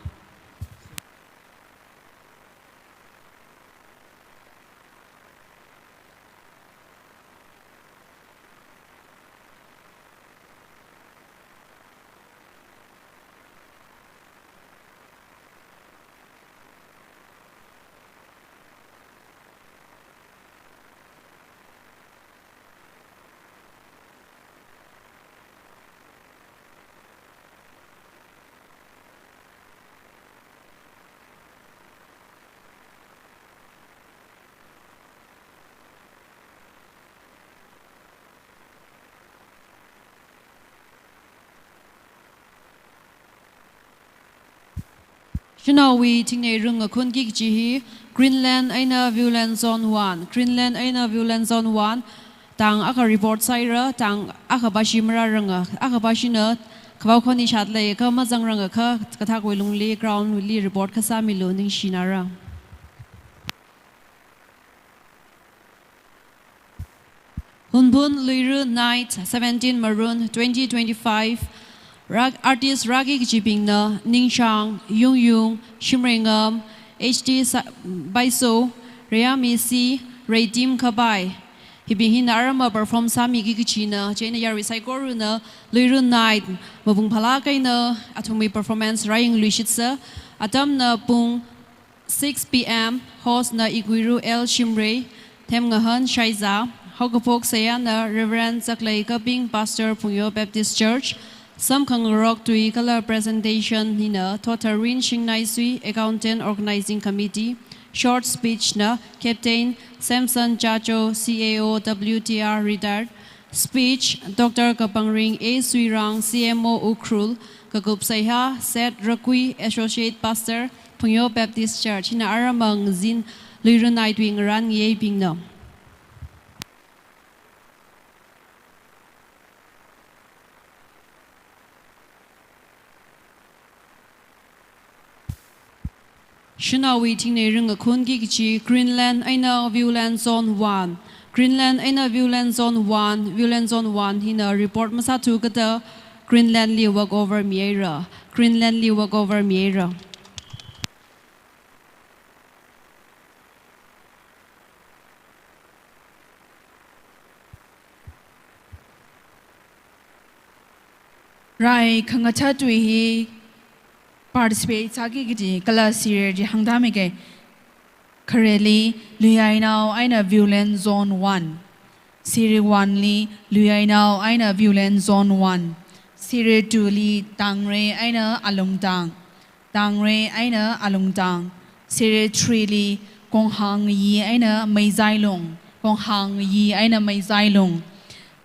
Shanaowui thingneira ngakhunki kaji hi Greenland eina Viewland Zone One, Greenland eina Viewland Zone One, tang akha report sāhaira, tang akha pāshi marāranga, akha pāshina Khavao khon ishat lei, kha mazangrang akha, kathak wuilungli, ground li report kasā milu ningshinara. Hunphun Luira Night, seventeen Maroon twenty twenty-five, Rak-, artist rāki kajibingna, Ningshang, Yungyung, Shimreingam, H D Sa-, Baiso, Rayami C, Reitim Khabai. Hibing hina arama perform sāmiki kajina, chieina yarui saikorana Luira Night mapung phalāk eina athumwui performance rāyangluishitsa. Atamna pung six P M, host na Iguiru L Shimray, Themngahan Shaiza, haokaphok seihāna Reverend Zaklei Kaping, Pastor Phungyo Baptist Church, samkhangarok tui kala presentation hina Thotharin Shingnaisui, Accountant Organizing Committee, short speech na Captain Samson Chacho, C A O W T R retired, speech Doctor Kapangring A Suirang, C M O Ukhrul, kakup seihā Seth Rakui, Associate Pastor, Phungyo Baptist Church, hina arama ngazin Luira Night wui ngarān ngayeibingna. Shanaowui thingnei ringa khunki kachi Greenland eina Viewland Zone one. Greenland eina Viewland Zone one, Viewland Zone one hina report masāthu kata Greenland li walkover mihaira. Greenland li walkover mihaira. Rai khangatha tui hi participate sāki kaji kala serial chi hāngda mike. Khareli Luiyainao eina Viewland Zone one. Serial one li Luiyainao eina Viewland Zone one. Serial two li Tangre eina Alungtang. Tangre eina Alungtang. Serial three li Konghang yi eina Meizailung. Konghang yi eina Meizailung.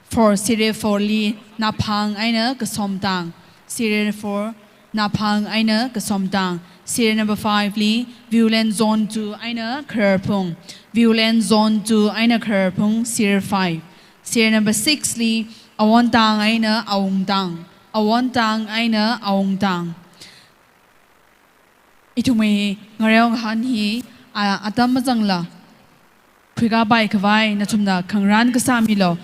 Four, serial four li Naphang eina Kasomtang. Serial four, Naphang eina Kasomtang. Serial number five li Viewland Zone two eina Khararphung. Viewland Zone two eina Khararphung, serial five. Serial number six li Awontang eina Awungtang. Awontang eina Awungtang. Ithumwui ngareo ngahān hi, a, atam mazangla khuikāpai khavai nathumna khangarān kasā milu.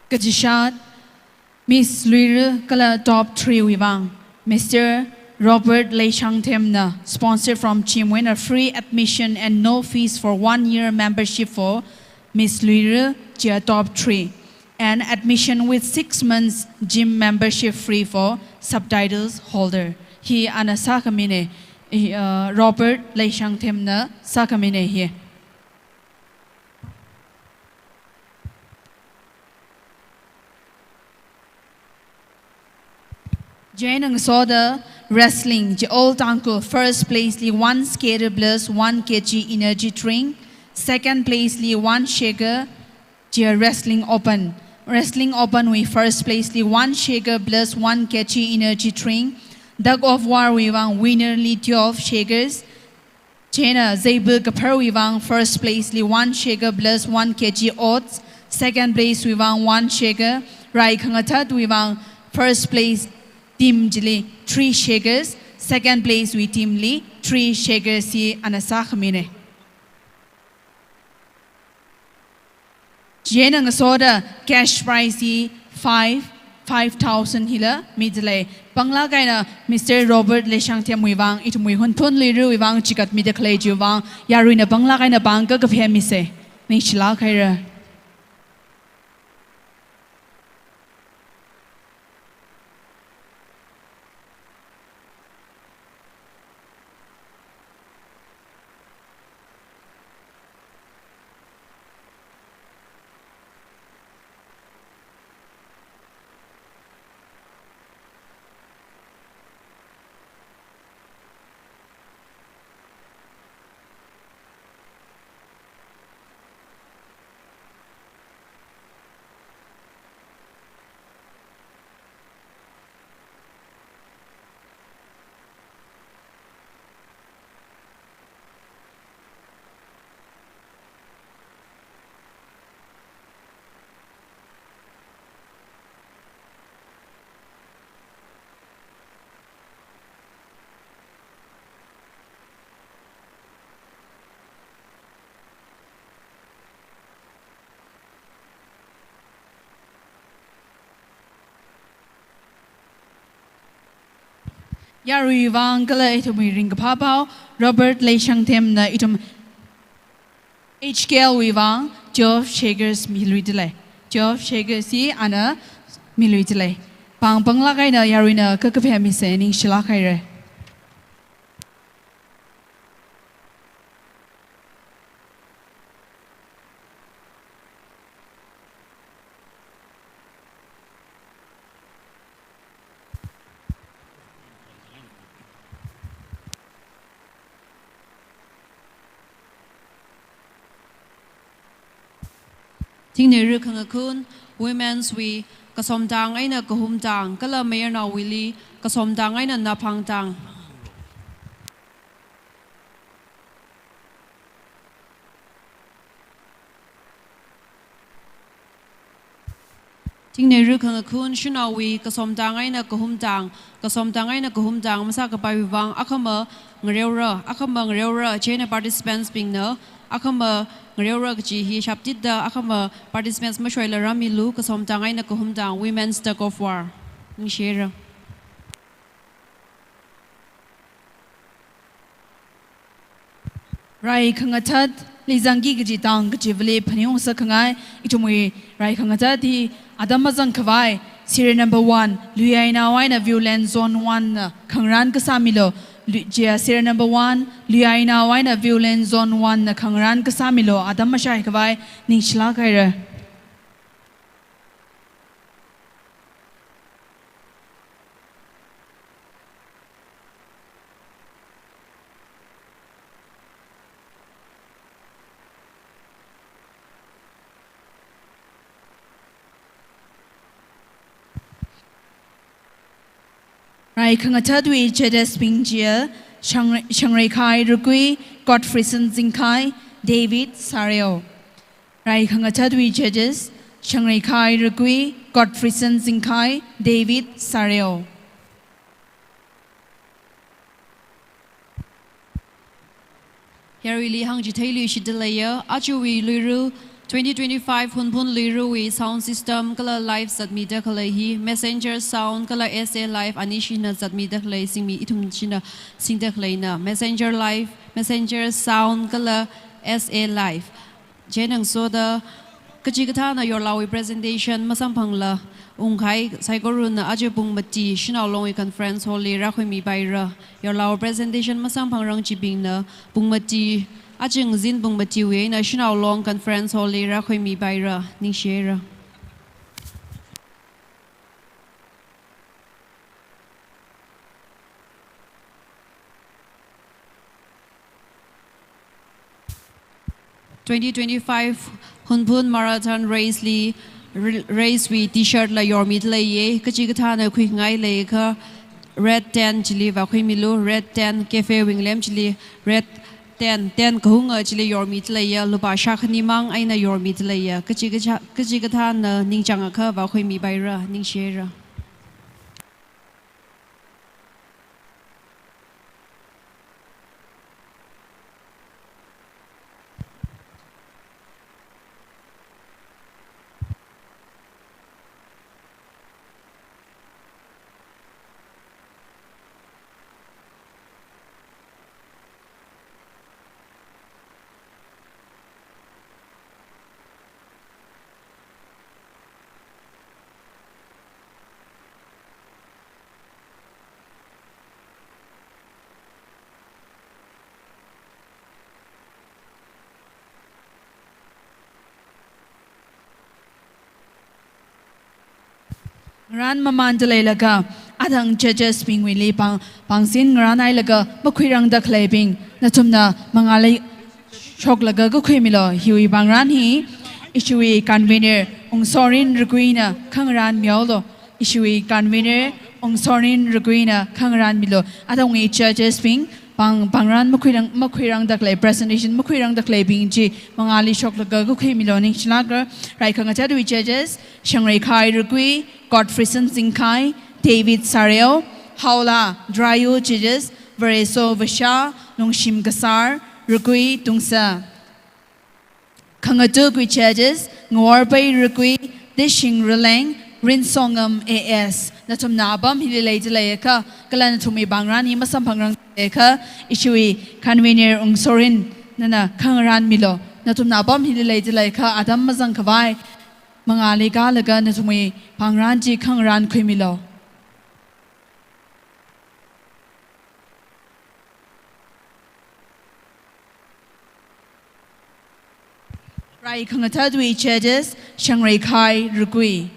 Kachishat, Miss Luira kala top three wui vang, Mister Robert Leishangthemna, sponsored from Chimwui eina, free admission and no fees for one year membership for Miss Luira, chiya top three, and admission with six months gym membership free for subtitles holder. Hi ana sākhamina, i, uh, Robert Leishangthemna sākhamina hi. Chieina ngasoda wrestling, chi Old Tangkhul, first place li one skater plus one K G energy drink, second place li one shaker, chiya wrestling open. Wrestling open wui first place li one shaker plus one K G energy drink, tug of war wui vang winner li twelve shakers, chieina zeibui kaphar wui vang first place li one shaker plus one K G oats, second place wui vang one shaker, rai khangathat wui vang first place team chili three shakers, second place wui team li three shakers hi ana sākhamina. Chieina ngasoda cash prize hi five, five thousand hila midalei. Panglāk eina Mister Robert Leishangthemwui vang, ithumwui Hunphun Luirawui vang chikat mida khalei chiwui vang, yaruina panglāk eina pāng kakaphā misa. Ningshilāk haira. Yaruiwui vang kala ithumwui ringkaphā pao, Robert Leishangthemna ithum H K L wui vang twelve shakers miluidalei. Twelve shakers hi ana miluidalei. Pāng panglāk eina yaruina kakaphā misa, ningshilāk haira. Thingneira khangakhun, women's wui kasomtang eina kahumtang, kala mayarnaowuili kasomtang eina naphangtang. Thingneira khangakhun, shanaowui kasomtang eina kahumtang, kasomtang eina kahumtang masākapaiwui vang akhama ngareora, akhama ngareora, chieina participants bingna akhama ngareora kaji hi shaptitda akhama participants mashoila rāmilu, kasomtang eina kahumtang, women's tug of war. Ningshira. Rai khangathat, Lizangki kaji tang kachivali phaningung sākhangai, ithumwui rai khangathat hi atam mazangkhavai, serial number one, Luiyainao eina Viewland Zone one na khangarān kasā milu, Lu-, chiya serial number one, Luiyainao eina Viewland Zone one na khangarān kasā milu, atam mashaikhavai, ningshilāk haira. Rai khangathatwui judges bing chiya, Shang-, Shangreikhai Rukui, Godfreyson Zingkhai, David Sareo. Rai khangathatwui judges, Shangreikhai Rukui, Godfreyson Zingkhai, David Sareo. Yaruili hāngchitheiluishitda leiya, aruiwui Luira Twenty twenty-five Hunphun Luirui sound system kala live zatmida khalei hi Messenger Sound kala S A Live anishina zatmida khalei singmi ithumshina singda khaleina Messenger Live, Messenger Sound kala S A Live. Chieina ngasoda kachikathāna yorlaowui presentation masamphangla ungkahai saikorana aja pung mati Shanao Longwui conference hall li rākhuimipaira. Yorlao presentation masamphangrang chibingna pung mati, aja ngazin pung matiwui eina Shanao Long conference hall li rākhuimipaira. Ningshira. Twenty twenty-five Hunphun Marathon Race li, r-, race wui T-shirt la yormidaleiya, kachikathāna khuingai leiakha red tent chili vākhuimilu, red tent cafe wui ngalem chili, red tent, tent kahunga chili yormidaleiya, lupā shākhani mang eina yormidaleiya, kachikathā-, kachikathāna ningchāngakha vākhuimipaira, ningshira. Ngarān mamānda leilaga, athang judges bingwuili pāng, pāngsin ngarānhailaga makhuirangda khaleibing, nathumna mangāli shoklaga kakhuimilu. Hiwui pāngran hi ishiwui convener Ungsorin Raguina khangarānmihaolu. Ishiwui convener Ungsorin Raguina khangarānmilu. Athangwui judges bing, pāng, pāngran makhuirang, makhuirangda khalei, presentation makhuirangda khaleibing chi mangāli shoklaga kakhuimilu. Ningshilāka, rai khangathatwui judges, Shangreikhai Ragui, Godfreyson Zingkhai, David Sareo, Haola Drayu judges, Vareso Vasha, Lungshim Kasar, Ragui Tungsa. Khangatukgui judges, Ngaworbei Ragui, Dishing Raleng, Rinsongam A S. Nathumna apam hili leidaleiakha, kala nathumwui pāngran hi masamphangrangakha, ishiwui convener Ungsorin nana khangarānmilu. Nathumna apam hili leidaleiakha, atam mazangkhavai mangāli kālaga nathumwui pāngran chi khangarānkhuimilu. Rai khangathatwui judges, Shangreikhai Ragui.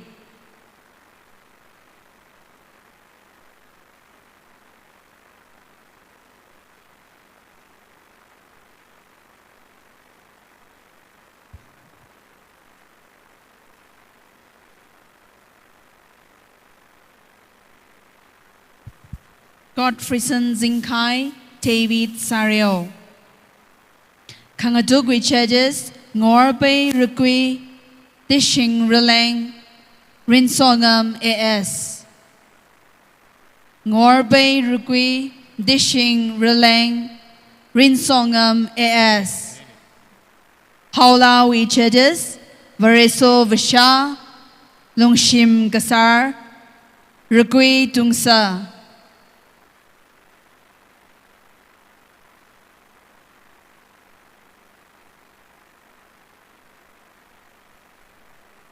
Godfreyson Zingkhai, David Sareo. Khangatukgui judges, Ngaworbei Ragui, Dishing Raleng, Rinsongam A S. Ngaworbei Ragui, Dishing Raleng, Rinsongam A S. Haolawui judges, Vareso Vasha, Lungshim Kasar, Ragui Tungsa.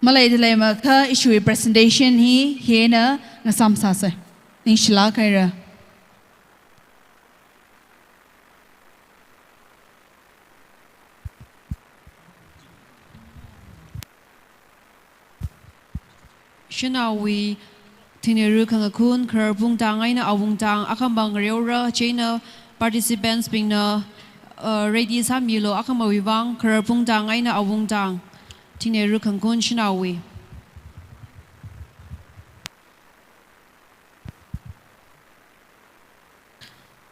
Maleidalei makha ishiwui presentation hi hieina ngasam sāsa. Ningshilāk haira. Shanaowui thingneira khangakhun, kharar pung tang eina awung tang, akhama ngareora, chieina participants bingna, uh, ready sāmilu, akhamawui vang, kharar pung tang eina awung tang, thingneira khangakhun shanaowui.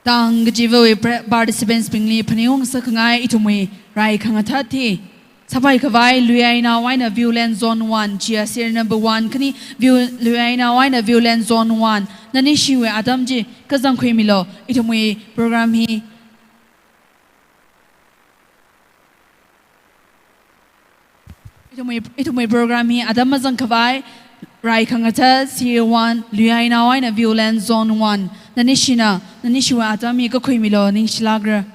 Tang kachivawui pre-, participants bingli phaningung sākhangai ithumwui rai khangathat hi. Sāpai khavai Luiyainao eina Viewland Zone one, Chiasir number one khani, View, Luiyainao eina Viewland Zone one. Nanishiwui atam chi kazangkhuimilu, ithumwui program hi. Ithumwui, ithumwui program hi atam mazang khavai, rai khangatha C A one, Luiyainao eina Viewland Zone one. Nanishina, nanishiwui atam hi kakhuimilu, ningshilākra.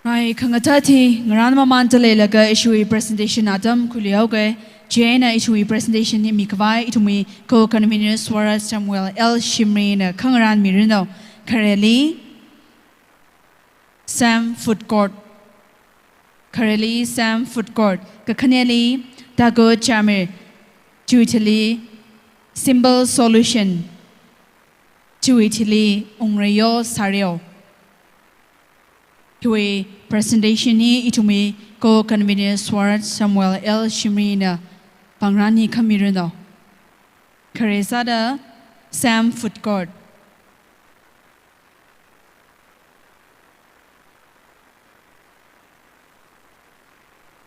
Rai khangatha thi ngarān mamānda leilaga ishiwui presentation atam khuiluihaoga, chieina ishiwui presentation hi mikhavai ithumwui co-convener Swaraj Samuel L Shimrayna khangarān miranu. Khareli Sam Food Court. Khareli Sam Food Court. Kakhaneli Tago Chamir. Chiwui thili Simple Solution. Chiwui thili Ungreyo Sareo. Hiwui presentation hi ithumwui co-convener Swaraj Samuel L Shimrayna pāngrān hi khamiranu. Khare sāda Sam Food Court.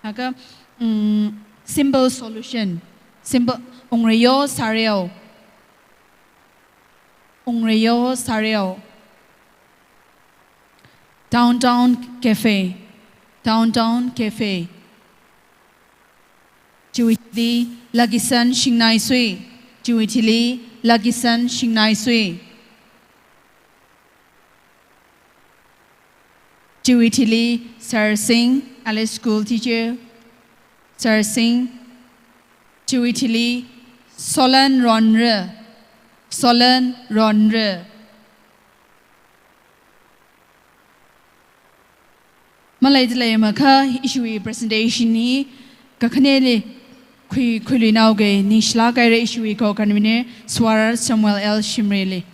Laga, mm, Simple Solution. Simple, Ungreyo Sareo. Ungreyo Sareo. Downtown Cafe. Downtown Cafe. Chiwui thili Lakisan Shingnaisui. Chiwui thili Lakisan Shingnaisui. Chiwui thili Sir Singh, Alice School Teacher, Sir Singh. Chiwui thili Solan Ronre, Solan Ronre. Maleida leimakha ishiwui presentation hi kakhaneli khui, khuiluinaoga, ningshilāk haira ishiwui co-convener Swaraj Samuel L Shimrayli.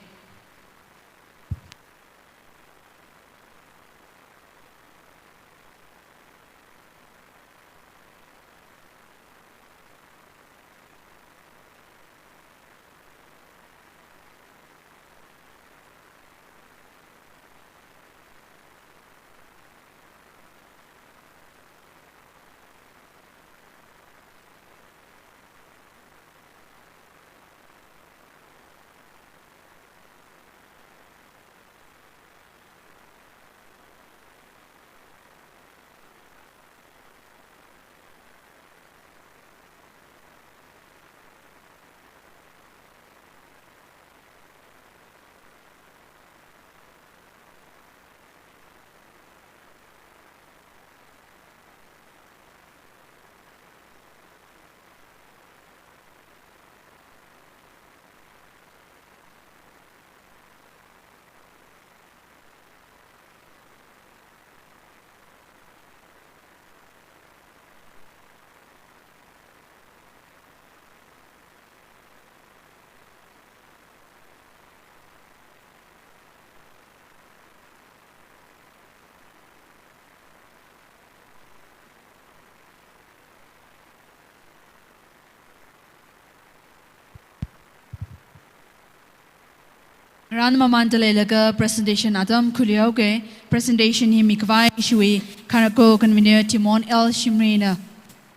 Ngarān mamānda leilaga presentation atam khuihaoke. Presentation hi mikhavai ishiwui Kharako convener Timon L Shimrayna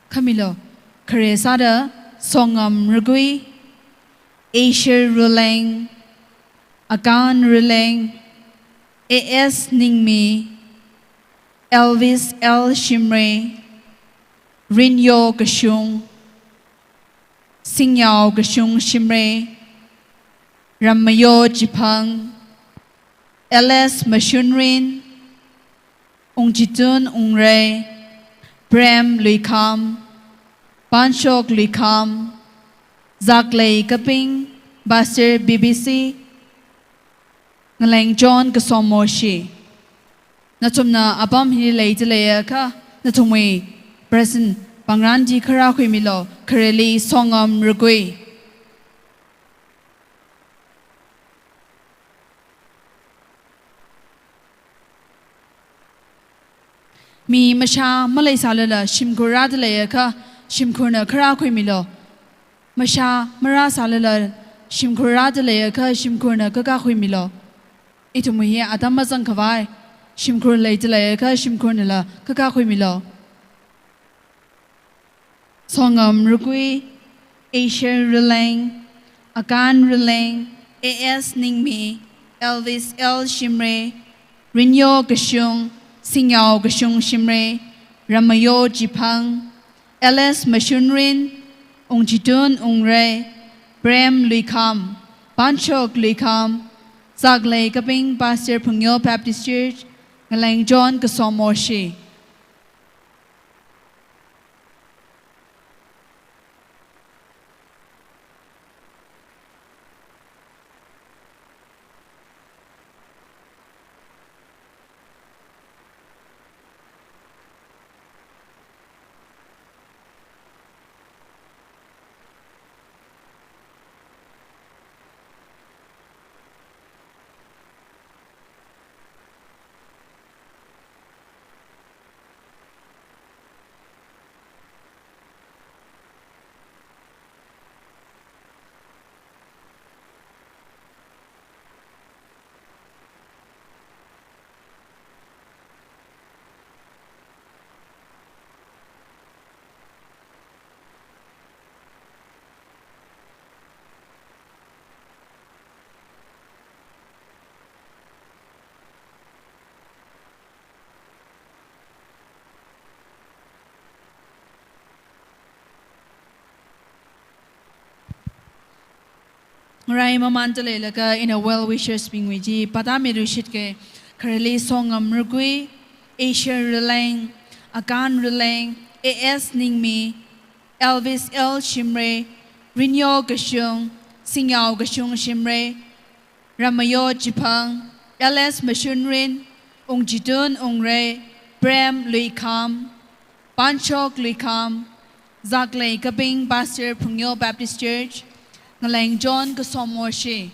khamilu. Khare sāda Songam Ragui, Asia Ruleng, Akan Ruleng, A S Ningmi, Elvis L Shimray, Rinyo Kashung, Singyao Kashung Shimray, Ramayo Chiphang, L S Mashunrin, Ungchitun Ungrei, Prem Luikham, Panshok Luikham, Zaklei Kaping, Pastor B B C, Ngaleng John Kasomoshi. Nathumna apam hili leida leiakha, nathumwui present pāngrān chi kharā khuimilu. Khareli Songam Ragui. Mi mashā maleisālala shimkhur rāda leiakha, shimkhurna kharā khuimilu. Mashā marāsālala shimkhur rāda leiakha, shimkhurna kakā khuimilu. Ithumwui hi atam mazangkhavai, shimkhur leida leiakha, shimkhurnala kakā khuimilu. Songam Ragui, Asia Ruleng, Akan Ruleng, A S Ningmi, Elvis L Shimray, Rinyo Kashung, Singyao Kashung Shimray, Ramayo Chiphang, L S Mashunrin, Ungchitun Ungrei, Prem Luikham, Panshok Luikham, Zaklei Kaping, Pastor Phungyo Baptist Church, Ngaleng John Kasomoshi. Ngarai mamānda leilaga ina well wishersbingwui chi pāda miruishitke. Khareli Songam Ragui, Asia Ruleng, Akan Ruleng, A S Ningmi, Elvis L Shimray, Rinyo Kashung, Singyao Kashung Shimray, Ramayo Chiphang, L S Mashunrin, Ungchitun Ungrei, Prem Luikham, Panshok Luikham, Zaklei Kaping, Pastor Phungyo Baptist Church, Ngaleng John Kasomoshi.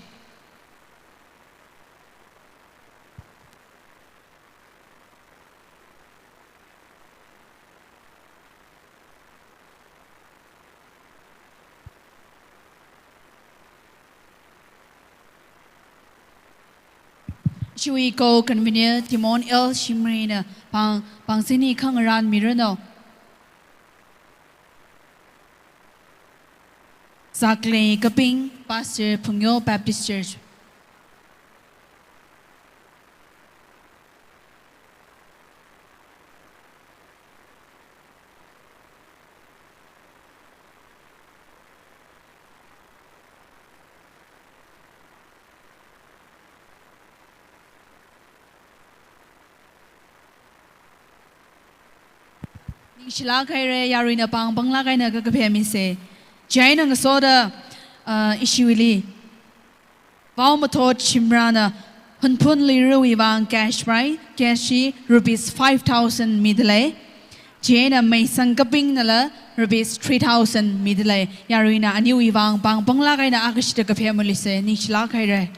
Ishiwui co-convener Timon L Shimrayna pāng, pāng sini khangarān miranu. Zaklei Kaping, Pastor Phungyo Baptist Church. Ningshilāk haira, yaruina pāng panglāk eina kakaphā mise. Chieina ngasoda, ah, ishiwuili Vaomathot Shimrana Hunphun Luirawui vang cash prize, cash hi rupees five thousand midalei. Chieina Meisang Kapingnala rupees three thousand midalei. Yaruina aniwui vang pāng panglāk eina akashida kaphā malise, ningshilāk haira.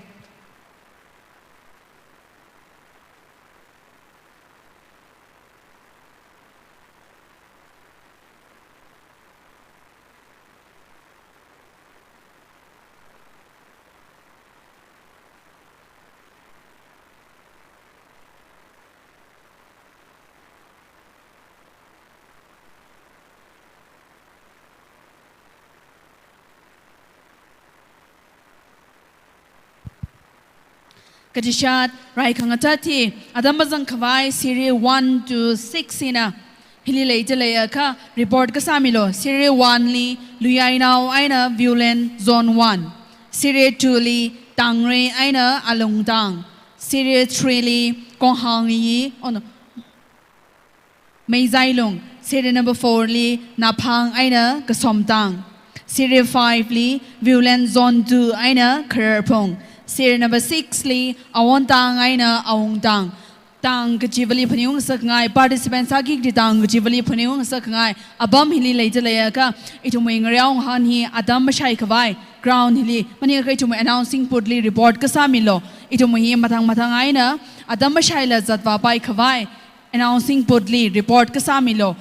Kachishat rai khangathat hi atam mazang khavai Siri one to six hina hili leida leiakha report kasāmilo. Siri one li Luiyainao eina Viewland Zone one. Siri two li Tangrei eina Alungtang. Siri three li Konghangyi, oh no, Meizailung. Siri number four li Naphang eina Kasomtang. Siri five li Viewland Zone two eina Khararphung. Siri number six li Awontang eina Awungtang. Tang kachivali phaningung ngasakngai, participants sāki kaji tang kachivali phaningung ngasakngai apam hili leida leiakha ithumwui ngareo ngahān hi atam mashai khavai ground hili, maningakha ithumwui announcing booth li report kasāmilo. Ithumwui hi mathang mathang eina atam mashaila zatvāpai khavai announcing booth li report kasāmilo.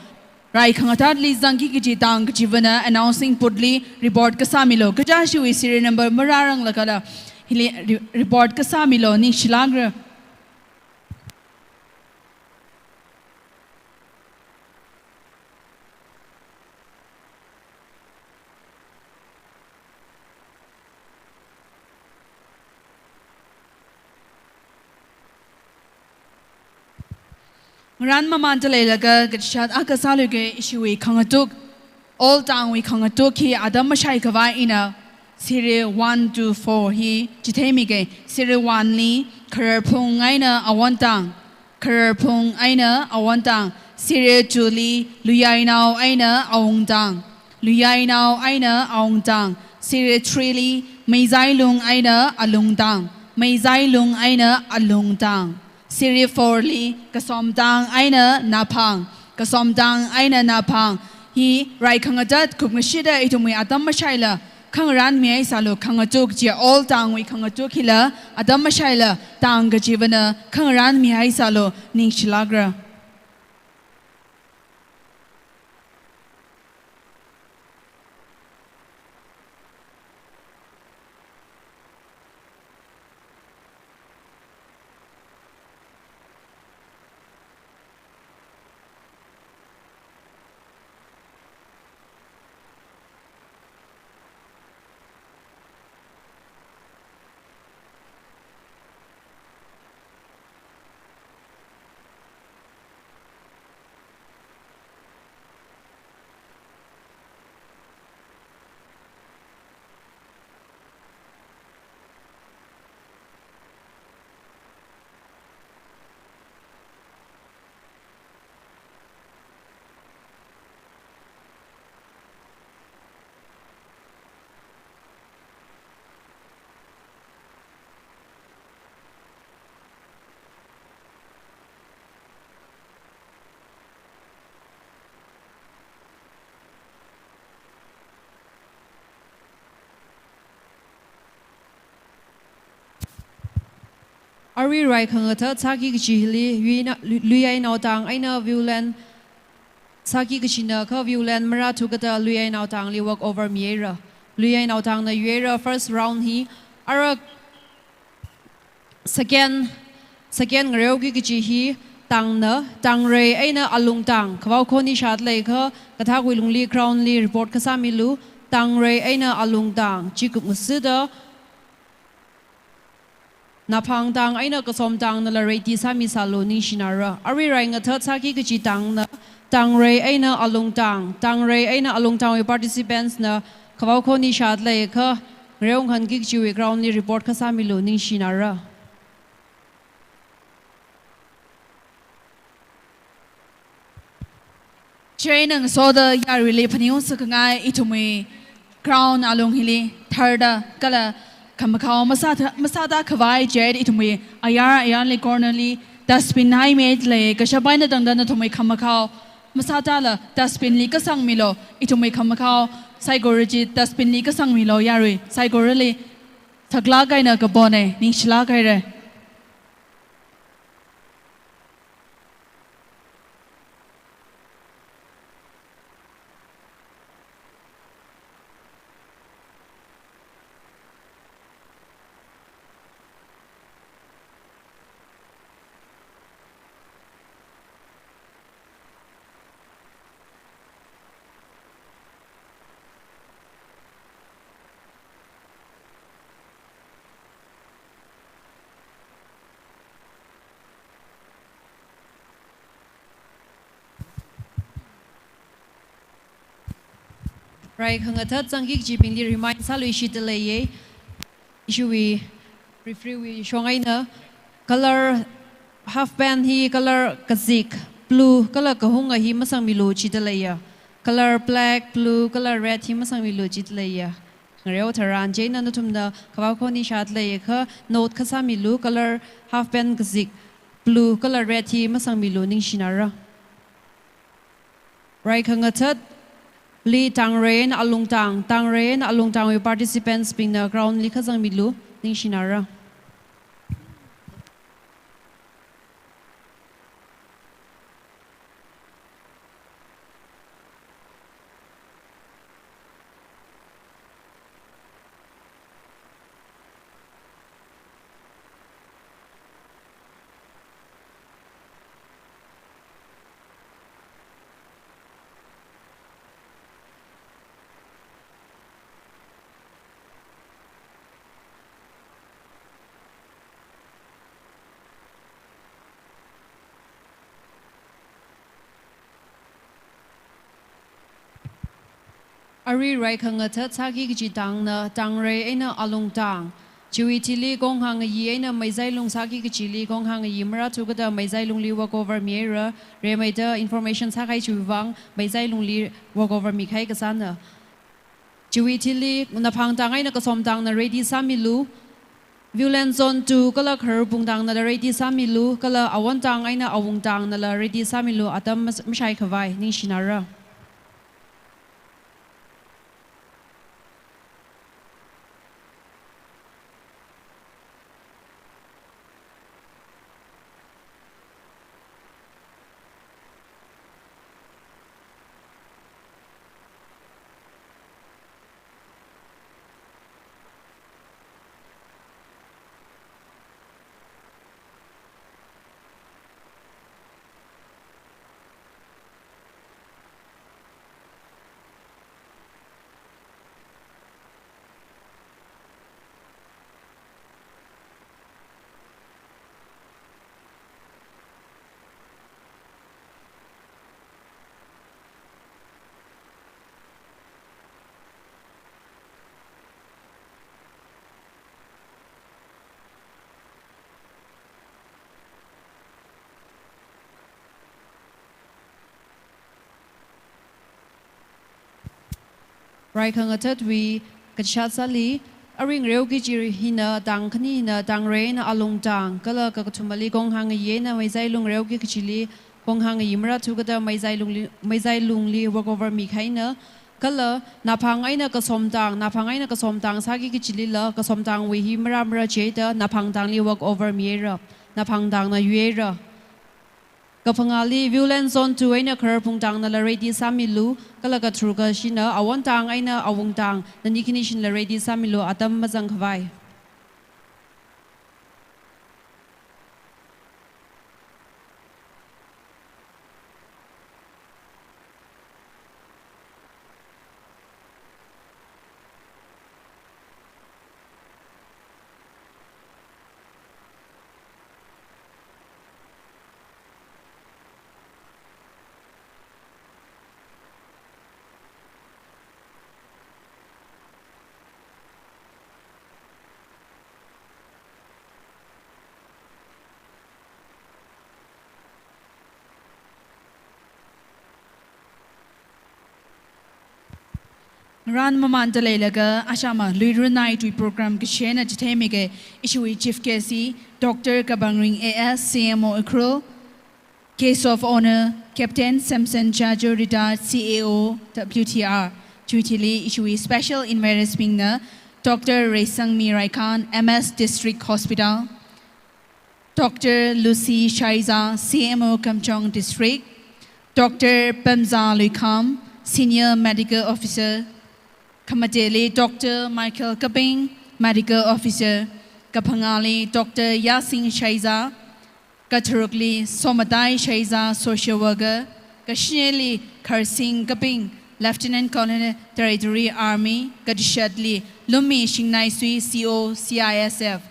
Rai khangathatli zangki kaji tang kachivana announcing booth li report kasāmilo. Kachāshiwui serial number marāranglakhala hili re-, report kasāmilo, ningshilākra. Ngaran mamanda leilaga kachishat akha sāluike. Ishiwui khangatuk, Old Town wui khangatuk hi atam mashai khavai ina Siri one to four hi chitheimike. Siri one li Khararphung eina Awontang. Khararphung eina Awontang. Siri two li Luiyainao eina Awungtang. Luiyainao eina Awungtang. Siri three li Meizailung eina Alungtang. Meizailung eina Alungtang. Siri four li Kasomtang eina Naphang. Kasomtang eina Naphang. Hi rai khangathat kupngashida ithumwui atam mashaila khangarānmihai sālu. Khangatuk chi Old Town wui khangatuk hila atam mashaila tang kachivana khangarānmihai sālu, ningshilākra. Arui rai khangathat sāki kaji hili Luiyainao, Lu-, Luiyainao Tang eina Viewland sāki kajina kha Viewland marāthukata Luiyainao Tangli walk over mihaira. Luiyainao Tangna yuihaira first round hi. Ara second, second ngareoki kaji hi Tangna, Tangrei eina Alungtang. Khavao khon ishāda leiakha kathakwui lungli ground li report kasāmilu. Tangrei eina Alungtang chi kupngasida Naphang Tang eina Kasomtang nala ready sāmi sālu, ningshinara. Arui rai ngathat sāki kaji Tangna, Tangrei eina Alungtang. Tangrei eina Alungtangwui participants na khavao khon ishāda leiakha ngareo ngahānki kajiwui ground li report kasāmilu, ningshinara. Chieina ngasoda yaruili phaningung ngasakngai, ithumwui ground alung hili tharda kala khamakhao masātha, masātha khavai chieina ithumwui ayar ayarli corner li dustbin haimida lei, kashap eina tangda nathumwui khamakhao masāthāla dustbin li kasangmilo, ithumwui khamakhao saikora chi dustbin li kasangmilo yarui, saikorali saklāk eina kapona, ningshilāk haira. Rai khangathat zangki kajibingli remind sāluishitda leiya. Ishiwui referee wui shong eina, colour half pant hi colour kazik, blue, colour kahunga hi masangmilu jida leiya. Colour black, blue, colour red hi masangmilu jida leiya. Ngareo tharan chieina nathumna kavao khoni shāda leiakha note akha sāmilu, colour half pant kazik, blue, colour red hi masangmilu, ningshinara. Rai khangathatli Tangrei eina Alungtang, Tangrei eina Alungtangwui participants bingna ground li kazangmilu, ningshinara. Arui rai khangathat sāki kaji tangna Tangrei eina Alungtang. Chiwui thili Konghang ngayi eina Meizailung sāki kajili Konghang ngayi marāthu kachida Meizailungli walkover mihaira, rimeida information sākahai chiwui vang Meizailungli walkover mikahai kasāna. Chiwui thili Naphangtang eina Kasomtangna ready sāmilu. Viewland Zone two kala Khararpungtangna ready sāmilu, kala Awontang eina Awungtangnala ready sāmilu, atam mas-, mashaikhavai, ningshinara. Rai khangathatwui kachishat sāli, aring reo kaji hina tang khani hina Tangrei eina Alungtang, kala kakathumali Konghang ngayi eina Meizailung, reo kaji kajili Konghang ngayi marāthu kachida Meizailungli, Meizailungli walkover mikahaina, kala Naphang eina Kasomtang, Naphang eina Kasomtang sāki kajilila Kasomtangwui hi marā marā chida Naphangtangli walkover mihaira, Naphangtangna yuihaira. Kaphangāli Viewland Zone two eina Khararpungtangnala ready sāmilu, kala katharuka shina Awontang eina Awungtang, nani khani shinala ready sāmilu, atam mazangkhavai. Ngarān mamānda leilaga ashama Luira Night wui program kashen eina chitheimikahai ishiwui Chief Guest hi Doctor Kapangring A S, C M O Ukhrul, Guest of Honour, Captain Samson Jajo, Retired C A O W T R. Chiwui thili ishiwui special invitees bingna Doctor Reisangmi Raikhan, M S, District Hospital, Doctor Lucy Shaiza, C M O Kamjong District, Doctor Pamza Luikham, Senior Medical Officer, khamateli Doctor Michael Kaping, Medical Officer, kaphangāli Doctor Yasing Shaiza, katharukli Somatai Shaiza, Social Worker, kashineli Kharsing Kaping, Lieutenant Colonel, Territory Army, katishatli Lumi Shingnaisui, C O, C I S F,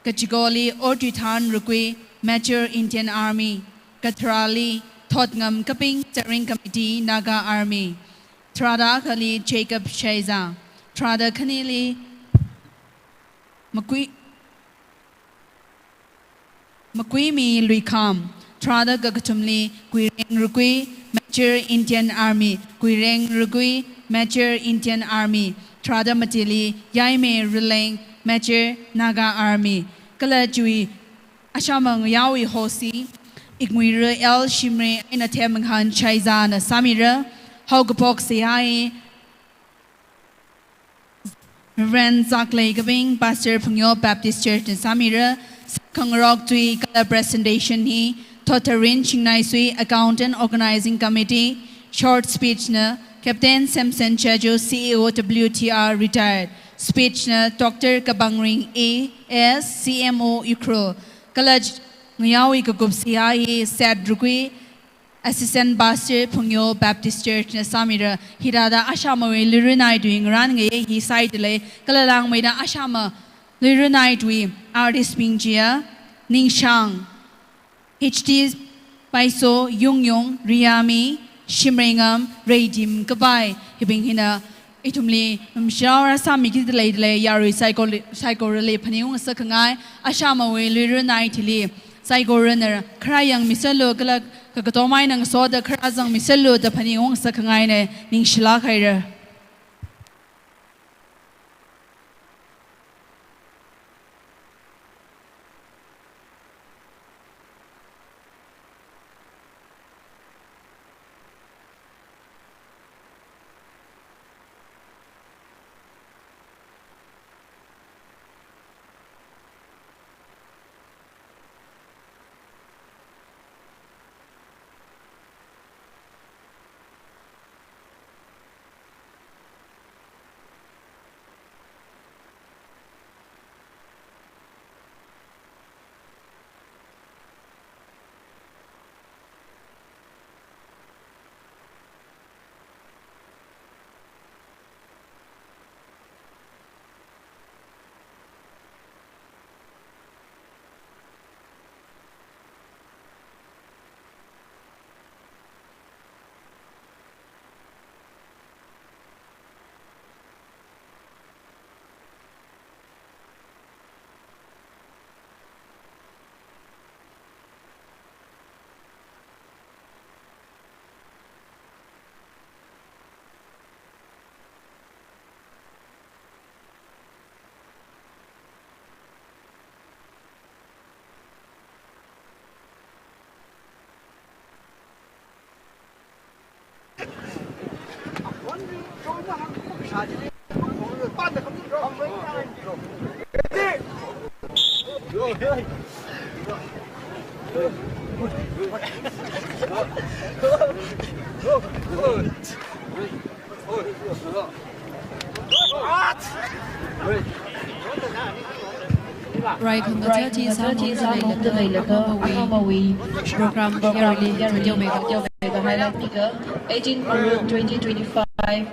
kachikoli Otuithan Rukui, Major, Indian Army, katharāli Thotngam Kaping, Steering Committee, Naga Army, Tharāda akhali Jacob Shaiza. Tharāda khanili Makui-, Makuimi Luikham. Tharāda kakathumli Kuireng Rukui, Major Indian Army. Kuireng Rukui, Major Indian Army. Tharāda matili Yaime Ruleng, Major Naga Army. Kala chiwui ashāmang yaowui host hi Ikmuira L Shimray eina Themnghan Shaizana sāmira. Haokaphok seihā hi Reverend Zaklei Kabing, Pastor Phungyo Baptist Church na sāmira. Sākhangarok tui kala presentation hi Thotharin Shingnaisui, Accountant, Organizing Committee. Short speech na Captain Samson Chajo, C E O W T R retired. Speech na Doctor Kabangring A S, C M O Ukhrul. Kala ngayaowui kakup seihā hi Seth Rukui, Assistant Pastor Phungyo Baptist Church na sāmira. Hithāda ashāmawui Luirunai tui ngarānngai hi sāidalei. Kala langmeida ashāma Luirunai tui artist bing chiya Ningshang, H T Paiso, Yungyung, Riyami, Shimreingam, Reidim Kapai, hibing hina ithumli, um, shao rāsāmiki dalei dalei yarui saikoli, saikorali phaningung sākhangai. Ashāmawui Luirunai thili saikorana kharā yangmiserlu kala kakatomai nang soda kharā zangmiserlu da phaningung sākhangaina. Ningshilāk haira. Rai khangachā chi sāmongda leilaga, akhawui program yarli teo mega highlight figure, eighteen June twenty twenty-five,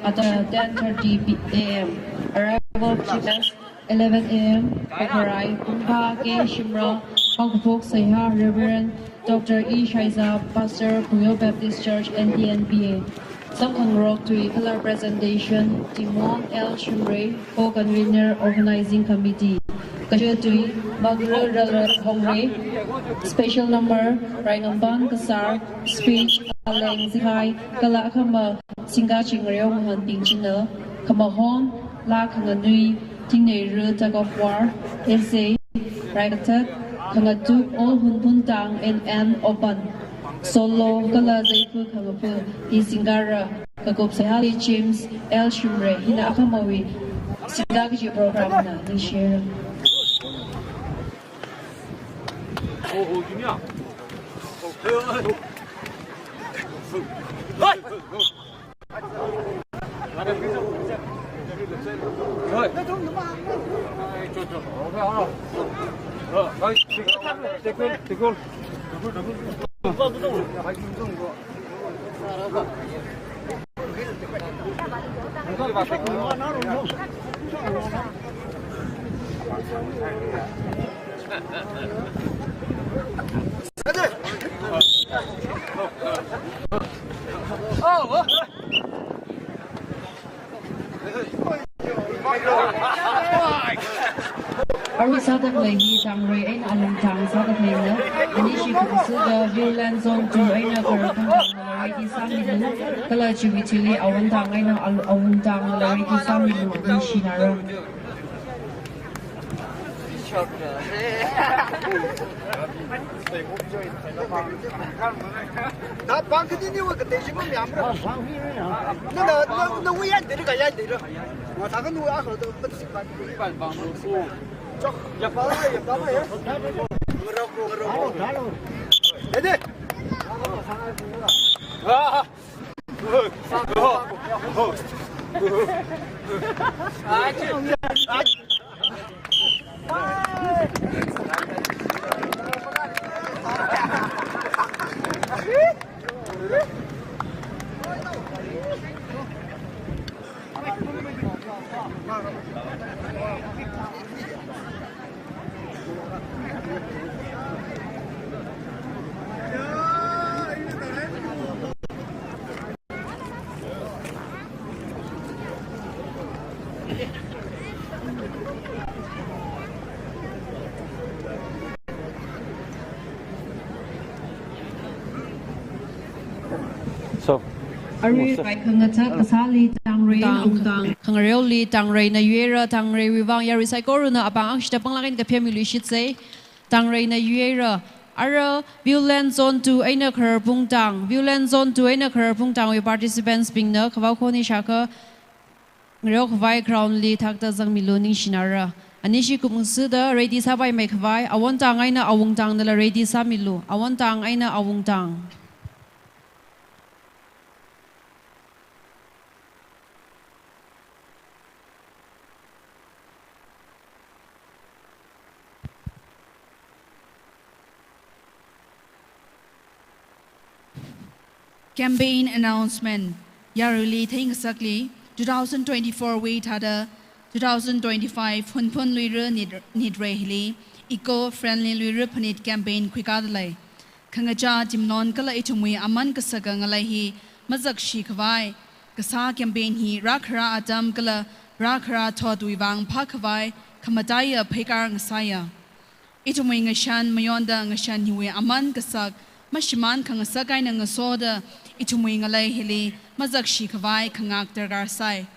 at ten thirty A M. Arrival of Chief Guest, eleven A M, Phokharai, Pungkha K Shimrah, Haokaphok seihā, Reverend Doctor E Shaiza, Pastor, Phungyo Baptist Church, N T N B A. Sākhangarok tui kala presentation, Timon L Shimray, Co-Convener, Organizing Committee. Kachot tui, Magru Ralrat Hongray, special number, Raingamban Kasar, speech, Aleng Zikhai, kala akhama, Singga Chingreo Mahanbing china, khamahon, Laa Khanganui, Thingneira Tug of War, essay, Raikathat, Khangatuk, Ol Hunphuntang, and An Opan. Solo, kala Zaifu Khangapu, hi singga ra, kakup seihā hi James L Shimray, hina akhamawui, singga kaji program na, ni share. Arui sāda khalei hi Tangrei eina Awungtang sāda khaleina. Anishi kumshuda Viewland Zone two eina Khararphung Tang nala ready sāmilu. Kala chiwui thili Awungtang eina Al-, Awungtang nala ready sāmilu. Ningshinara. Na bang kadi ni wa kade shi ma mi amra. Na, na, na, na wi yan diri ka yan diri. Wa ta ka nu a ka to pa si pa. Chok. Ya pa la, ya pa la ya. Ngaro ko, ngaro ko. Dede. Ah. So, arui rai khangatha kasāli Tangrei, Awungtang, khangareoli Tangreina yuira. Tangreiwui vang yarui saikorana apāng akshida panglāk eina kaphemilu shitsei. Tangreina yuira. Ara Viewland Zone two eina Khararphung Tang, Viewland Zone two eina Khararphung Tangwui participants bingna khavao khoni shākha ngareo khavai ground li thakta zangmilu, ningshinara. Anishi kumshuda ready sāpaimei khavai Awungtang eina Awungtang nala ready sāmilu. Awungtang eina Awungtang. Campaign announcement. Yaruili theingasakli, two thousand twenty-four wui thāda two thousand twenty-five Hunphun Luira Nit-, Nitrei hili Eco Friendly Luira Phanit campaign khuikādalei. Khangachā timlon kala ithumwui aman kasaka ngalei hi mazakshi khavai kasā campaign hi rākhara atam kala rākhara thotwui vang phākhavai khamataiya pheikar ngasāya. Ithumwui ngashan mayonda ngashan hiwui aman kasak mashimān khangasak eina ngasoda ithumwui ngalei hili mazakshi khavai khangak darkar sai.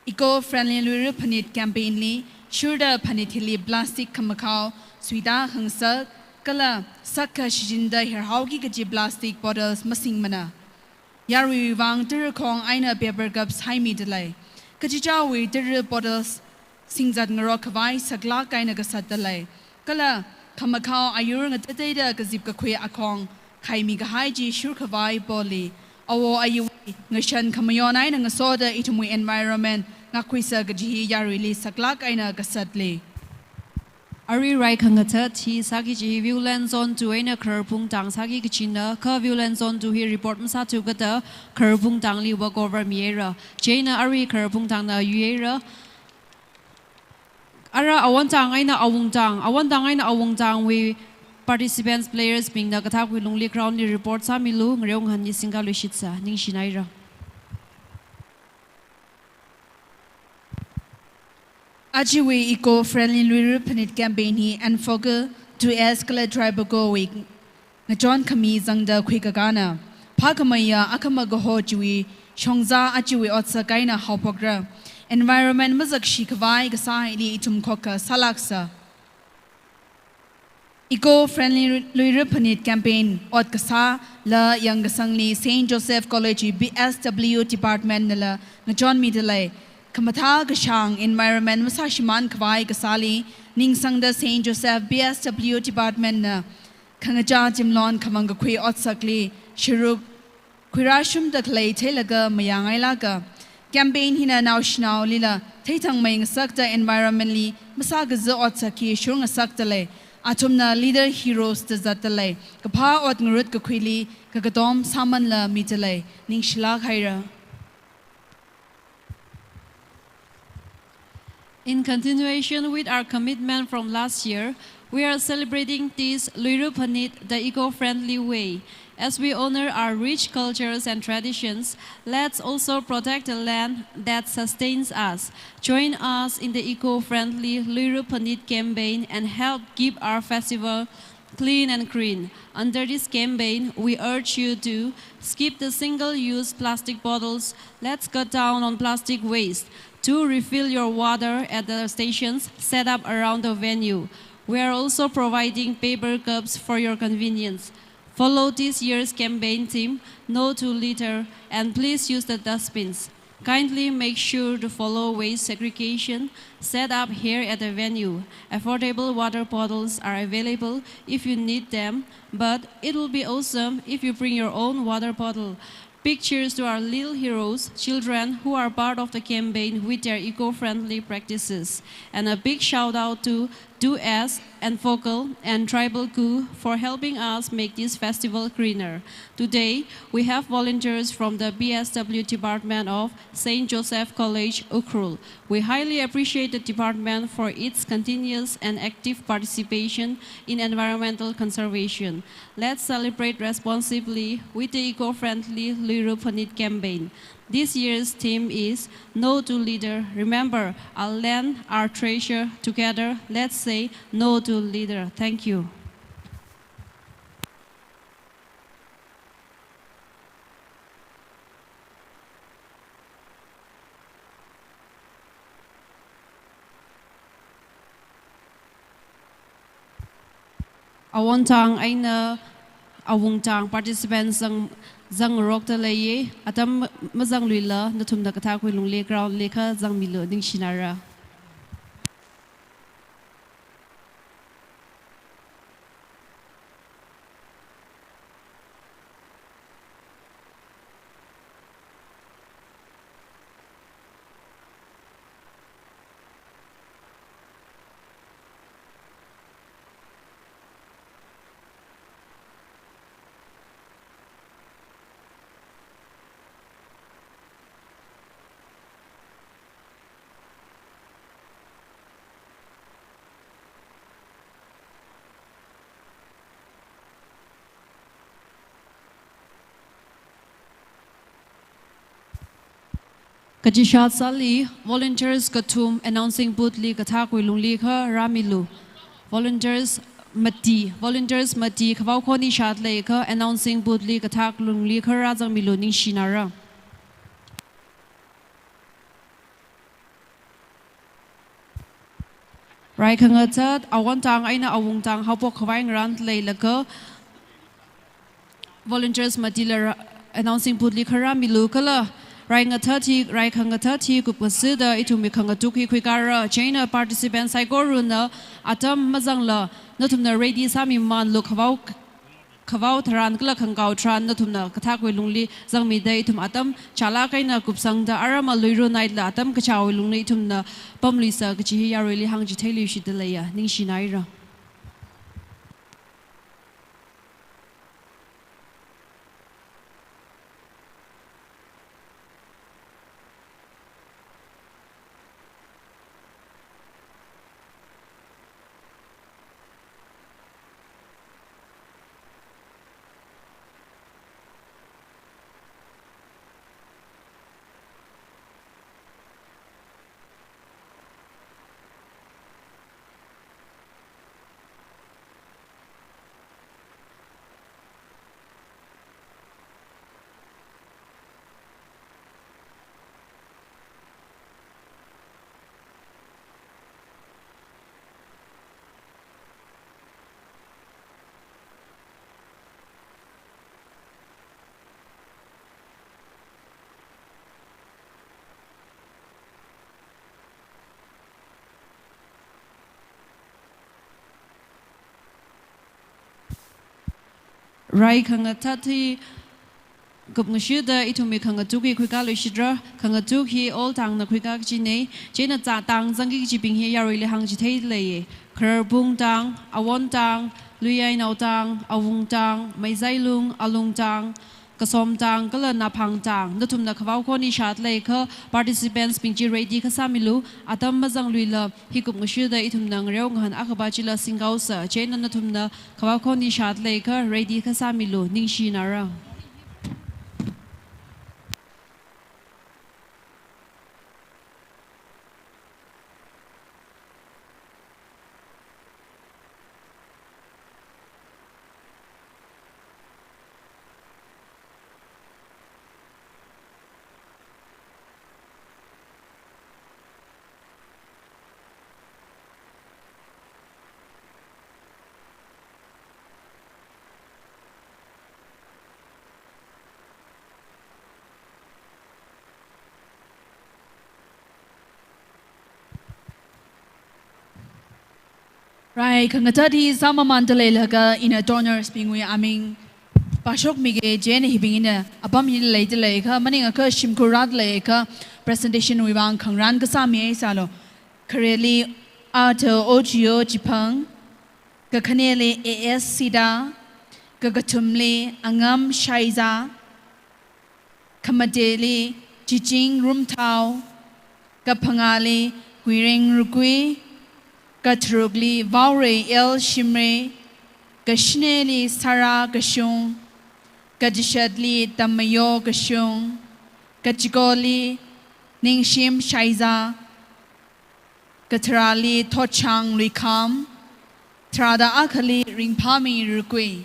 Eco-friendly Luira Phanit campaign li shurda phanit hili plastic khamakhao suita khangasak kala sakka shichinda hirhaoki kaji plastic bottles masingmana. Yaruiwui vang tarakhong eina paper cups haimidalei. Kachichāwui tara bottles singzat ngarok khavai saklāk eina kasatdalei. Kala khamakhao ayur ngatateida kazip kakhui akhong khaimi kahai chi shur khavai poli. Awo ayuwui ngashan khamayon eina ngasoda ithumwui environment ngakhuisa kaji hi yaruili saklāk eina kasatli. Arui rai khangatha hi sāki kaji hi Viewland Zone two eina Khararphung Tang sāki kajina, kha Viewland Zone two hi report masāthu kata Khararphung Tangli work over mihaira. Chieina arui Khararphung Tangna yuihaira. Ara Awungtang eina Awungtang, Awungtang eina Awungtangwui participants players bingna kathākwui lungli ground li report sāmilu, ngareo ngahānli singkaluishitsa, ningshinaira. Ajawui Eco-friendly Luira Phanit campaign hi Enfoca, two S kala Tribeca wui ngachon khami zangda khuikakāna. Phākhameiya akhama kaho chiwui shongza ajawui otsak eina haophokra. Environment mazakshi khavai kasā hili ithum khokkha sālāksa. Eco-friendly Luira Phanit campaign ot kasā la yangkasangli Saint Joseph College wui B S W department nala ngachonmidalei. Khamathā kashāng environment masāshimān khavai kasāli ningsangda Saint Joseph B S W department na khangachā timlon khamang kakhui otsakli sharuk khuirāshungda khalei theilaga mayāngailāka. Campaign hina naoshinaolila theithangmei ngasakta environment li masākaza otsak hi shurngasakdalei. Athumna leader heroes da zatdalei. Kaphā ot ngarut kakhuili kakatom sāmanla midalei. Ningshilāk haira. In continuation with our commitment from last year, we are celebrating this Luira Phanit the eco-friendly way. As we honor our rich cultures and traditions, let's also protect the land that sustains us. Join us in the eco-friendly Luira Phanit campaign and help keep our festival clean and green. Under this campaign, we urge you to skip the single-use plastic bottles. Let's cut down on plastic waste. To refill your water at the stations set up around the venue. We are also providing paper cups for your convenience. Follow this year's campaign theme, No to Litter, and please use the dustbins. Kindly make sure to follow waste segregation set up here at the venue. Affordable water bottles are available if you need them, but it will be awesome if you bring your own water bottle. Big cheers to our little heroes, children who are part of the campaign with their eco-friendly practices. And a big shout out to Two S and Focal and Tribal Ku for helping us make this festival greener. Today, we have volunteers from the B S W department of Saint Joseph College, Ukhrul. We highly appreciate the department for its continuous and active participation in environmental conservation. Let's celebrate responsibly with the eco-friendly Luira Phanit campaign. This year's theme is No to Litter. Remember, our land, our treasure. Together, let's say no to litter. Thank you. Awontang eina awungtang participants zang, zangrokta leiya, atam mazangluila nathumna kathākwui lungli ground li kha zangmilu, ningshinara. Kachishat sāli, volunteers kathum announcing booth li kathākwui lungli kha rāmilu. Volunteers mati, volunteers mati khavao khoni shat lei kha announcing booth li kathākwui lungli kha rāzangmilu, ningshinara. Rai khangathat, awontang eina awungtang haophok khavai ngarān leilaga, volunteers matila ra-, announcing booth li kha rāmilu kala. Rai ngathat hi, rai khangathat hi kupngasida ithumwui khangatuk hi khuikara, chieina participants saikorana atam mazangla, nathumna ready sāmimanlu, khavao khavao tharan kala khangakao tharan nathumna kathākwui lungli zangmida ithum atam chālāk eina kupsangda aram aluirunaila atam kachāwui lungli ithumna pamluisa kachi hi yaruili hāngchitheiluishitda leiya, ningshinaira. Rai khangathat hi kupngashida ithumwui khangatuk hi khuikaluishitra, khangatuk hi ol tangna khuika kachina, chieina chā tang zangki kachibing hi yaruili hāngchithei leiya. Khararpung tang, Awon tang, Luiyainao tang, Awung tang, Meizailung, Alung tang, Kasomtang kala Naphangtang, nathumna khavao khon ishāda leiakha participants bing chi ready kasāmilu, atam mazangluila, hikup ngashida ithumna ngareo ngahān akhava chila singhaosa, chieina nathumna khavao khon ishāda leiakha ready kasāmilu, ningshinara. Rai, khangatha hi sāmamānda leilaga ina donors bingwui aming pāshokmige, chieina hibing ina apam hili leida leiakha, maningakha shimkhur rāda leiakha, presentation wui vang khangarān kasāmi haisālu. Khareli Arthur Ochiyo Chiphang, kakhaneli A S Sida, kakathumli Angam Shaiza, khamateli Chiching Rumthao, kaphangāli Huireng Rukui, katharukli Vaorei L Shimray, kashineli Sarah Kashung, kachishatli Tamayo Kashung, kachikoli Ningshim Shaiza, katharāli Thotchang Luikham, tharāda akhali Ringphami Rukui.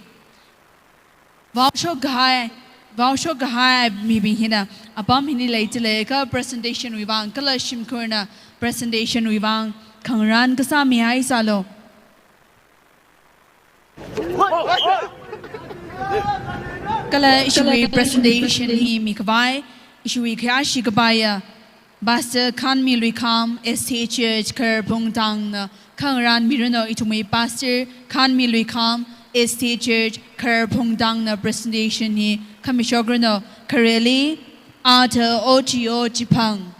Vaoshok kahai, vaoshok kahai mibing hina apam hili leida leiakha presentation wui vang kala shimkhurna presentation wui vang khangarān kasāmi haisālu. Kala ishiwui presentation hi mikhavai, ishiwui khayāshi kapaiya Pastor Khanmi Luikham, S T Church, Khararphung Tangna khangarān miranu. Ithumwui Pastor Khanmi Luikham, S T Church, Khararphung Tangna presentation hi khami shokranu. Khareli Arthur Ochiyo Chiphang.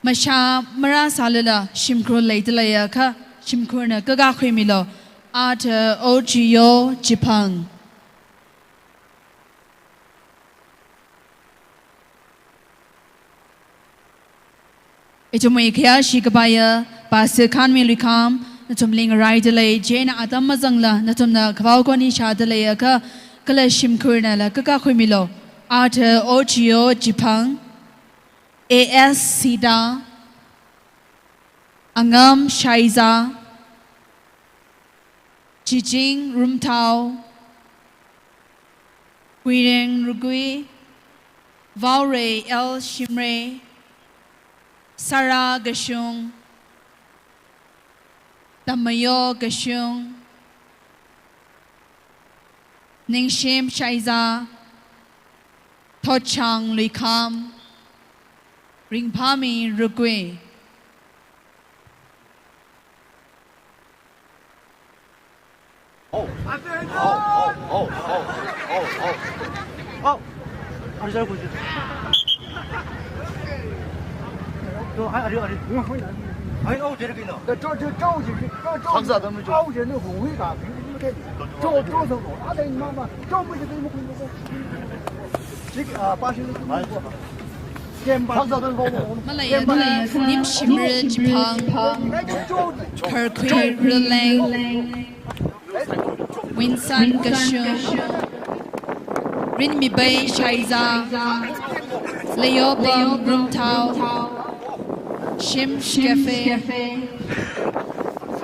Mashā marāsālala shimkhur leida leiakha, shimkhurna kakā khuimilu. Arthur Ochiyo Chiphang. Ithumwui khayāshi kapaiya Pastor Khanmi Luikham, nathumli ngaraida lei, chieina atam mazangla nathumna khavao khon ishāda leiakha, kala shimkhurnala kakā khuimilu. Arthur Ochiyo Chiphang, A S Sida, Angam Shaiza, Chiching Rumthao, Huireng Rukui, Vaorei L Shimray, Sarah Kashung, Tamayo Kashung, Ningshim Shaiza, Thotchang Luikham, Ringphami Rukui. Maleiya, Nim Shimrit Chiphang, Kharkhui Rileng, Winson Kashung, Rinmibei Shaiza, Leiyobam Rumthao, Shim Cafe,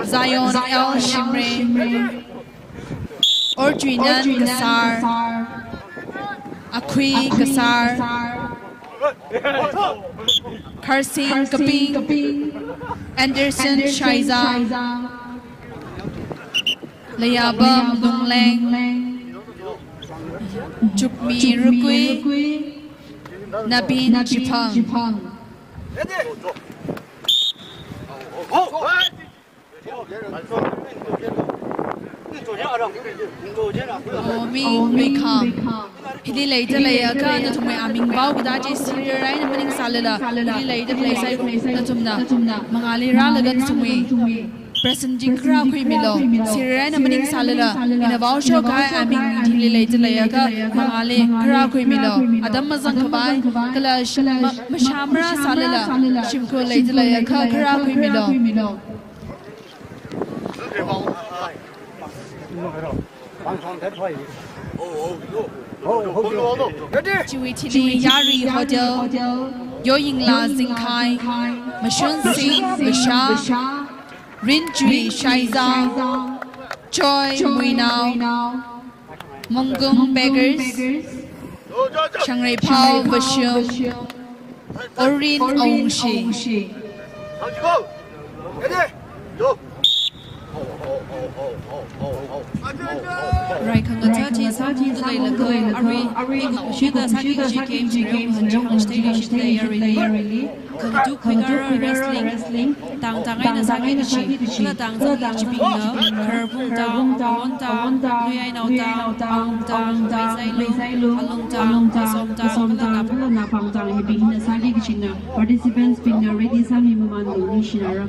Zion L Shimray, Orchuinan Kasar, Akhui Kasar, Kharsing Kaping, Anderson Shaiza, Leiyabam Lungleng, Chukmi Rukui, Nabin Chiphang. Oming Luikham. Hili leida leiakha nathumwui aming pao kida chi senior eina maningsālala, hili leida khalei saikom nathumna mangāli rālaga nathumwui president ching kharā khuimilu. Senior eina maningsālala, ina vaoshok kahai aming hili leida leiakha mangāli kharā khuimilu. Atam mazangkhavai kala sh-, ma-, mashā marāsālala, shimkhur leida leiakha kharā khuimilu. Chiwui thili Yari Hotel, Yoyingla Zingkhai, Mashun Singh Vishal, Rinjui Shaiza, Joy Muinao, Mongkung Beggars, Shangreiphao Vashum, Orin Awungshi. Rai khangatha chi sāphungda leilakha, arui, arui, shida sāki kaji game chi, hanji hangshitei leishida Yarili. Khangatuk khuikāra wrestling, tangtang eina sāki kaji, kala tangzang kajibingna, Khararphung tang, Awon tang, Luiyainao tang, Awung tang, Meisailu, Alung tang, Asom tang, kala Napang tang hibingna sāki kajina. Participants bingna ready sāmi mamanlu ningshināra.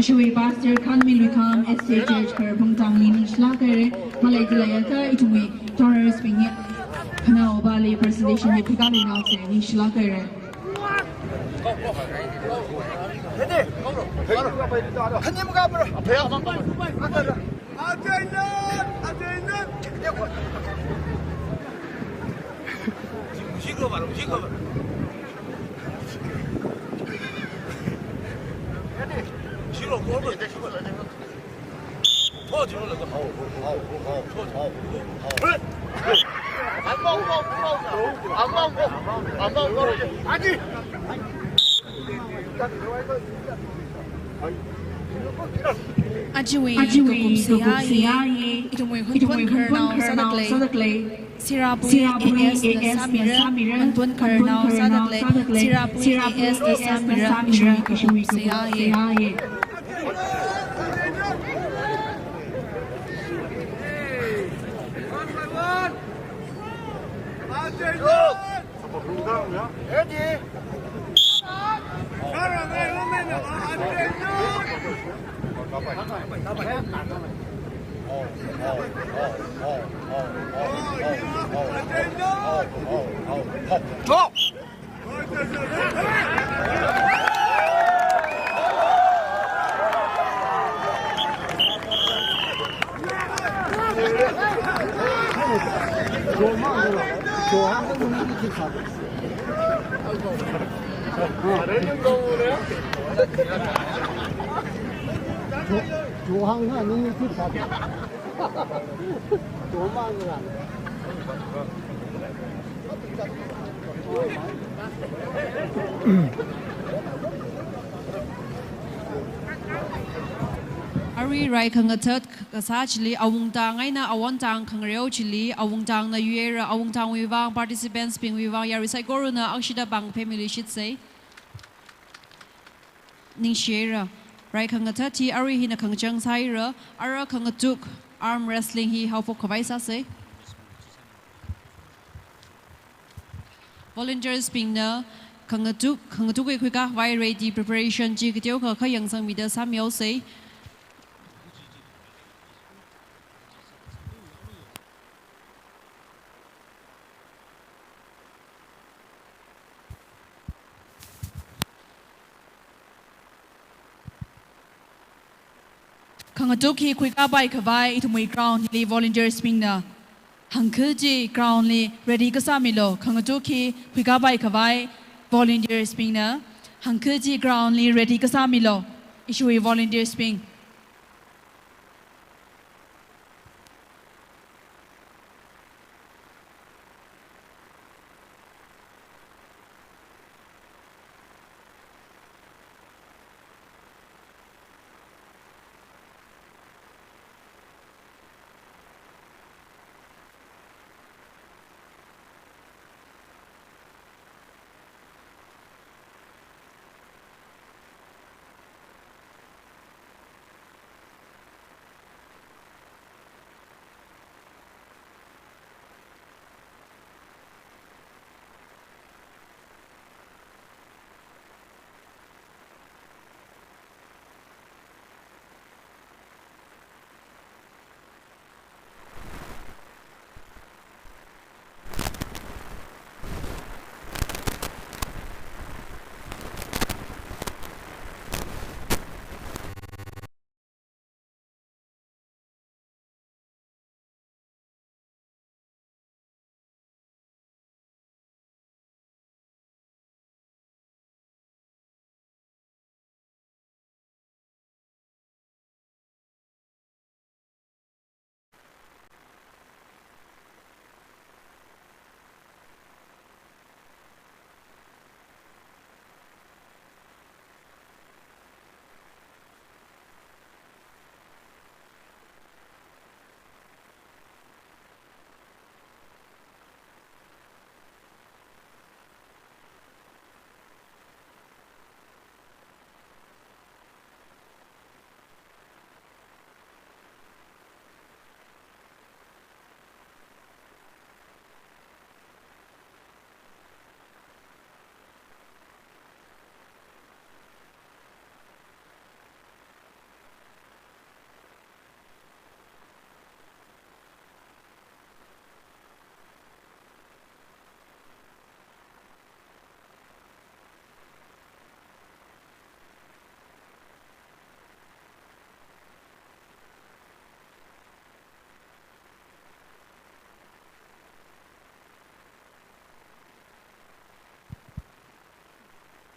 Ishiwui pastor Khanmi Luikham, S T A Church Khararphung tangli ningshilāk haira. Maleida leiakha ithumwui donors bingli, khanaobali presentation hi khuikāluinaosa, ningshilāk haira. Ajiwui kakupsei hi, ithumwui Hunphun khararnao sādalei, Sirabui A S na sāmira. Hunphun khararnao sādalei, Sirabui A S na sāmira, ishiwui kakupsei hi. Arui rai khangatha kasā chili Awungtang eina Awontang khangareo chili, Awungtangna yuira. Awungtangwui vang, participants bingwui vang, yarui saikorana akshida pāng phemili shitsei. Ningshira. Rai khangatha chi arui hina khangachang sāira, ara khangatuk arm wrestling hi haophok khavai sāsei. Volunteers bingna khangatuk, khangatuk khuikā khavai ready preparation chi kateokha kha yangsangmida sāmihaosei. Khangatuk hi khuikāpai khavai ithumwui ground li volunteers bingna hangkha chi ground li ready kasāmilu. Khangatuk hi khuikāpai khavai volunteers bingna hangkha chi ground li ready kasāmilu. Ishiwui volunteers bing.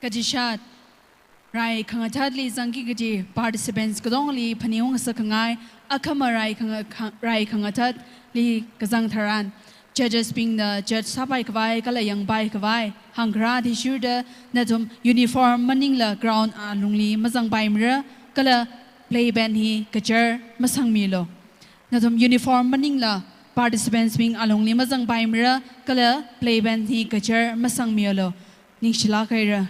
Kachishat, rai khangathatli zangki kaji participants katongli phaningung sākhangai, akhama rai khanga-, kha-, rai khangathatli kazang tharan, judges bingna judge sāpai khavai kala yangpai khavai hāngkharā athishurda nathum uniform maningla ground alungli mazangpaimara, kala play band hi kachar masangmilu. Nathum uniform maningla participants bing alungli mazangpaimara, kala play band hi kachar masangmilu. Ningshilāk haira.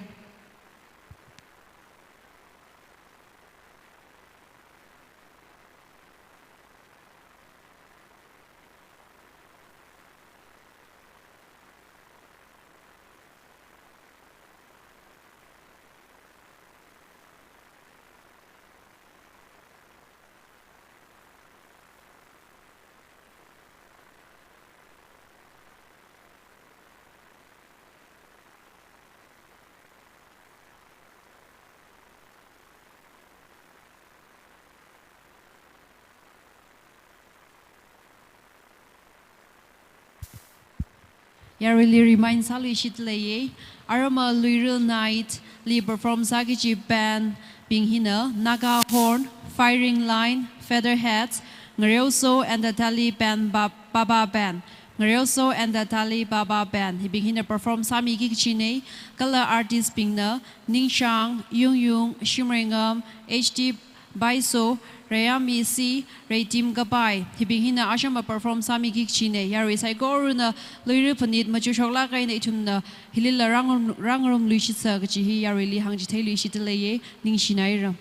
Yaruili remind sāluishit leiya. Arama Luira Night li perform sāki kaji band bing hina Naga Horn, Firing Line, Featherheads, Ngareo So and the Tali Band Ba-, Baba Band. Ngareo So and the Tali Baba Band hibing hina perform sāmiki kajina. Kala artist bingna Ningshang, Yung Yung, Shimreingam, H D Baiso, Rayami C, Reitim Kapai, hibing hina ashama perform sāmiki kajina. Yarui saikorana Luira phanit machukshoklāk eina ithumna hilila rāngarum, rāngarumluishitsa kaji hi yaruili hāngchitheiluishit leiya, ningshinaira.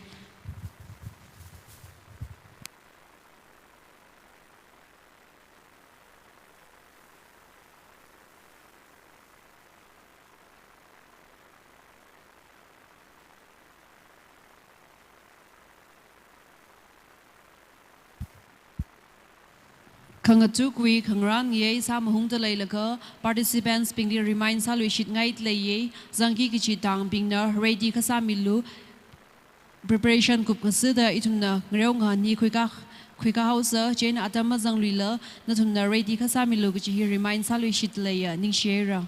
Khangachukwui khangarān ngayei sāmahungda leilakha, participants bingli remind sāluishitngai leiya, zangki kaji tang bingna ready kasāmilu, preparation kupkasāda ithumna Ngareo Ngahān hi khuikā, khuikā haosa, chieina atam mazangluila, nathumna ready kasāmilu kaji hi remind sāluishit leiya, ningshihaira.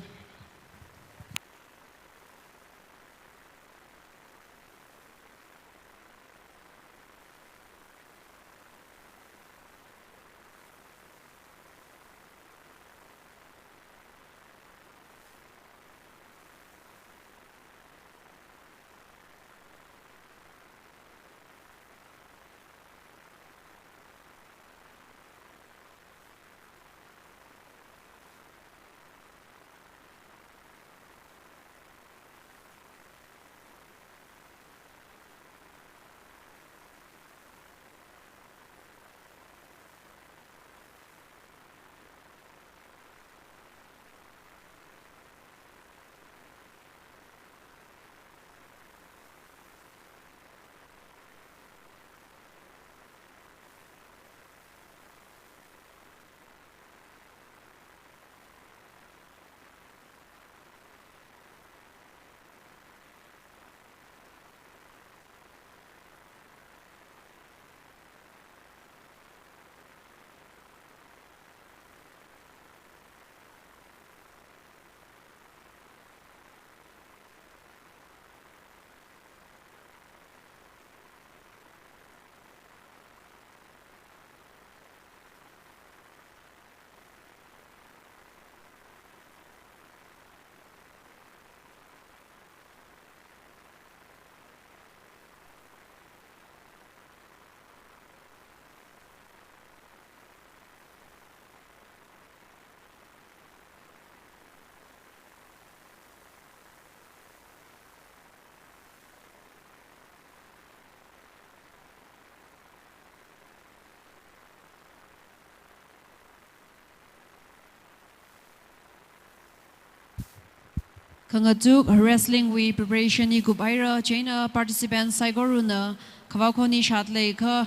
Khangachuk wrestling wui preparation hi kuphaira, chieina participants saikorana khavao khoni shat leiakha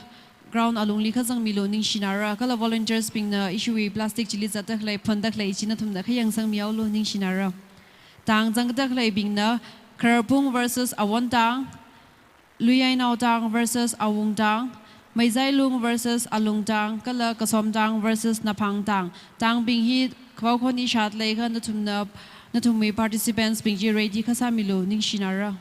ground alungli kazangmilu, ningshinara, kala volunteers bingna ishiwui plastic chili zatda khalei, phonda khalei chi nathumna khayangsangmihaolu, ningshinara. Tang zangda khaleibingna Khararphung versus Awontang, Luiyainao Tang versus Awung Tang, Meizailung versus Alung Tang, kala Kasom Tang versus Naphang Tang. Tangbing hi khavao khoni shat leiakha nathumna Nathumwui participants bing chi ready kasāmilu, ningshinara.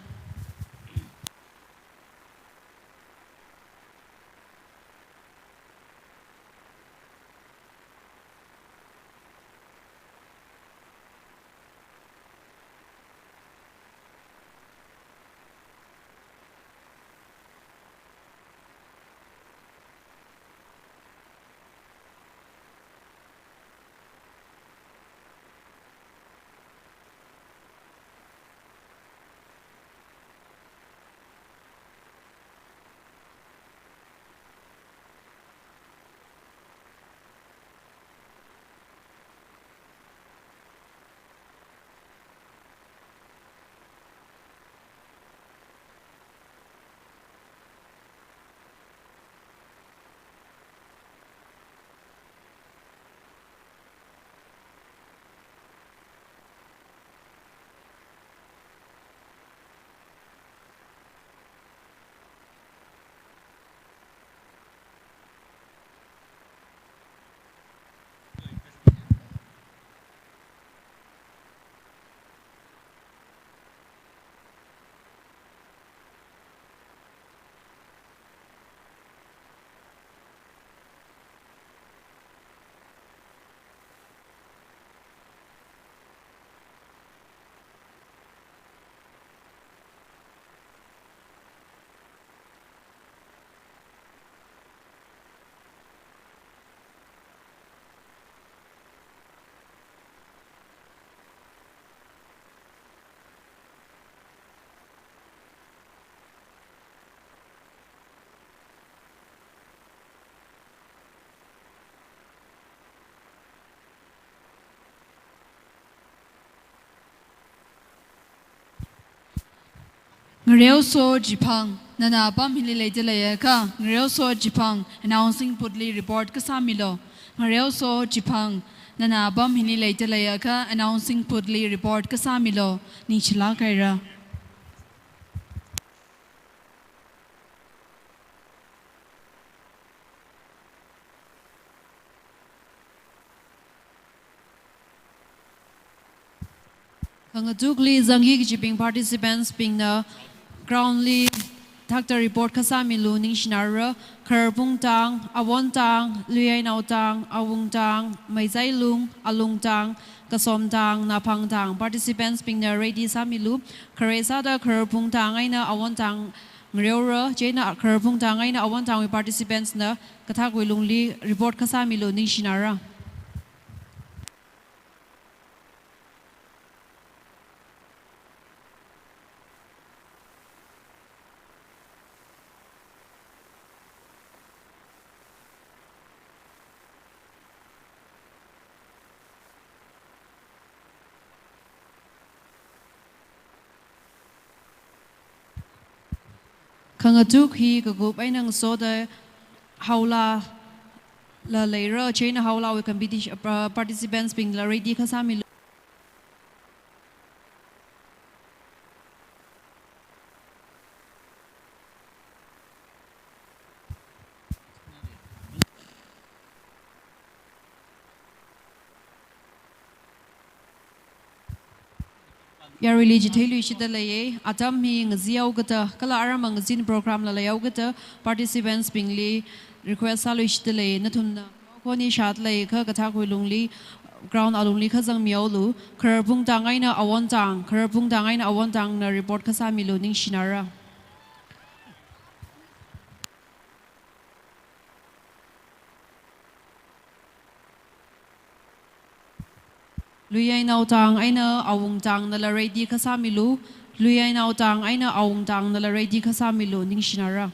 Ngareoso Chiphang, nana apam hili leida leiakha, Ngareoso Chiphang, announcing booth li report kasāmilu. Ngareoso Chiphang, nana apam hili leida leiakha, announcing booth li report kasāmilu, ningshilāk haira. Khangatukli zangki kajibing participants bingna ground li thakta report kasāmilu, ningshinara. Khararphung tang, Awon tang, Luiyainao tang, Awung tang, Meizailung, Alung tang, Kasom tang, Naphang tang, participants bingna ready sāmilu. Khare sāda Khararphung tang eina Awon tang ngareora, chieina Khararphung tang eina Awon tangwui participants na kathakwui lungli report kasāmilu, ningshinara. Khangatuk hi kakup eina ngasoda haolala leira, chieina haolawui competition, uh, participants bingla ready kasāmilu. Yaruili chitheiluishitda leiya, atam hi ngazihaokada, kala aramma ngazin program la leihaokada, participants bingli request sāluishitda lei, nathumna khoni shat leiakha kathakwui lungli, ground alungli kazangmihaolu. Khararphung tang eina Awon tang, Khararphung tang eina Awon tangna report kasāmilu, ningshinara. Luiyainao tang eina Awung tangnala ready kasāmilu. Luiyainao tang eina Awung tangnala ready kasāmilu, ningshinara.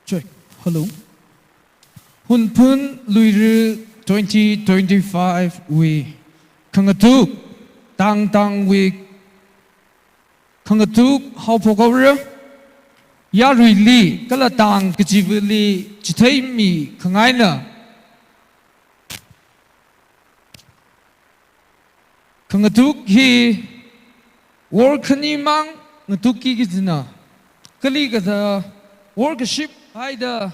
Check. Hello. Hunphun Luira twenty twenty-five wui khangatuk, tang tangwui khangatuk haophok haora. Yaruili kala tang kachivali chitheimi khangaina. Khangatuk hi wor khanimang ngatukki kajina. Kali kathā wor kaship haida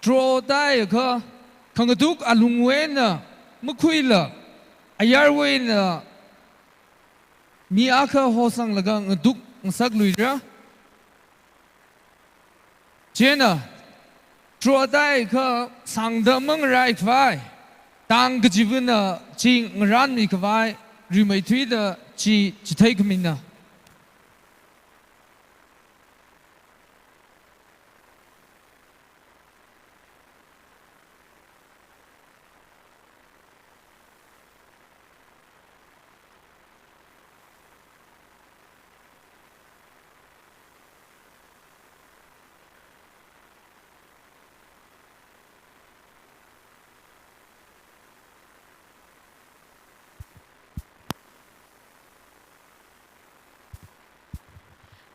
draw tāakha, khangatuk alungwui eina makhuila, ayarwui eina mi akha hosanglaga ngatuk ngasakluira. Chieina, draw tāakha sangda mangarai khavai, tang kachivana chi ngaranmi khavai, rimeithuida chi chithei khamina.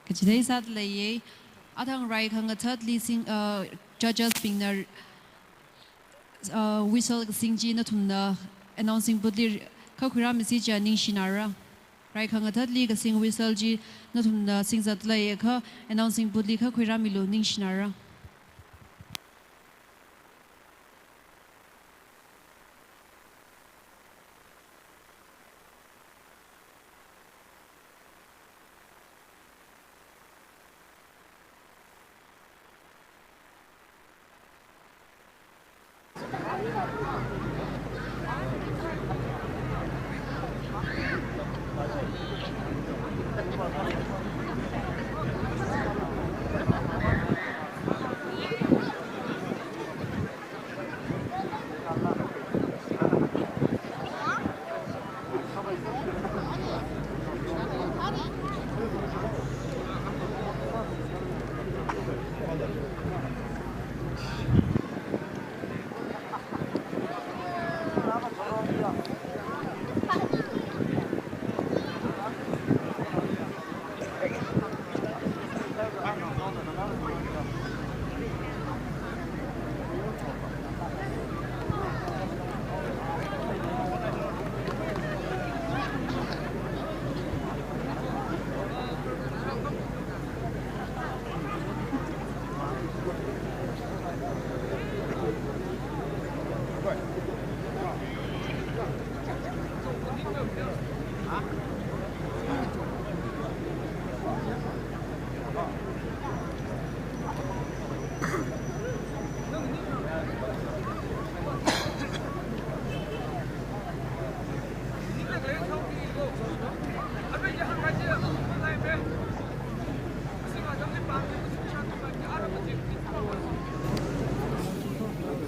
Kachithei sāda leiya, athang rai khangathatli sing, uh, judges bingna, uh, whistle kasing chi nathumna announcing booth li kha khuirāmisi jiakha ningshinara. Rai khangathatli kasing whistle chi nathumna singzat leiakha announcing booth li kha khuirāmilu, ningshinara.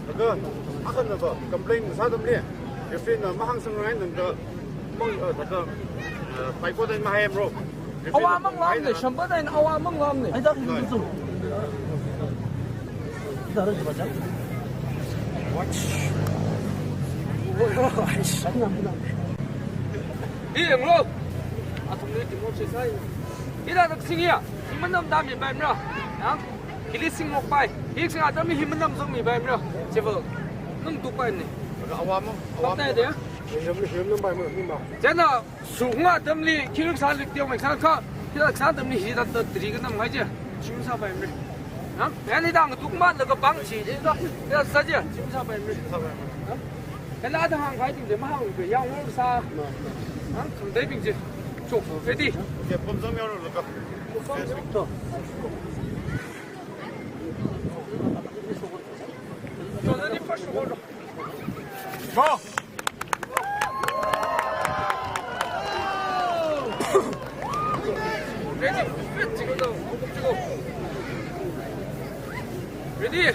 Laga, akhana va complain sāda mani, referee na mahāngsangrai nangda, mang, eh, thāda, eh, paikot eina mahai mro. Awa mang lamne, shamba da eina awa mang lamne. Ai, da, Watch. Hi, yanglu. Athumli team up sāsai. Hithāda kasing hiya, hi manam da mipaimara. Yang, hili singmokpai. Hi kasing atamli hi manam zangmipaimara. Chiva, nung tukpaimane. Awa mang, awa mang. Kaptai de. Him, him nam pai mang, him mang. Chieina, suknga atamli, khi raksā lik tiong maksā kha, khi raksā atamli hithāda tiri kanam ngai chi, shim sāpaimara. Nang, yani dang tukmalaga pang chi, hithāda, hithāda sā chi, shim sāpaimara. Nang, kala da hāngkahai ting chi, mahāngkahai yang wor sā. Nang, khangateibing chi, chok, ready? Okay, pom zam yaro laga. Pom zam yaro. Chok, ready, first of all. Go! Ready? Ready?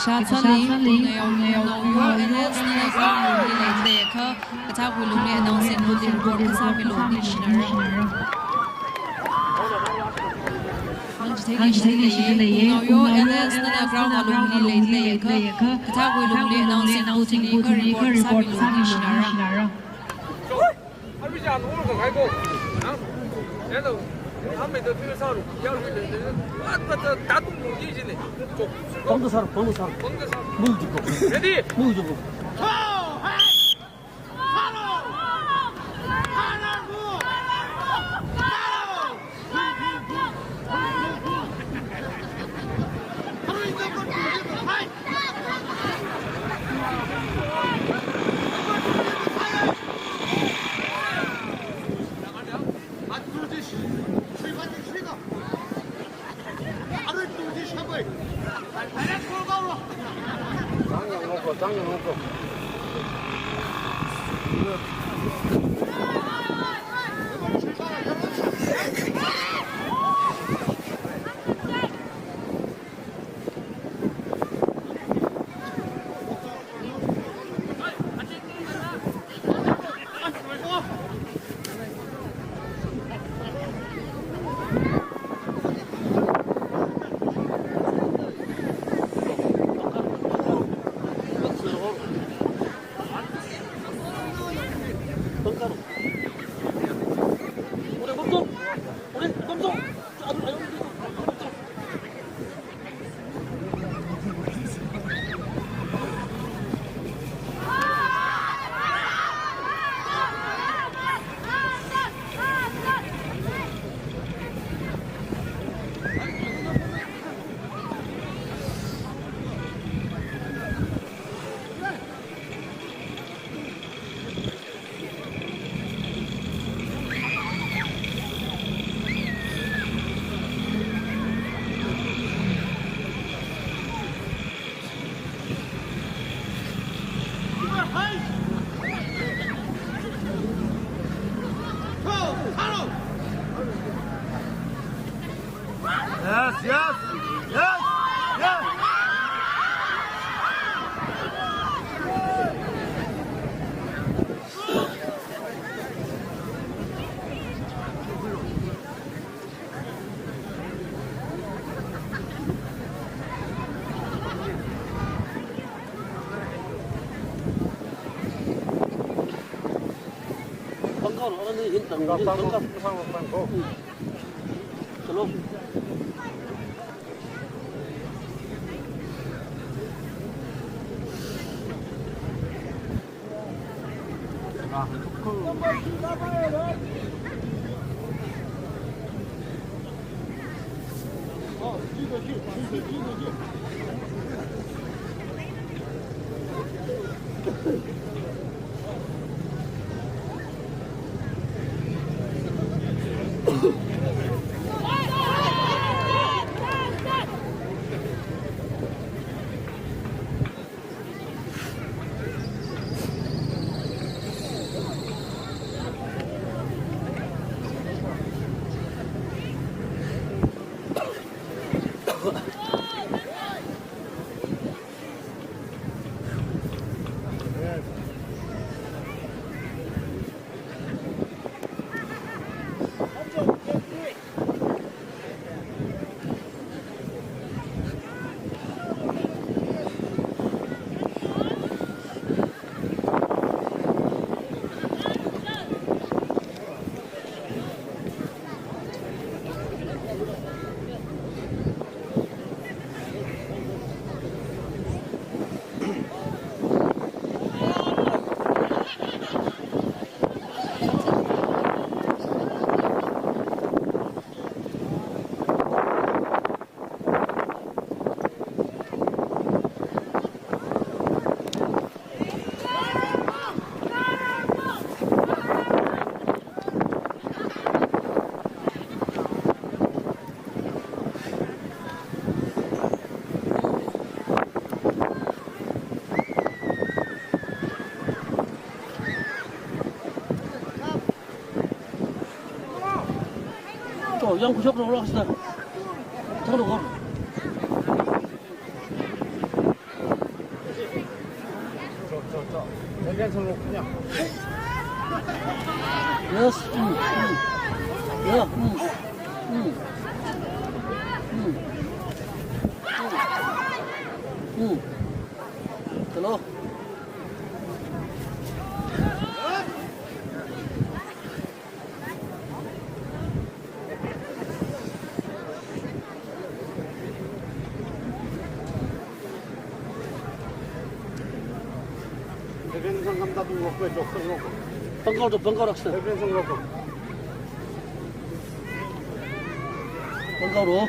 Kachishā Sali, Naoyo L S na ground li leida leiakha, kathākwui lungli announcing booth li report kasāmilu, ningshinara. Hāngchithei leishida leiya, Naoyo L S na ground alungli leida leiakha, kathākwui lungli announcing booth li kha report kasāmilu, ningshinara. Ready? चलो। 또, 양 구석 로 올라갑시다. 장 로 가. 저, 저, 저. 여기 한 손으로 그냥. Yes. 음, 음. 야, 음. 음. 음. 음. 음. Hello. Pangkar to, pangkar aksa. Pangkar to.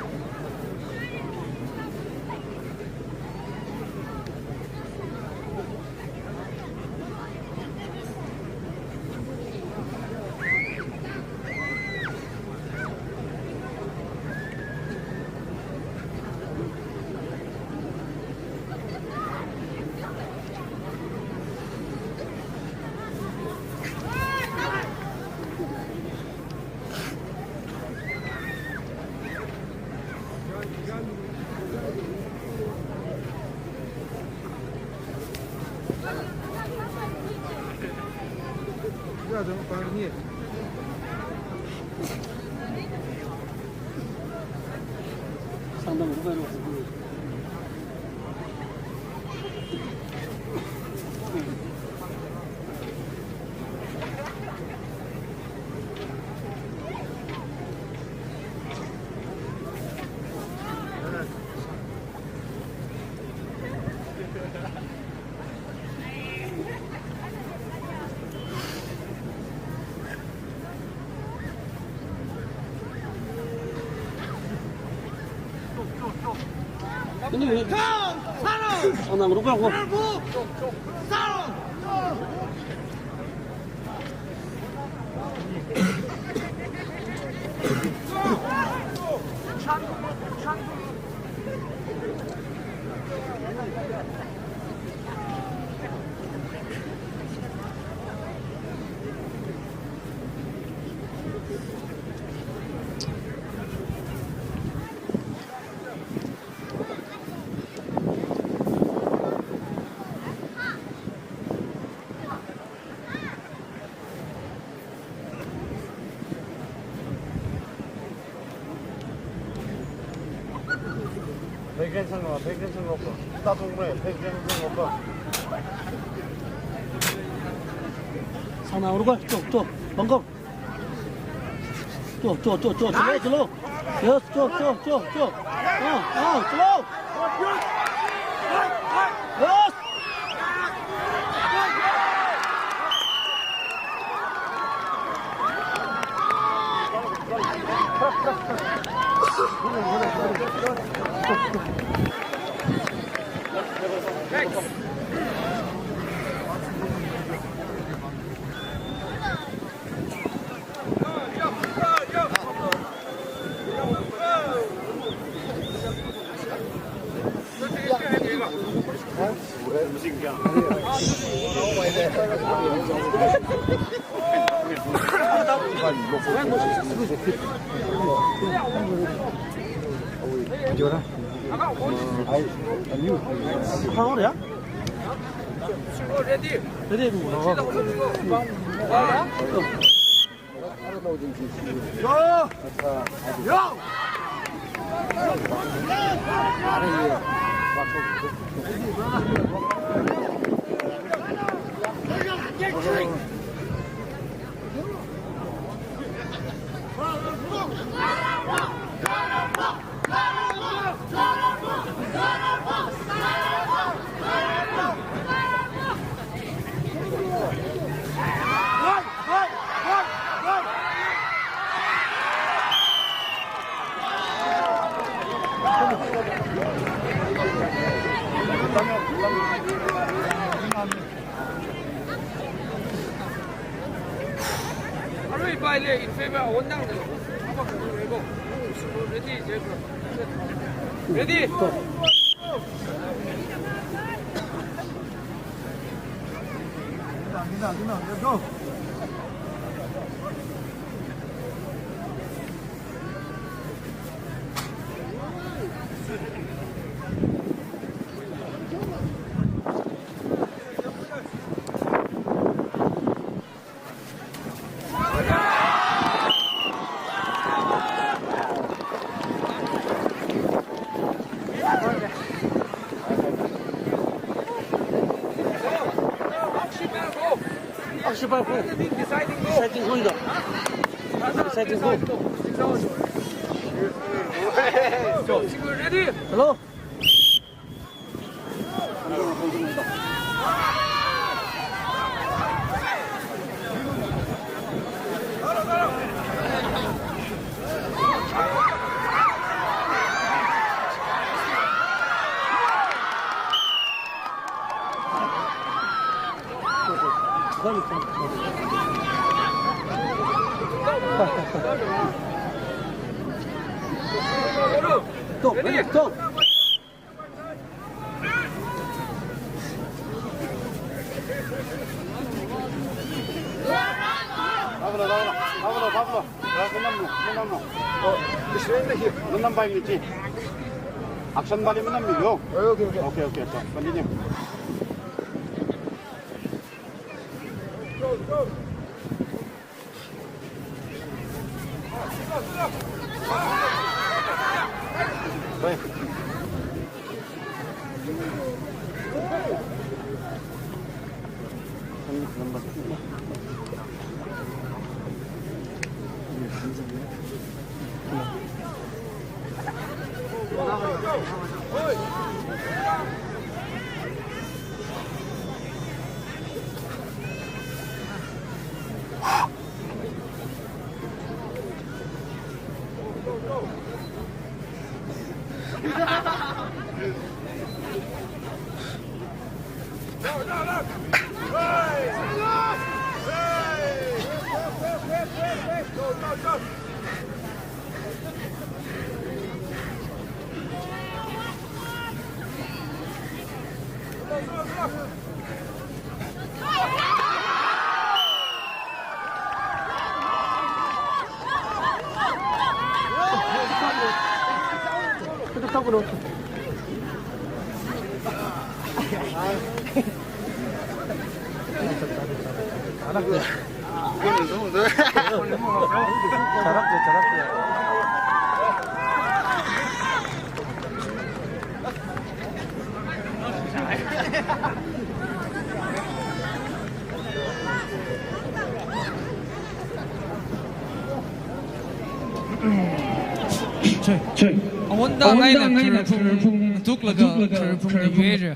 Peken sang lo, peken sang lo ko. Ta tung me, peken sang lo ko. Sana uru ko, tuk, tuk. Pangkor. Cho, cho, cho, cho, cho, cho. Yes, cho, cho, cho, cho. Ah, ah, cho. Yes. Ready? Ready? Yo! Yo! Arui bai le in favor, one down. Ready, ready. Let's go. Action, go! Deciding go! Deciding go! Deciding go! Go! Ready? Hello? Go, go, go. Pablo, Pablo, Pablo, Pablo. Pablo, manamlu, manamlu. Oh, Israel na hi, manam bai mi chi. Action bali manamlu yo. Okay, okay. Okay, okay, so continue. Awungtang eina khararphung tuklaga khararphungna yuira.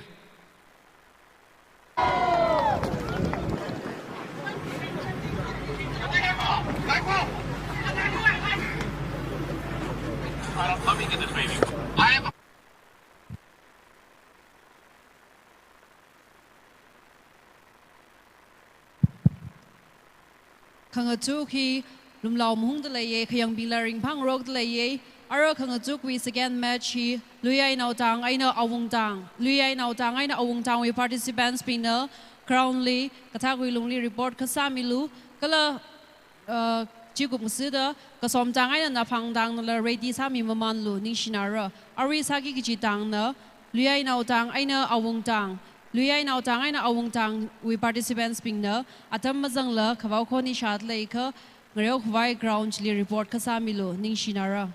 Khangatuk hi lumlao mahungda leiya, khayangbingla ringphāngarokda leiya. Ara khangatukwui second match hi Luiyainaotang eina Awungtang, Luiyainaotang eina Awungtangwui participants bingna ground li, kathākwui lungli report kasāmilu, kala, uh, chikup ngasida Kasomtang eina Naphangtangnala ready sāmi mamanlu, ningshinara. Arui sāki kaji tangna Luiyainaotang eina Awungtang, Luiyainaotang eina Awungtangwui participants bingna atam mazangla khavao khoni shāda leikha, ngareokhavai ground chili report kasāmilu, ningshinara.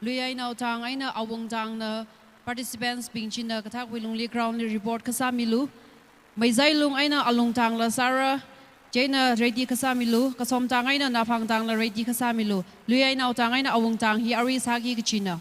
Luiyainaotang eina Awungtangna participants bing china kathākwui lungli ground li report kasāmilu. Meizailung eina Alungtangla sāra, chieina ready kasāmilu, Kasomtang eina Naphangtangla ready kasāmilu. Luiyainaotang eina Awungtang hi arui sāki kajina.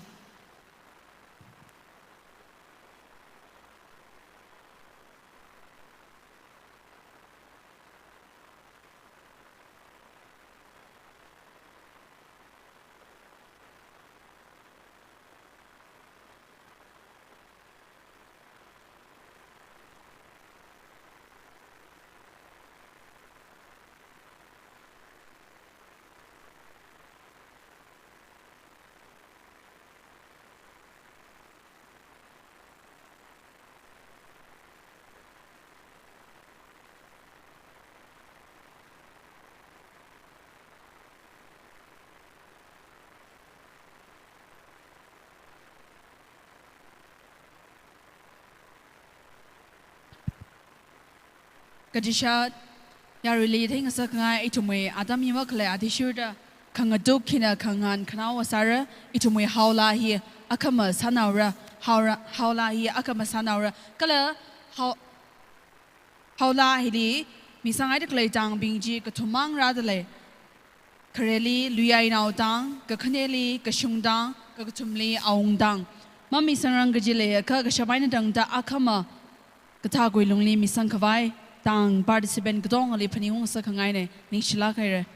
Kajishat yaruili theingasak ngai ithumwui atam hi makhalei athishurda khangatuk hina khangahān khanaowa sāra, ithumwui haolā hi akhama sānaora, haora, haolā hi akhama sānaora, kala hao-, haolā hili misang haida khalei tangbing chi kathummang rāda lei. Khareli Luiyainaotang, kakhaneli Kashungtang, kakathumli Awungtang. Mamisangrang kaji leiakha kashap eina tangda akhama kathākwui lungli misangkhavai tang participant katongali phaningung sākhangaina, ningshilāk haira.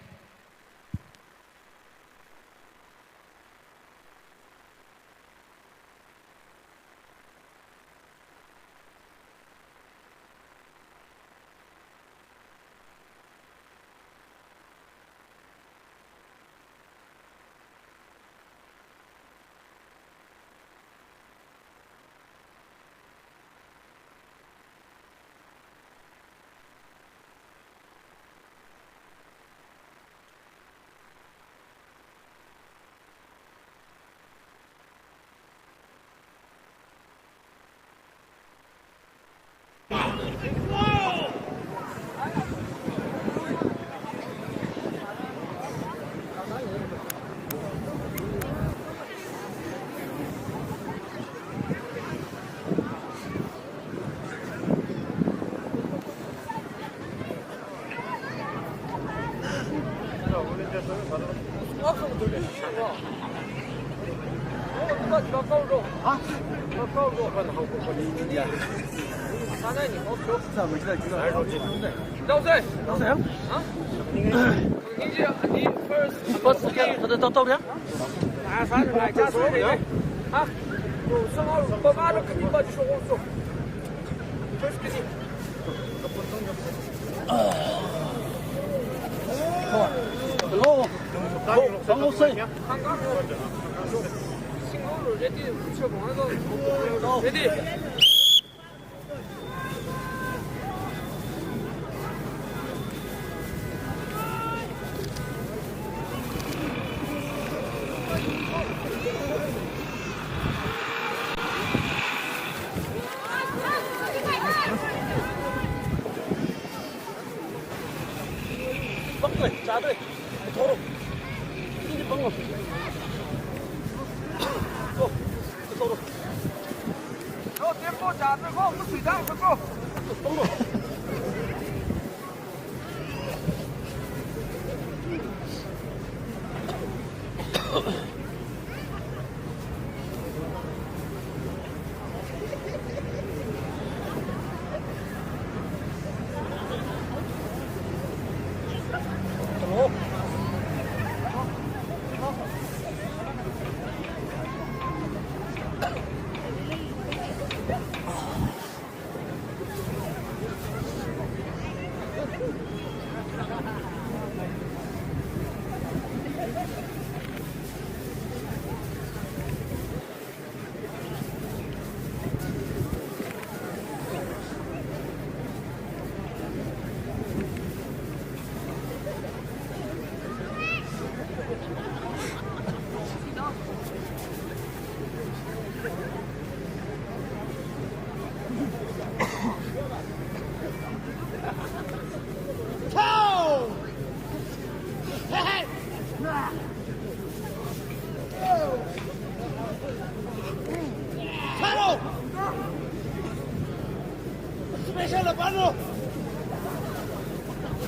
Special apano.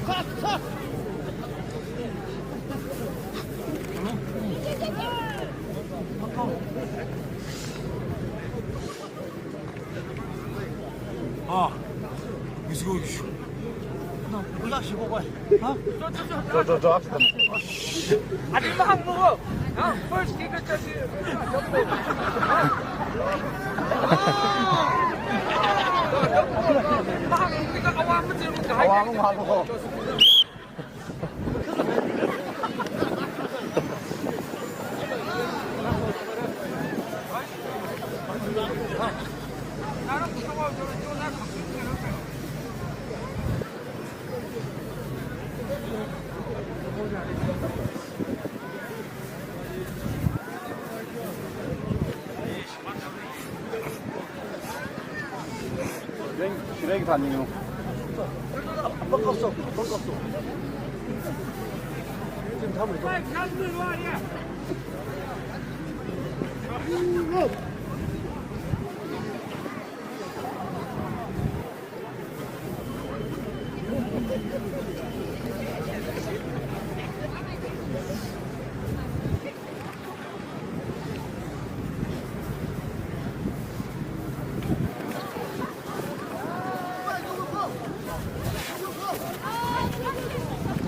Cut, cut. Ah, let's go. No, we got you, boy. Huh? Go, go, go, after them. Adi mahang mo. Huh? First, give it to you. Mahang, we got a one with you. Awang mahang mo. Shireng, shireng thaning no. Pangkapso, pangkapso. Tim tham mai.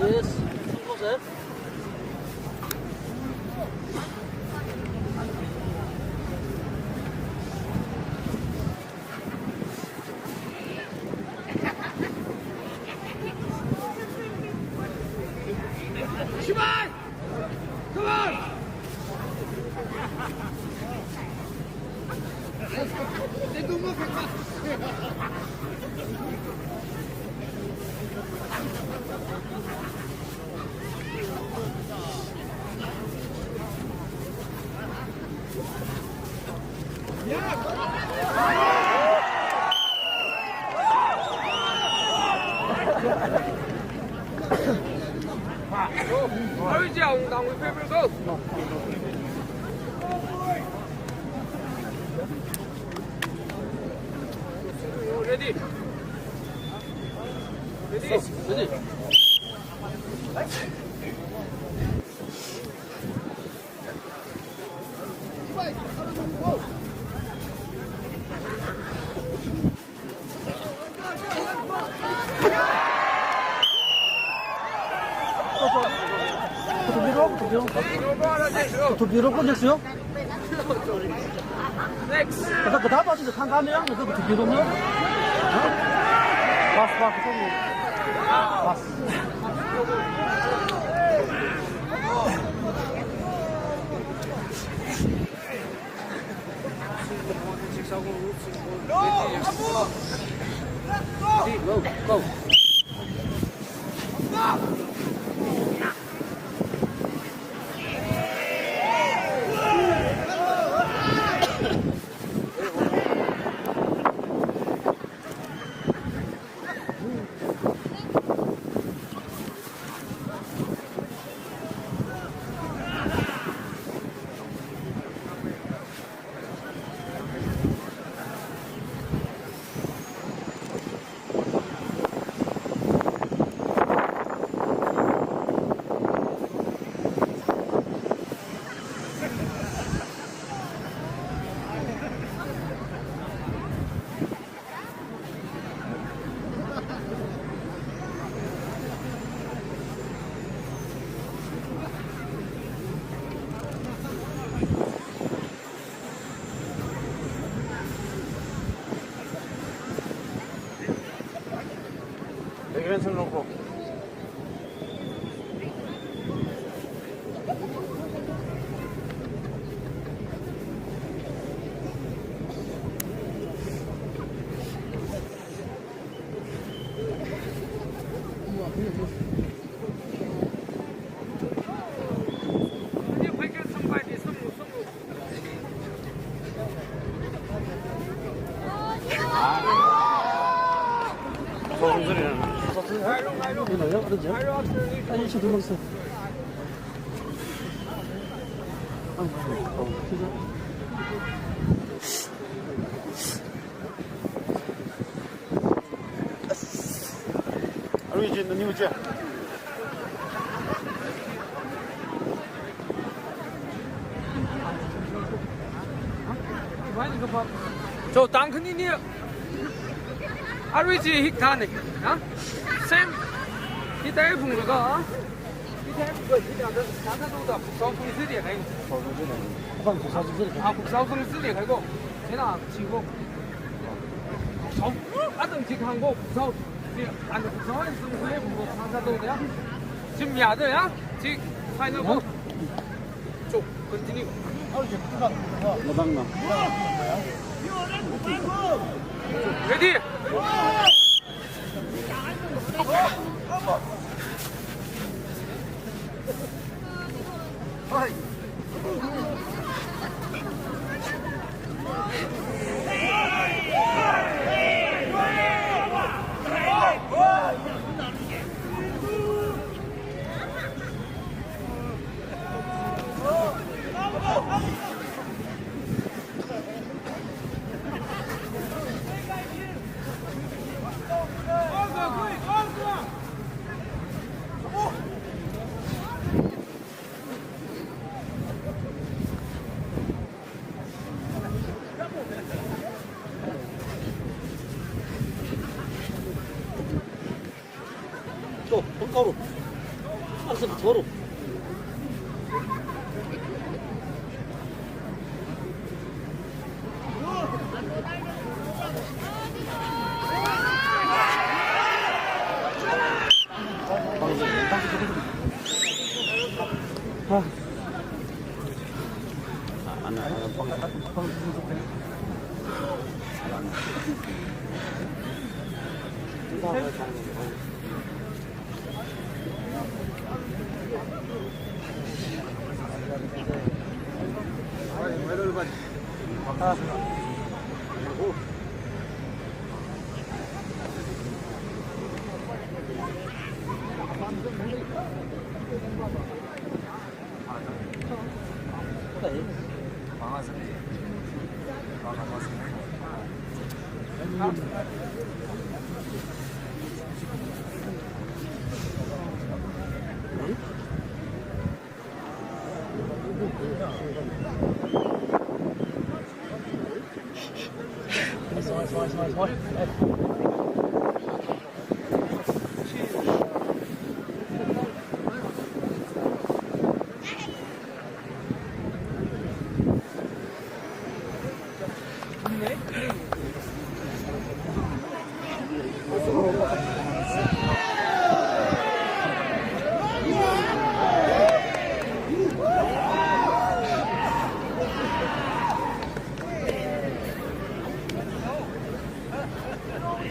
Yes. Shibai! Come on! Ready? Ready? Ready? Next. Kata kata apa sih, kang kami yang itu betul gitu, no? Pas, pas, pas. Go, go. Arui chi nani uche. Cho, tang khanini. Arui chi hikathāna. Ha? Same. Hithāda phunglaga. Hithāda phunglaga, hithāda, hithāda phunglaga, phunglaga. Apam phunglaga. Ah, phunglaga, phunglaga ko. Chieina, chi ko. Sau, atam chi khang ko, sau. Chi, ana sau, sau, sau, sau, sau, sau, ya. Chi mi ya de ya. Chi, final ko. Cho, continue. Madang na. Ready? Cho, pung kau ro. Ang sem cho ro.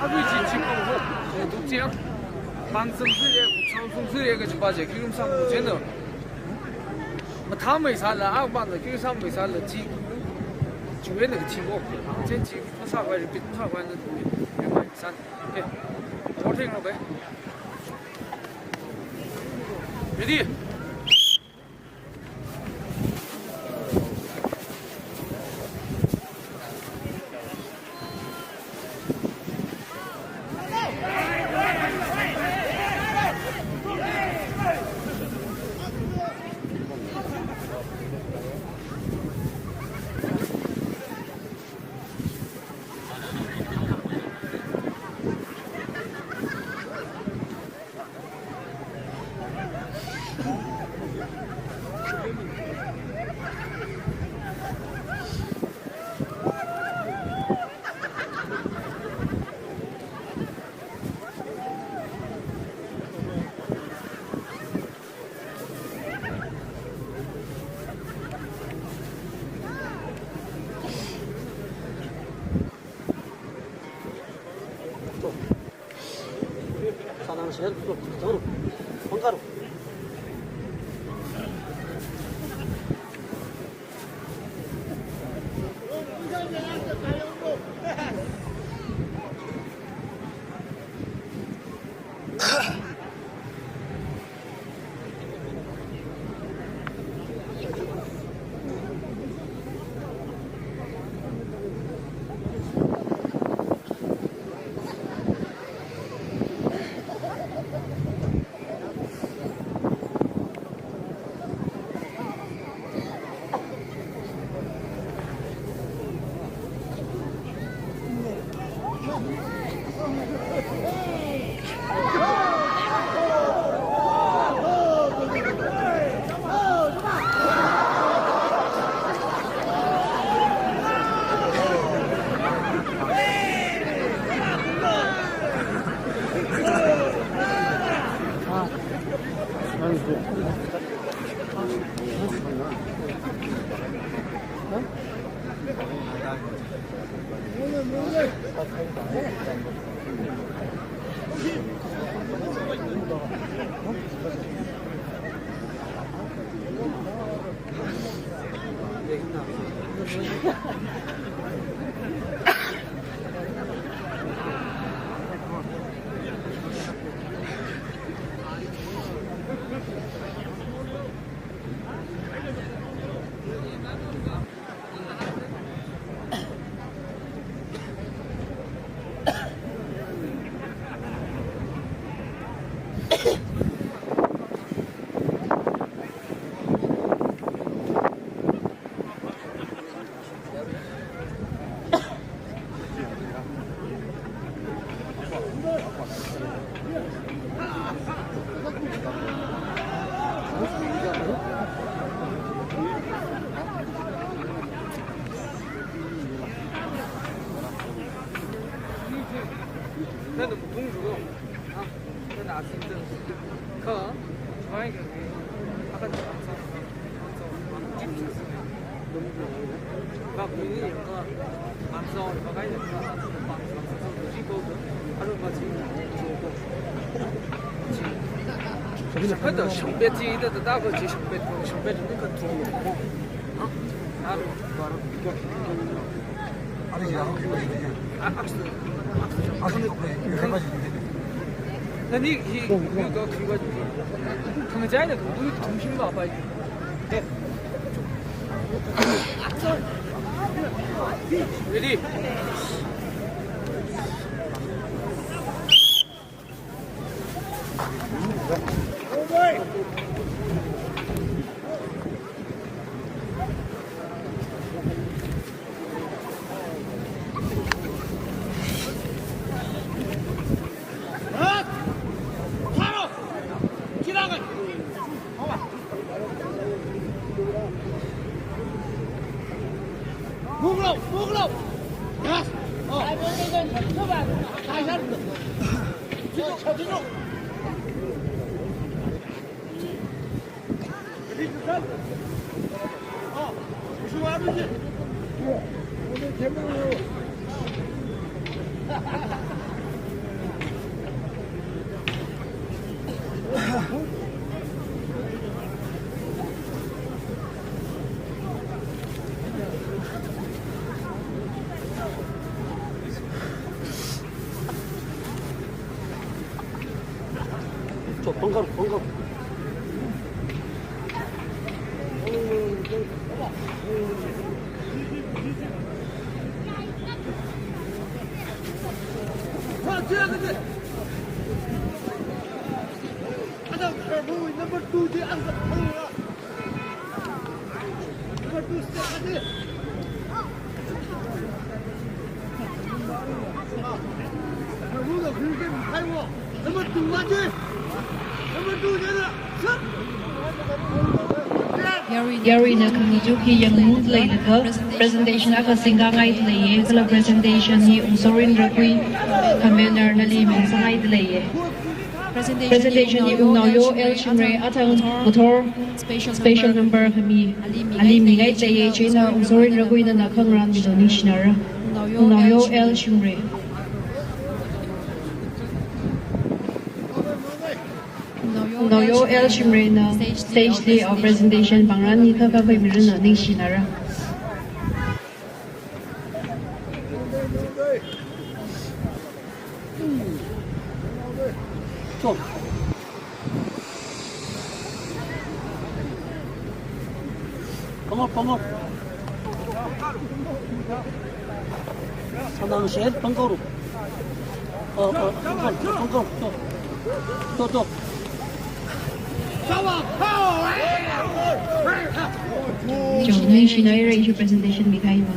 Arui chi chi kong ho, duk chiang. Pāng sāmsui le, kuk sāmsui le, kachi pa chi, kirum sāmsui le. Mathāmeisāla, a pāng kirum sāmeisāla, chi. Chiwui eina kachi ko. Chi chi, masākhavai repeat, masākhavai na. San. Okay. Ready? Nani hi, hi ka khi wa. Khangachai na kangtui thumshim va pai. Ready? Move out, move out. Yes. Oh. Number two, Yarui, yaruina khangachuk hi yangmung leilaga presentation akha singkhangai leiye, kala presentation hi Ungsorin Rakui, commander nali ming sāngai leiye. Presentation hi Wungnaoyo L Shimray, athang motor special number khami ali mingai leiye, chieina Ungsorin Rakuina na khangarān milu ningshinara. Wungnaoyo L Shimray. Naoyo L Shimrayna stage li awui presentation pāngrānni, kakhuimiranu, ningshinara. Chop. Pangop, pangop. Sanang share, pangkor. Oh, oh, pangkor, pangkor, to. To, to. Chong, ningshinaira, issue presentation mikahai ma.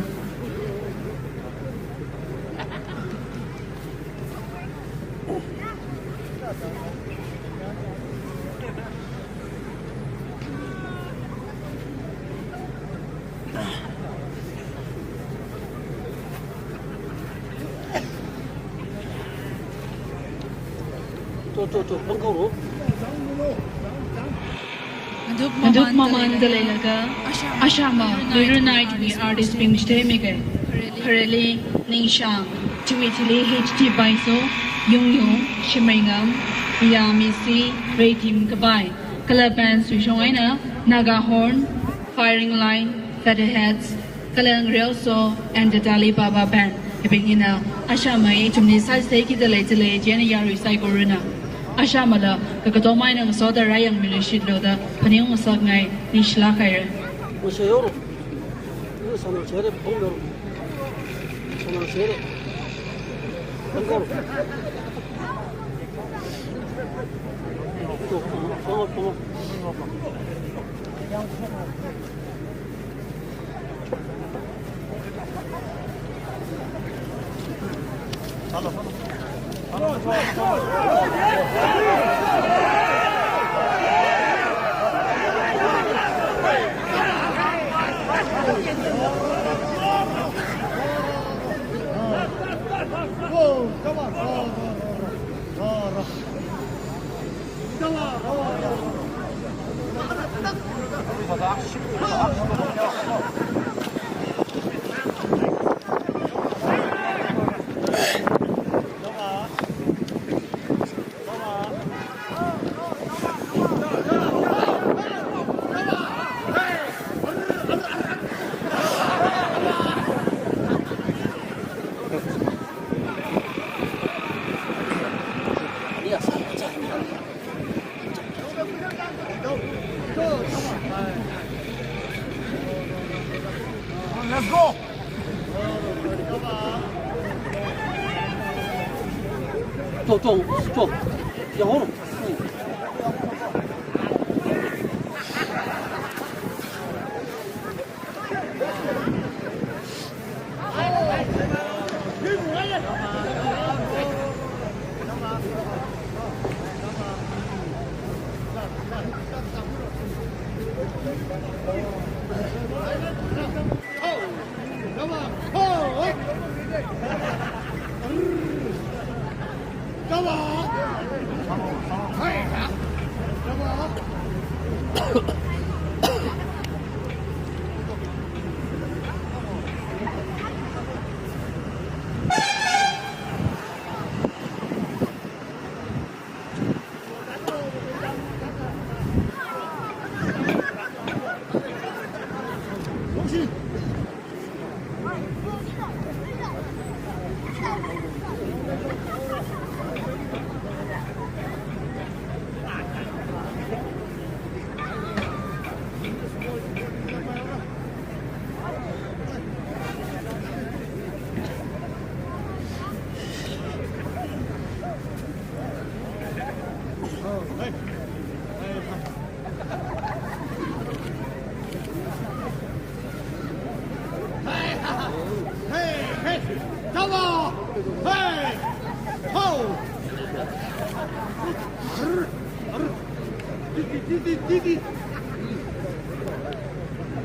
To, to, to, pangkor. Ndup mamanda leilaga, ashama, Veeru Knight wui artist bing chithei mikai. Khareli, Ningshang, chiwui thili H T Paiso, Yungyung, Shimreingam, Yamisi, Reithim Kabai, kala band suishong eina, Naga Horn, Firing Line, Featherheads, kala Ngreoso and the Dali Baba Band. Hibing hina, ashamai, ithumli sai sai kida lei chilei, chieina yarui saikorana. Ashamala, kakatomai nang soda rayang milu shitlo da, phaning ngasakngai, nishilak haira. Masayoro. Ini sama chere, pong dong. Sama chere. Pong dong. Tuh, pong, pong, pong. Let's go! Chop, chop, chop. Yang hor.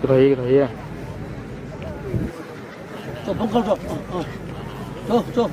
Krai, krai ya. Chop, pong kor, chop. Oh, oh. Chop, chop.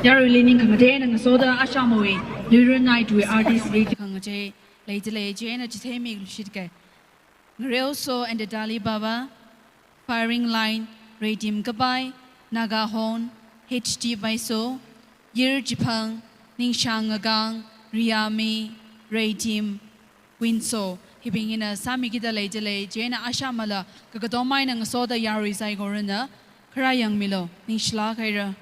Yaruili ningkhangatei eina ngasoda Ashamawui Luirun Night wui artist li khangachei leidalei chieina chitheimi lushit kai. Ngareo So and the Dali Baba, Firing Line, Reitim Kapai, Naga Horn, H T Baiso, Yir Chiphang, Ningshang Ngagang, Riyami, Reitim, Winso, hibing hina sāmikida leidalei chieina Ashamala kakatomai eina ngasoda yarui saikorana kharā yangmilu, ningshilāk haira.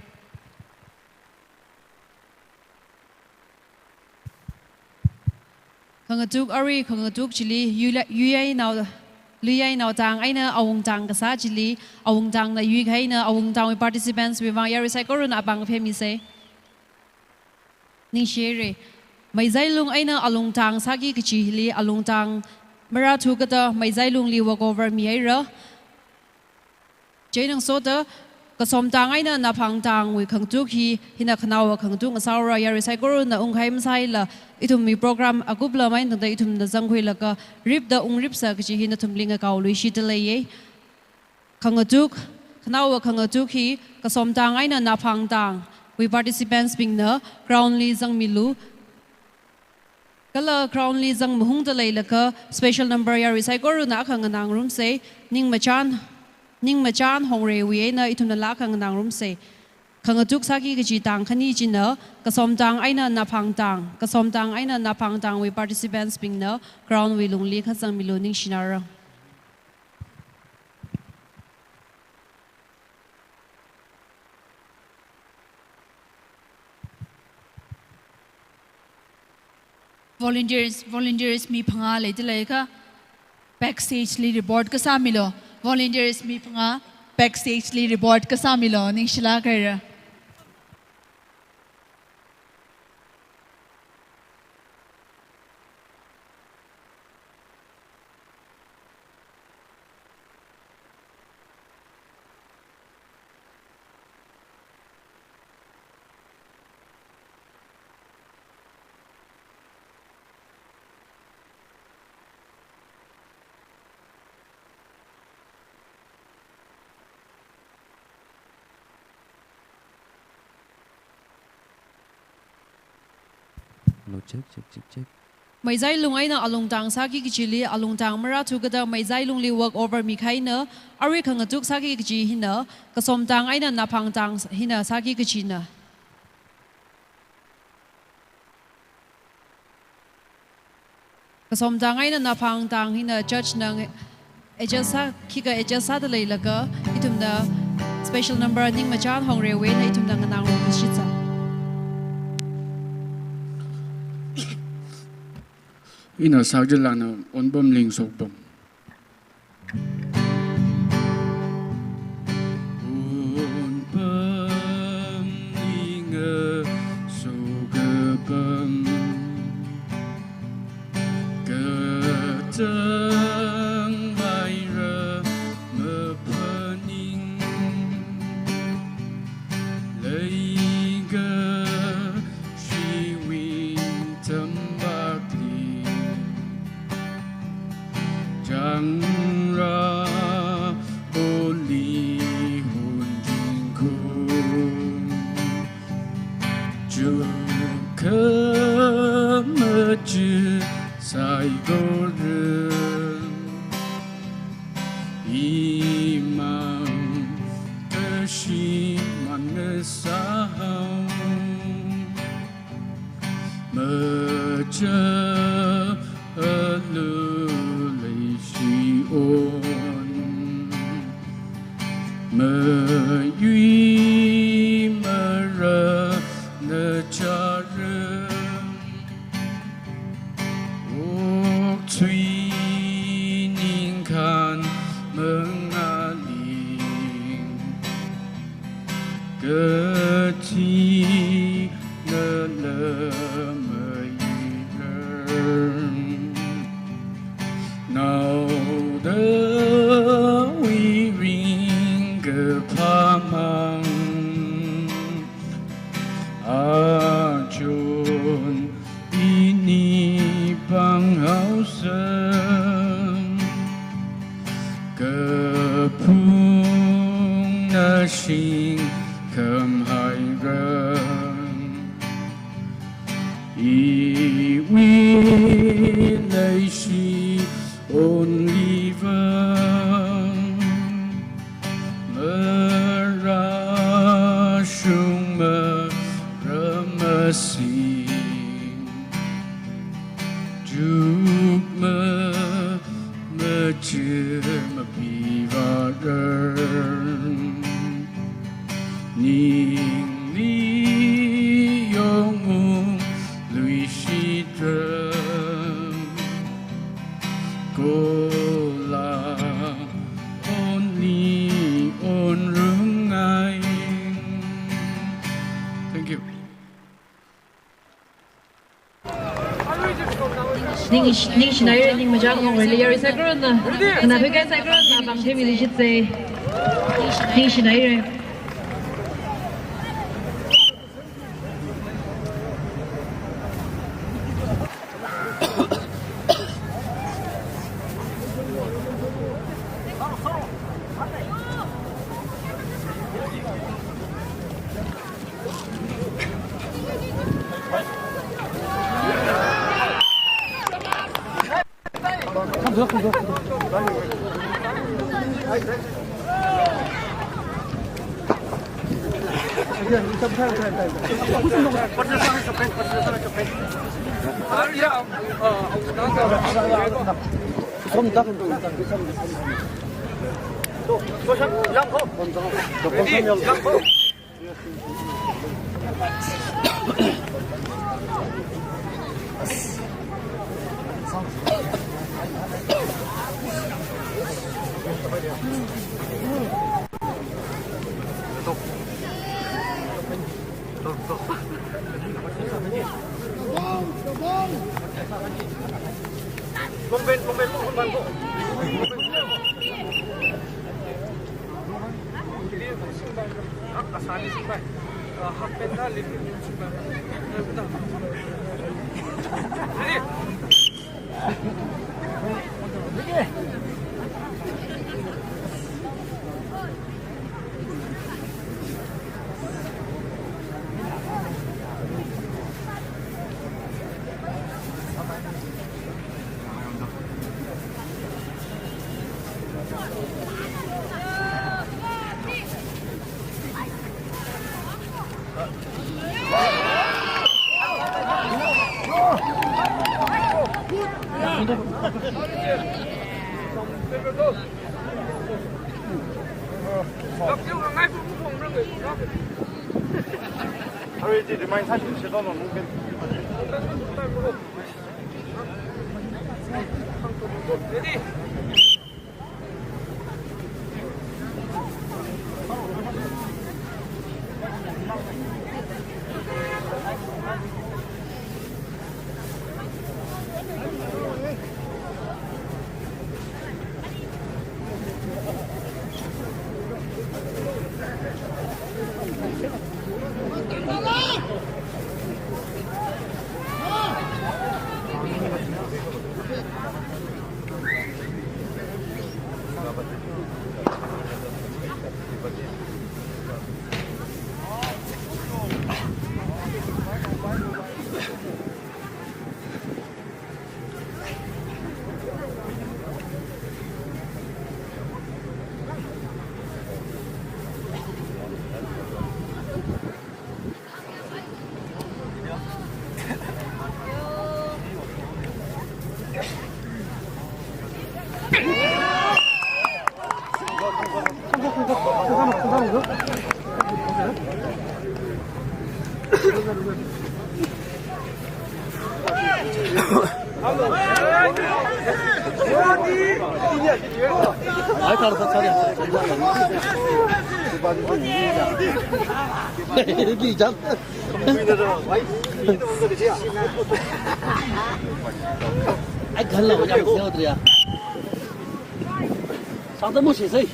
Khangatuk, arui khangatuk chili yula-, yuiyainao, luiyainao tang eina awungtang kasā chili, awungtangna yuikahai eina awungtangwui participants wui vang yarui saikorana apāng phemisa. Ningshire. Meizailung eina alungtang sāki kachi hili alungtang marāthukada Meizailungli walkover mihaira. Chieina ngasoda Kasomtang eina Naphangtangwui khangatuk hi, hina khanaowa khangatuk ngasāra, yarui saikorana ungkahai masāla, ithumwui program akupla main tangda ithumna zangkhuilaga ripda ungripsa kachi hi nathumli ngakaoluishida leiya. Khangatuk, khanaowa khangatuk hi Kasomtang eina Naphangtangwui participants bingna ground li zangmilu. Kala ground li zang mahungda leilakha special number yarui saikorana akha nganāngarumsa, Ningmachan, Ningmachan Hongreiwui eina ithumnala akha nganāngarumsa. Khangatuk sāki kachi tang khani china Kasomtang eina Naphangtang, Kasomtang eina Naphangtangwui participants bingna ground wui lungli kazangmilu, ningshinara. Volunteers, volunteers mi phangā leida leiakha backstage li report kasāmilu. Volunteers mi phangā backstage li report kasāmilu, ningshilāk haira. Hello, check, check, check, check. Meizailung eina alungtang sāki kachili, alungtang marāthukada Meizailungli walkover mikahai eina, arui khangatuk sāki kachi hina, Kasomtang eina Naphangtang hina sāki kachina. Kasomtang eina Naphangtang hina judge na adjust sā, khikha adjust sāda leilakha, ithumna special number Ningmachan Hongreiwui eina ithumna nganāngarumshitsa. Ina sakjilana Onbam Lingsokpam. Onbam linga sokapam, katang vaira maphaning, leiga shiwui tampak li, jangra oli hunjingkung, chukha machi saikora, imang kashi mangasahau. Macha alu leishi on, mayui mara na charam, okthui ningkhan mangaling, kathi nala mayiram, nao Phungna shingkham haira, iwui leishi only vang, marashung maramasi. Chukma machir mapivarar, ningli yongungluishitra, kola onli onrumngai. Thank you. Ning, ningshinaira, ning machang ngongra, yarui saikorana, khanaphekai saikorana, apam themili shitsei. Ningshinaira. Ai, khan la, wajang se, wajang se. Sāda mo se sai.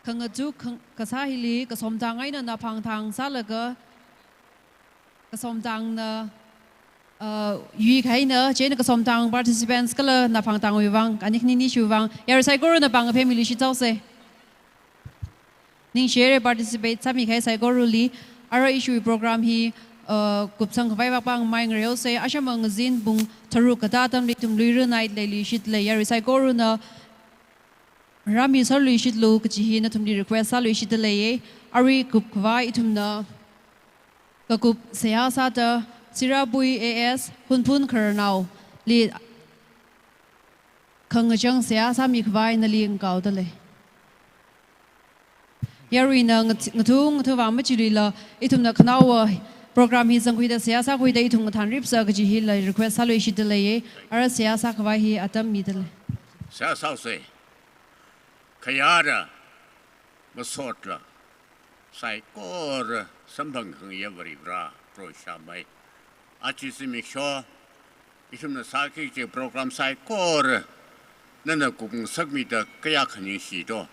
Khangachuk khang-, kasā hili kasomtang eina naphangthang sālaga, kasomtangna, uh, yuikahaina, chieina kasomtang participants kala naphangthangwui vang, ani khani nishiwui vang, yarui saikorana pāng kaphemmiluishit haosa. Ningshire participate sāmikahai saikorali, ara ishiwui program hi, uh, kupsang khavai vak pāngmei ngareosa, ashamang ngazin pung tharuk kathā atamli ithum Luira Night leiluishit lei, yarui saikorana rāmiserluishitlu kaji hi nathumli request sāluishitda leiya. Arui kupkhavai ithumna kakup seihā sāda Sirabui A S Hunphun Khararnaoli khangachang seihā sāmikhavai nali ngakaoda lei. Yaruina ngat-, ngathung ngathung vang machiluila, ithumna khanaowa program hi zangkhuida seihā sākhuida ithum ngathanripsa kaji hila request sāluishitda leiya. Ara seihā sākhavai hi atam mida lei. Seihā sāsa. Khayāra, masotla, saikora samphang khangayā Varivara proshāmei. Aja zimiksho ithumna sāki kaji program saikora nana kupngasakmida kayākha ningshi do.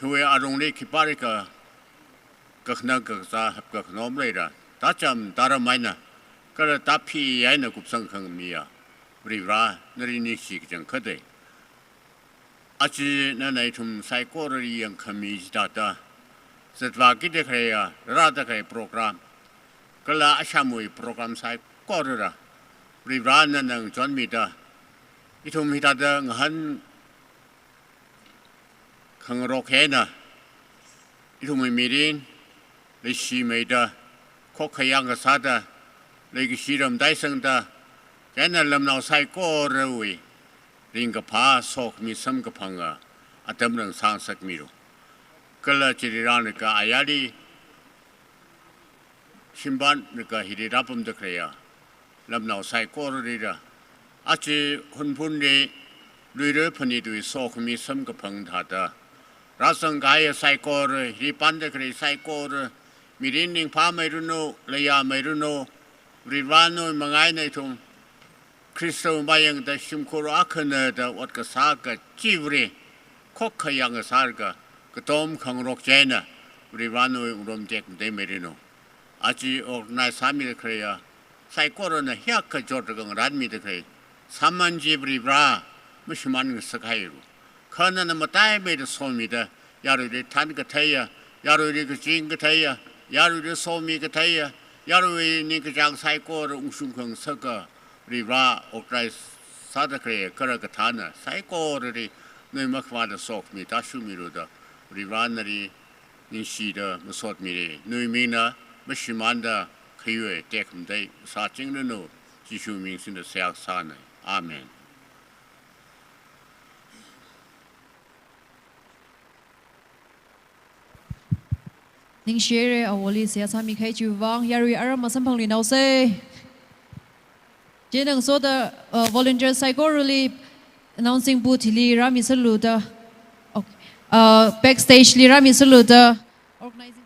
Hiwui alungli khipālikha kakhanang kakazā hapkakhanom leira, tācham tāram eina kala tāphi eina kupsang khangamiya Varivara nali ningshi kachangkhatda. Aja nana ithum saikorali yangkhami chithāda, zatvākida khaleiya, rārāda khalei program, kala ashamwui program saikorala Varivara nana ngachonmida, ithum hithāda ngahān khangarok eina, ithumwui mirin leishimeida, khokkha yangkasāda, leikashi ramdai sangda, chieina lamnao saikorawui ringkaphā sokhami samkaphanga atam rāngasakmilu. Kala chili rānlaga ayarli shimpamlaga hili rāpamda khaleiya lamnao saikoralila, aja Hunphunli Luira phanit wui sokhami samkaphang thāda rāzangkahaiya saikora, hili pamda khalei saikora, mirin ningphāmeiranu, leiyāmeiranu, Varivara nawui mangā eina ithum Khristawui vang yangda shimkhur akhana da ot kasā kachiva̱ ri, khokkha yang kasā rāka, katom khangarok chieina Varivara nawui wungram tekmateimeiranu. Aja organize sāmida khaleiya saikorana hiyākha chotraga ngarānmida khalei sāman chi Varivara mashimān ngasakhaialu. Kha nana mataimeida somida, yaruili thankatheiya, yaruili kaching katheiya, yaruili somi katheiya, yarui ningkachāng saikora ungshung khangasaka Varivara organize sāda khalei kharā kathāna saikorali nawui makhavātna sokhami tāshungmilu da, Varivara nali ningshida masotmili, nawui mingna mashimānda khayui tekhamatei sāchingranu, Jishu ming singda seihā sāna. Amen. Ningshire, awoli seihā sāmikahai chiwui vang. Yarui aram masamphangluinaosei. Chieina ngasoda, uh, volunteer saikorali announcing booth hili rāmiserlu da. Okay. Uh, backstage li rāmiserlu da. Organizing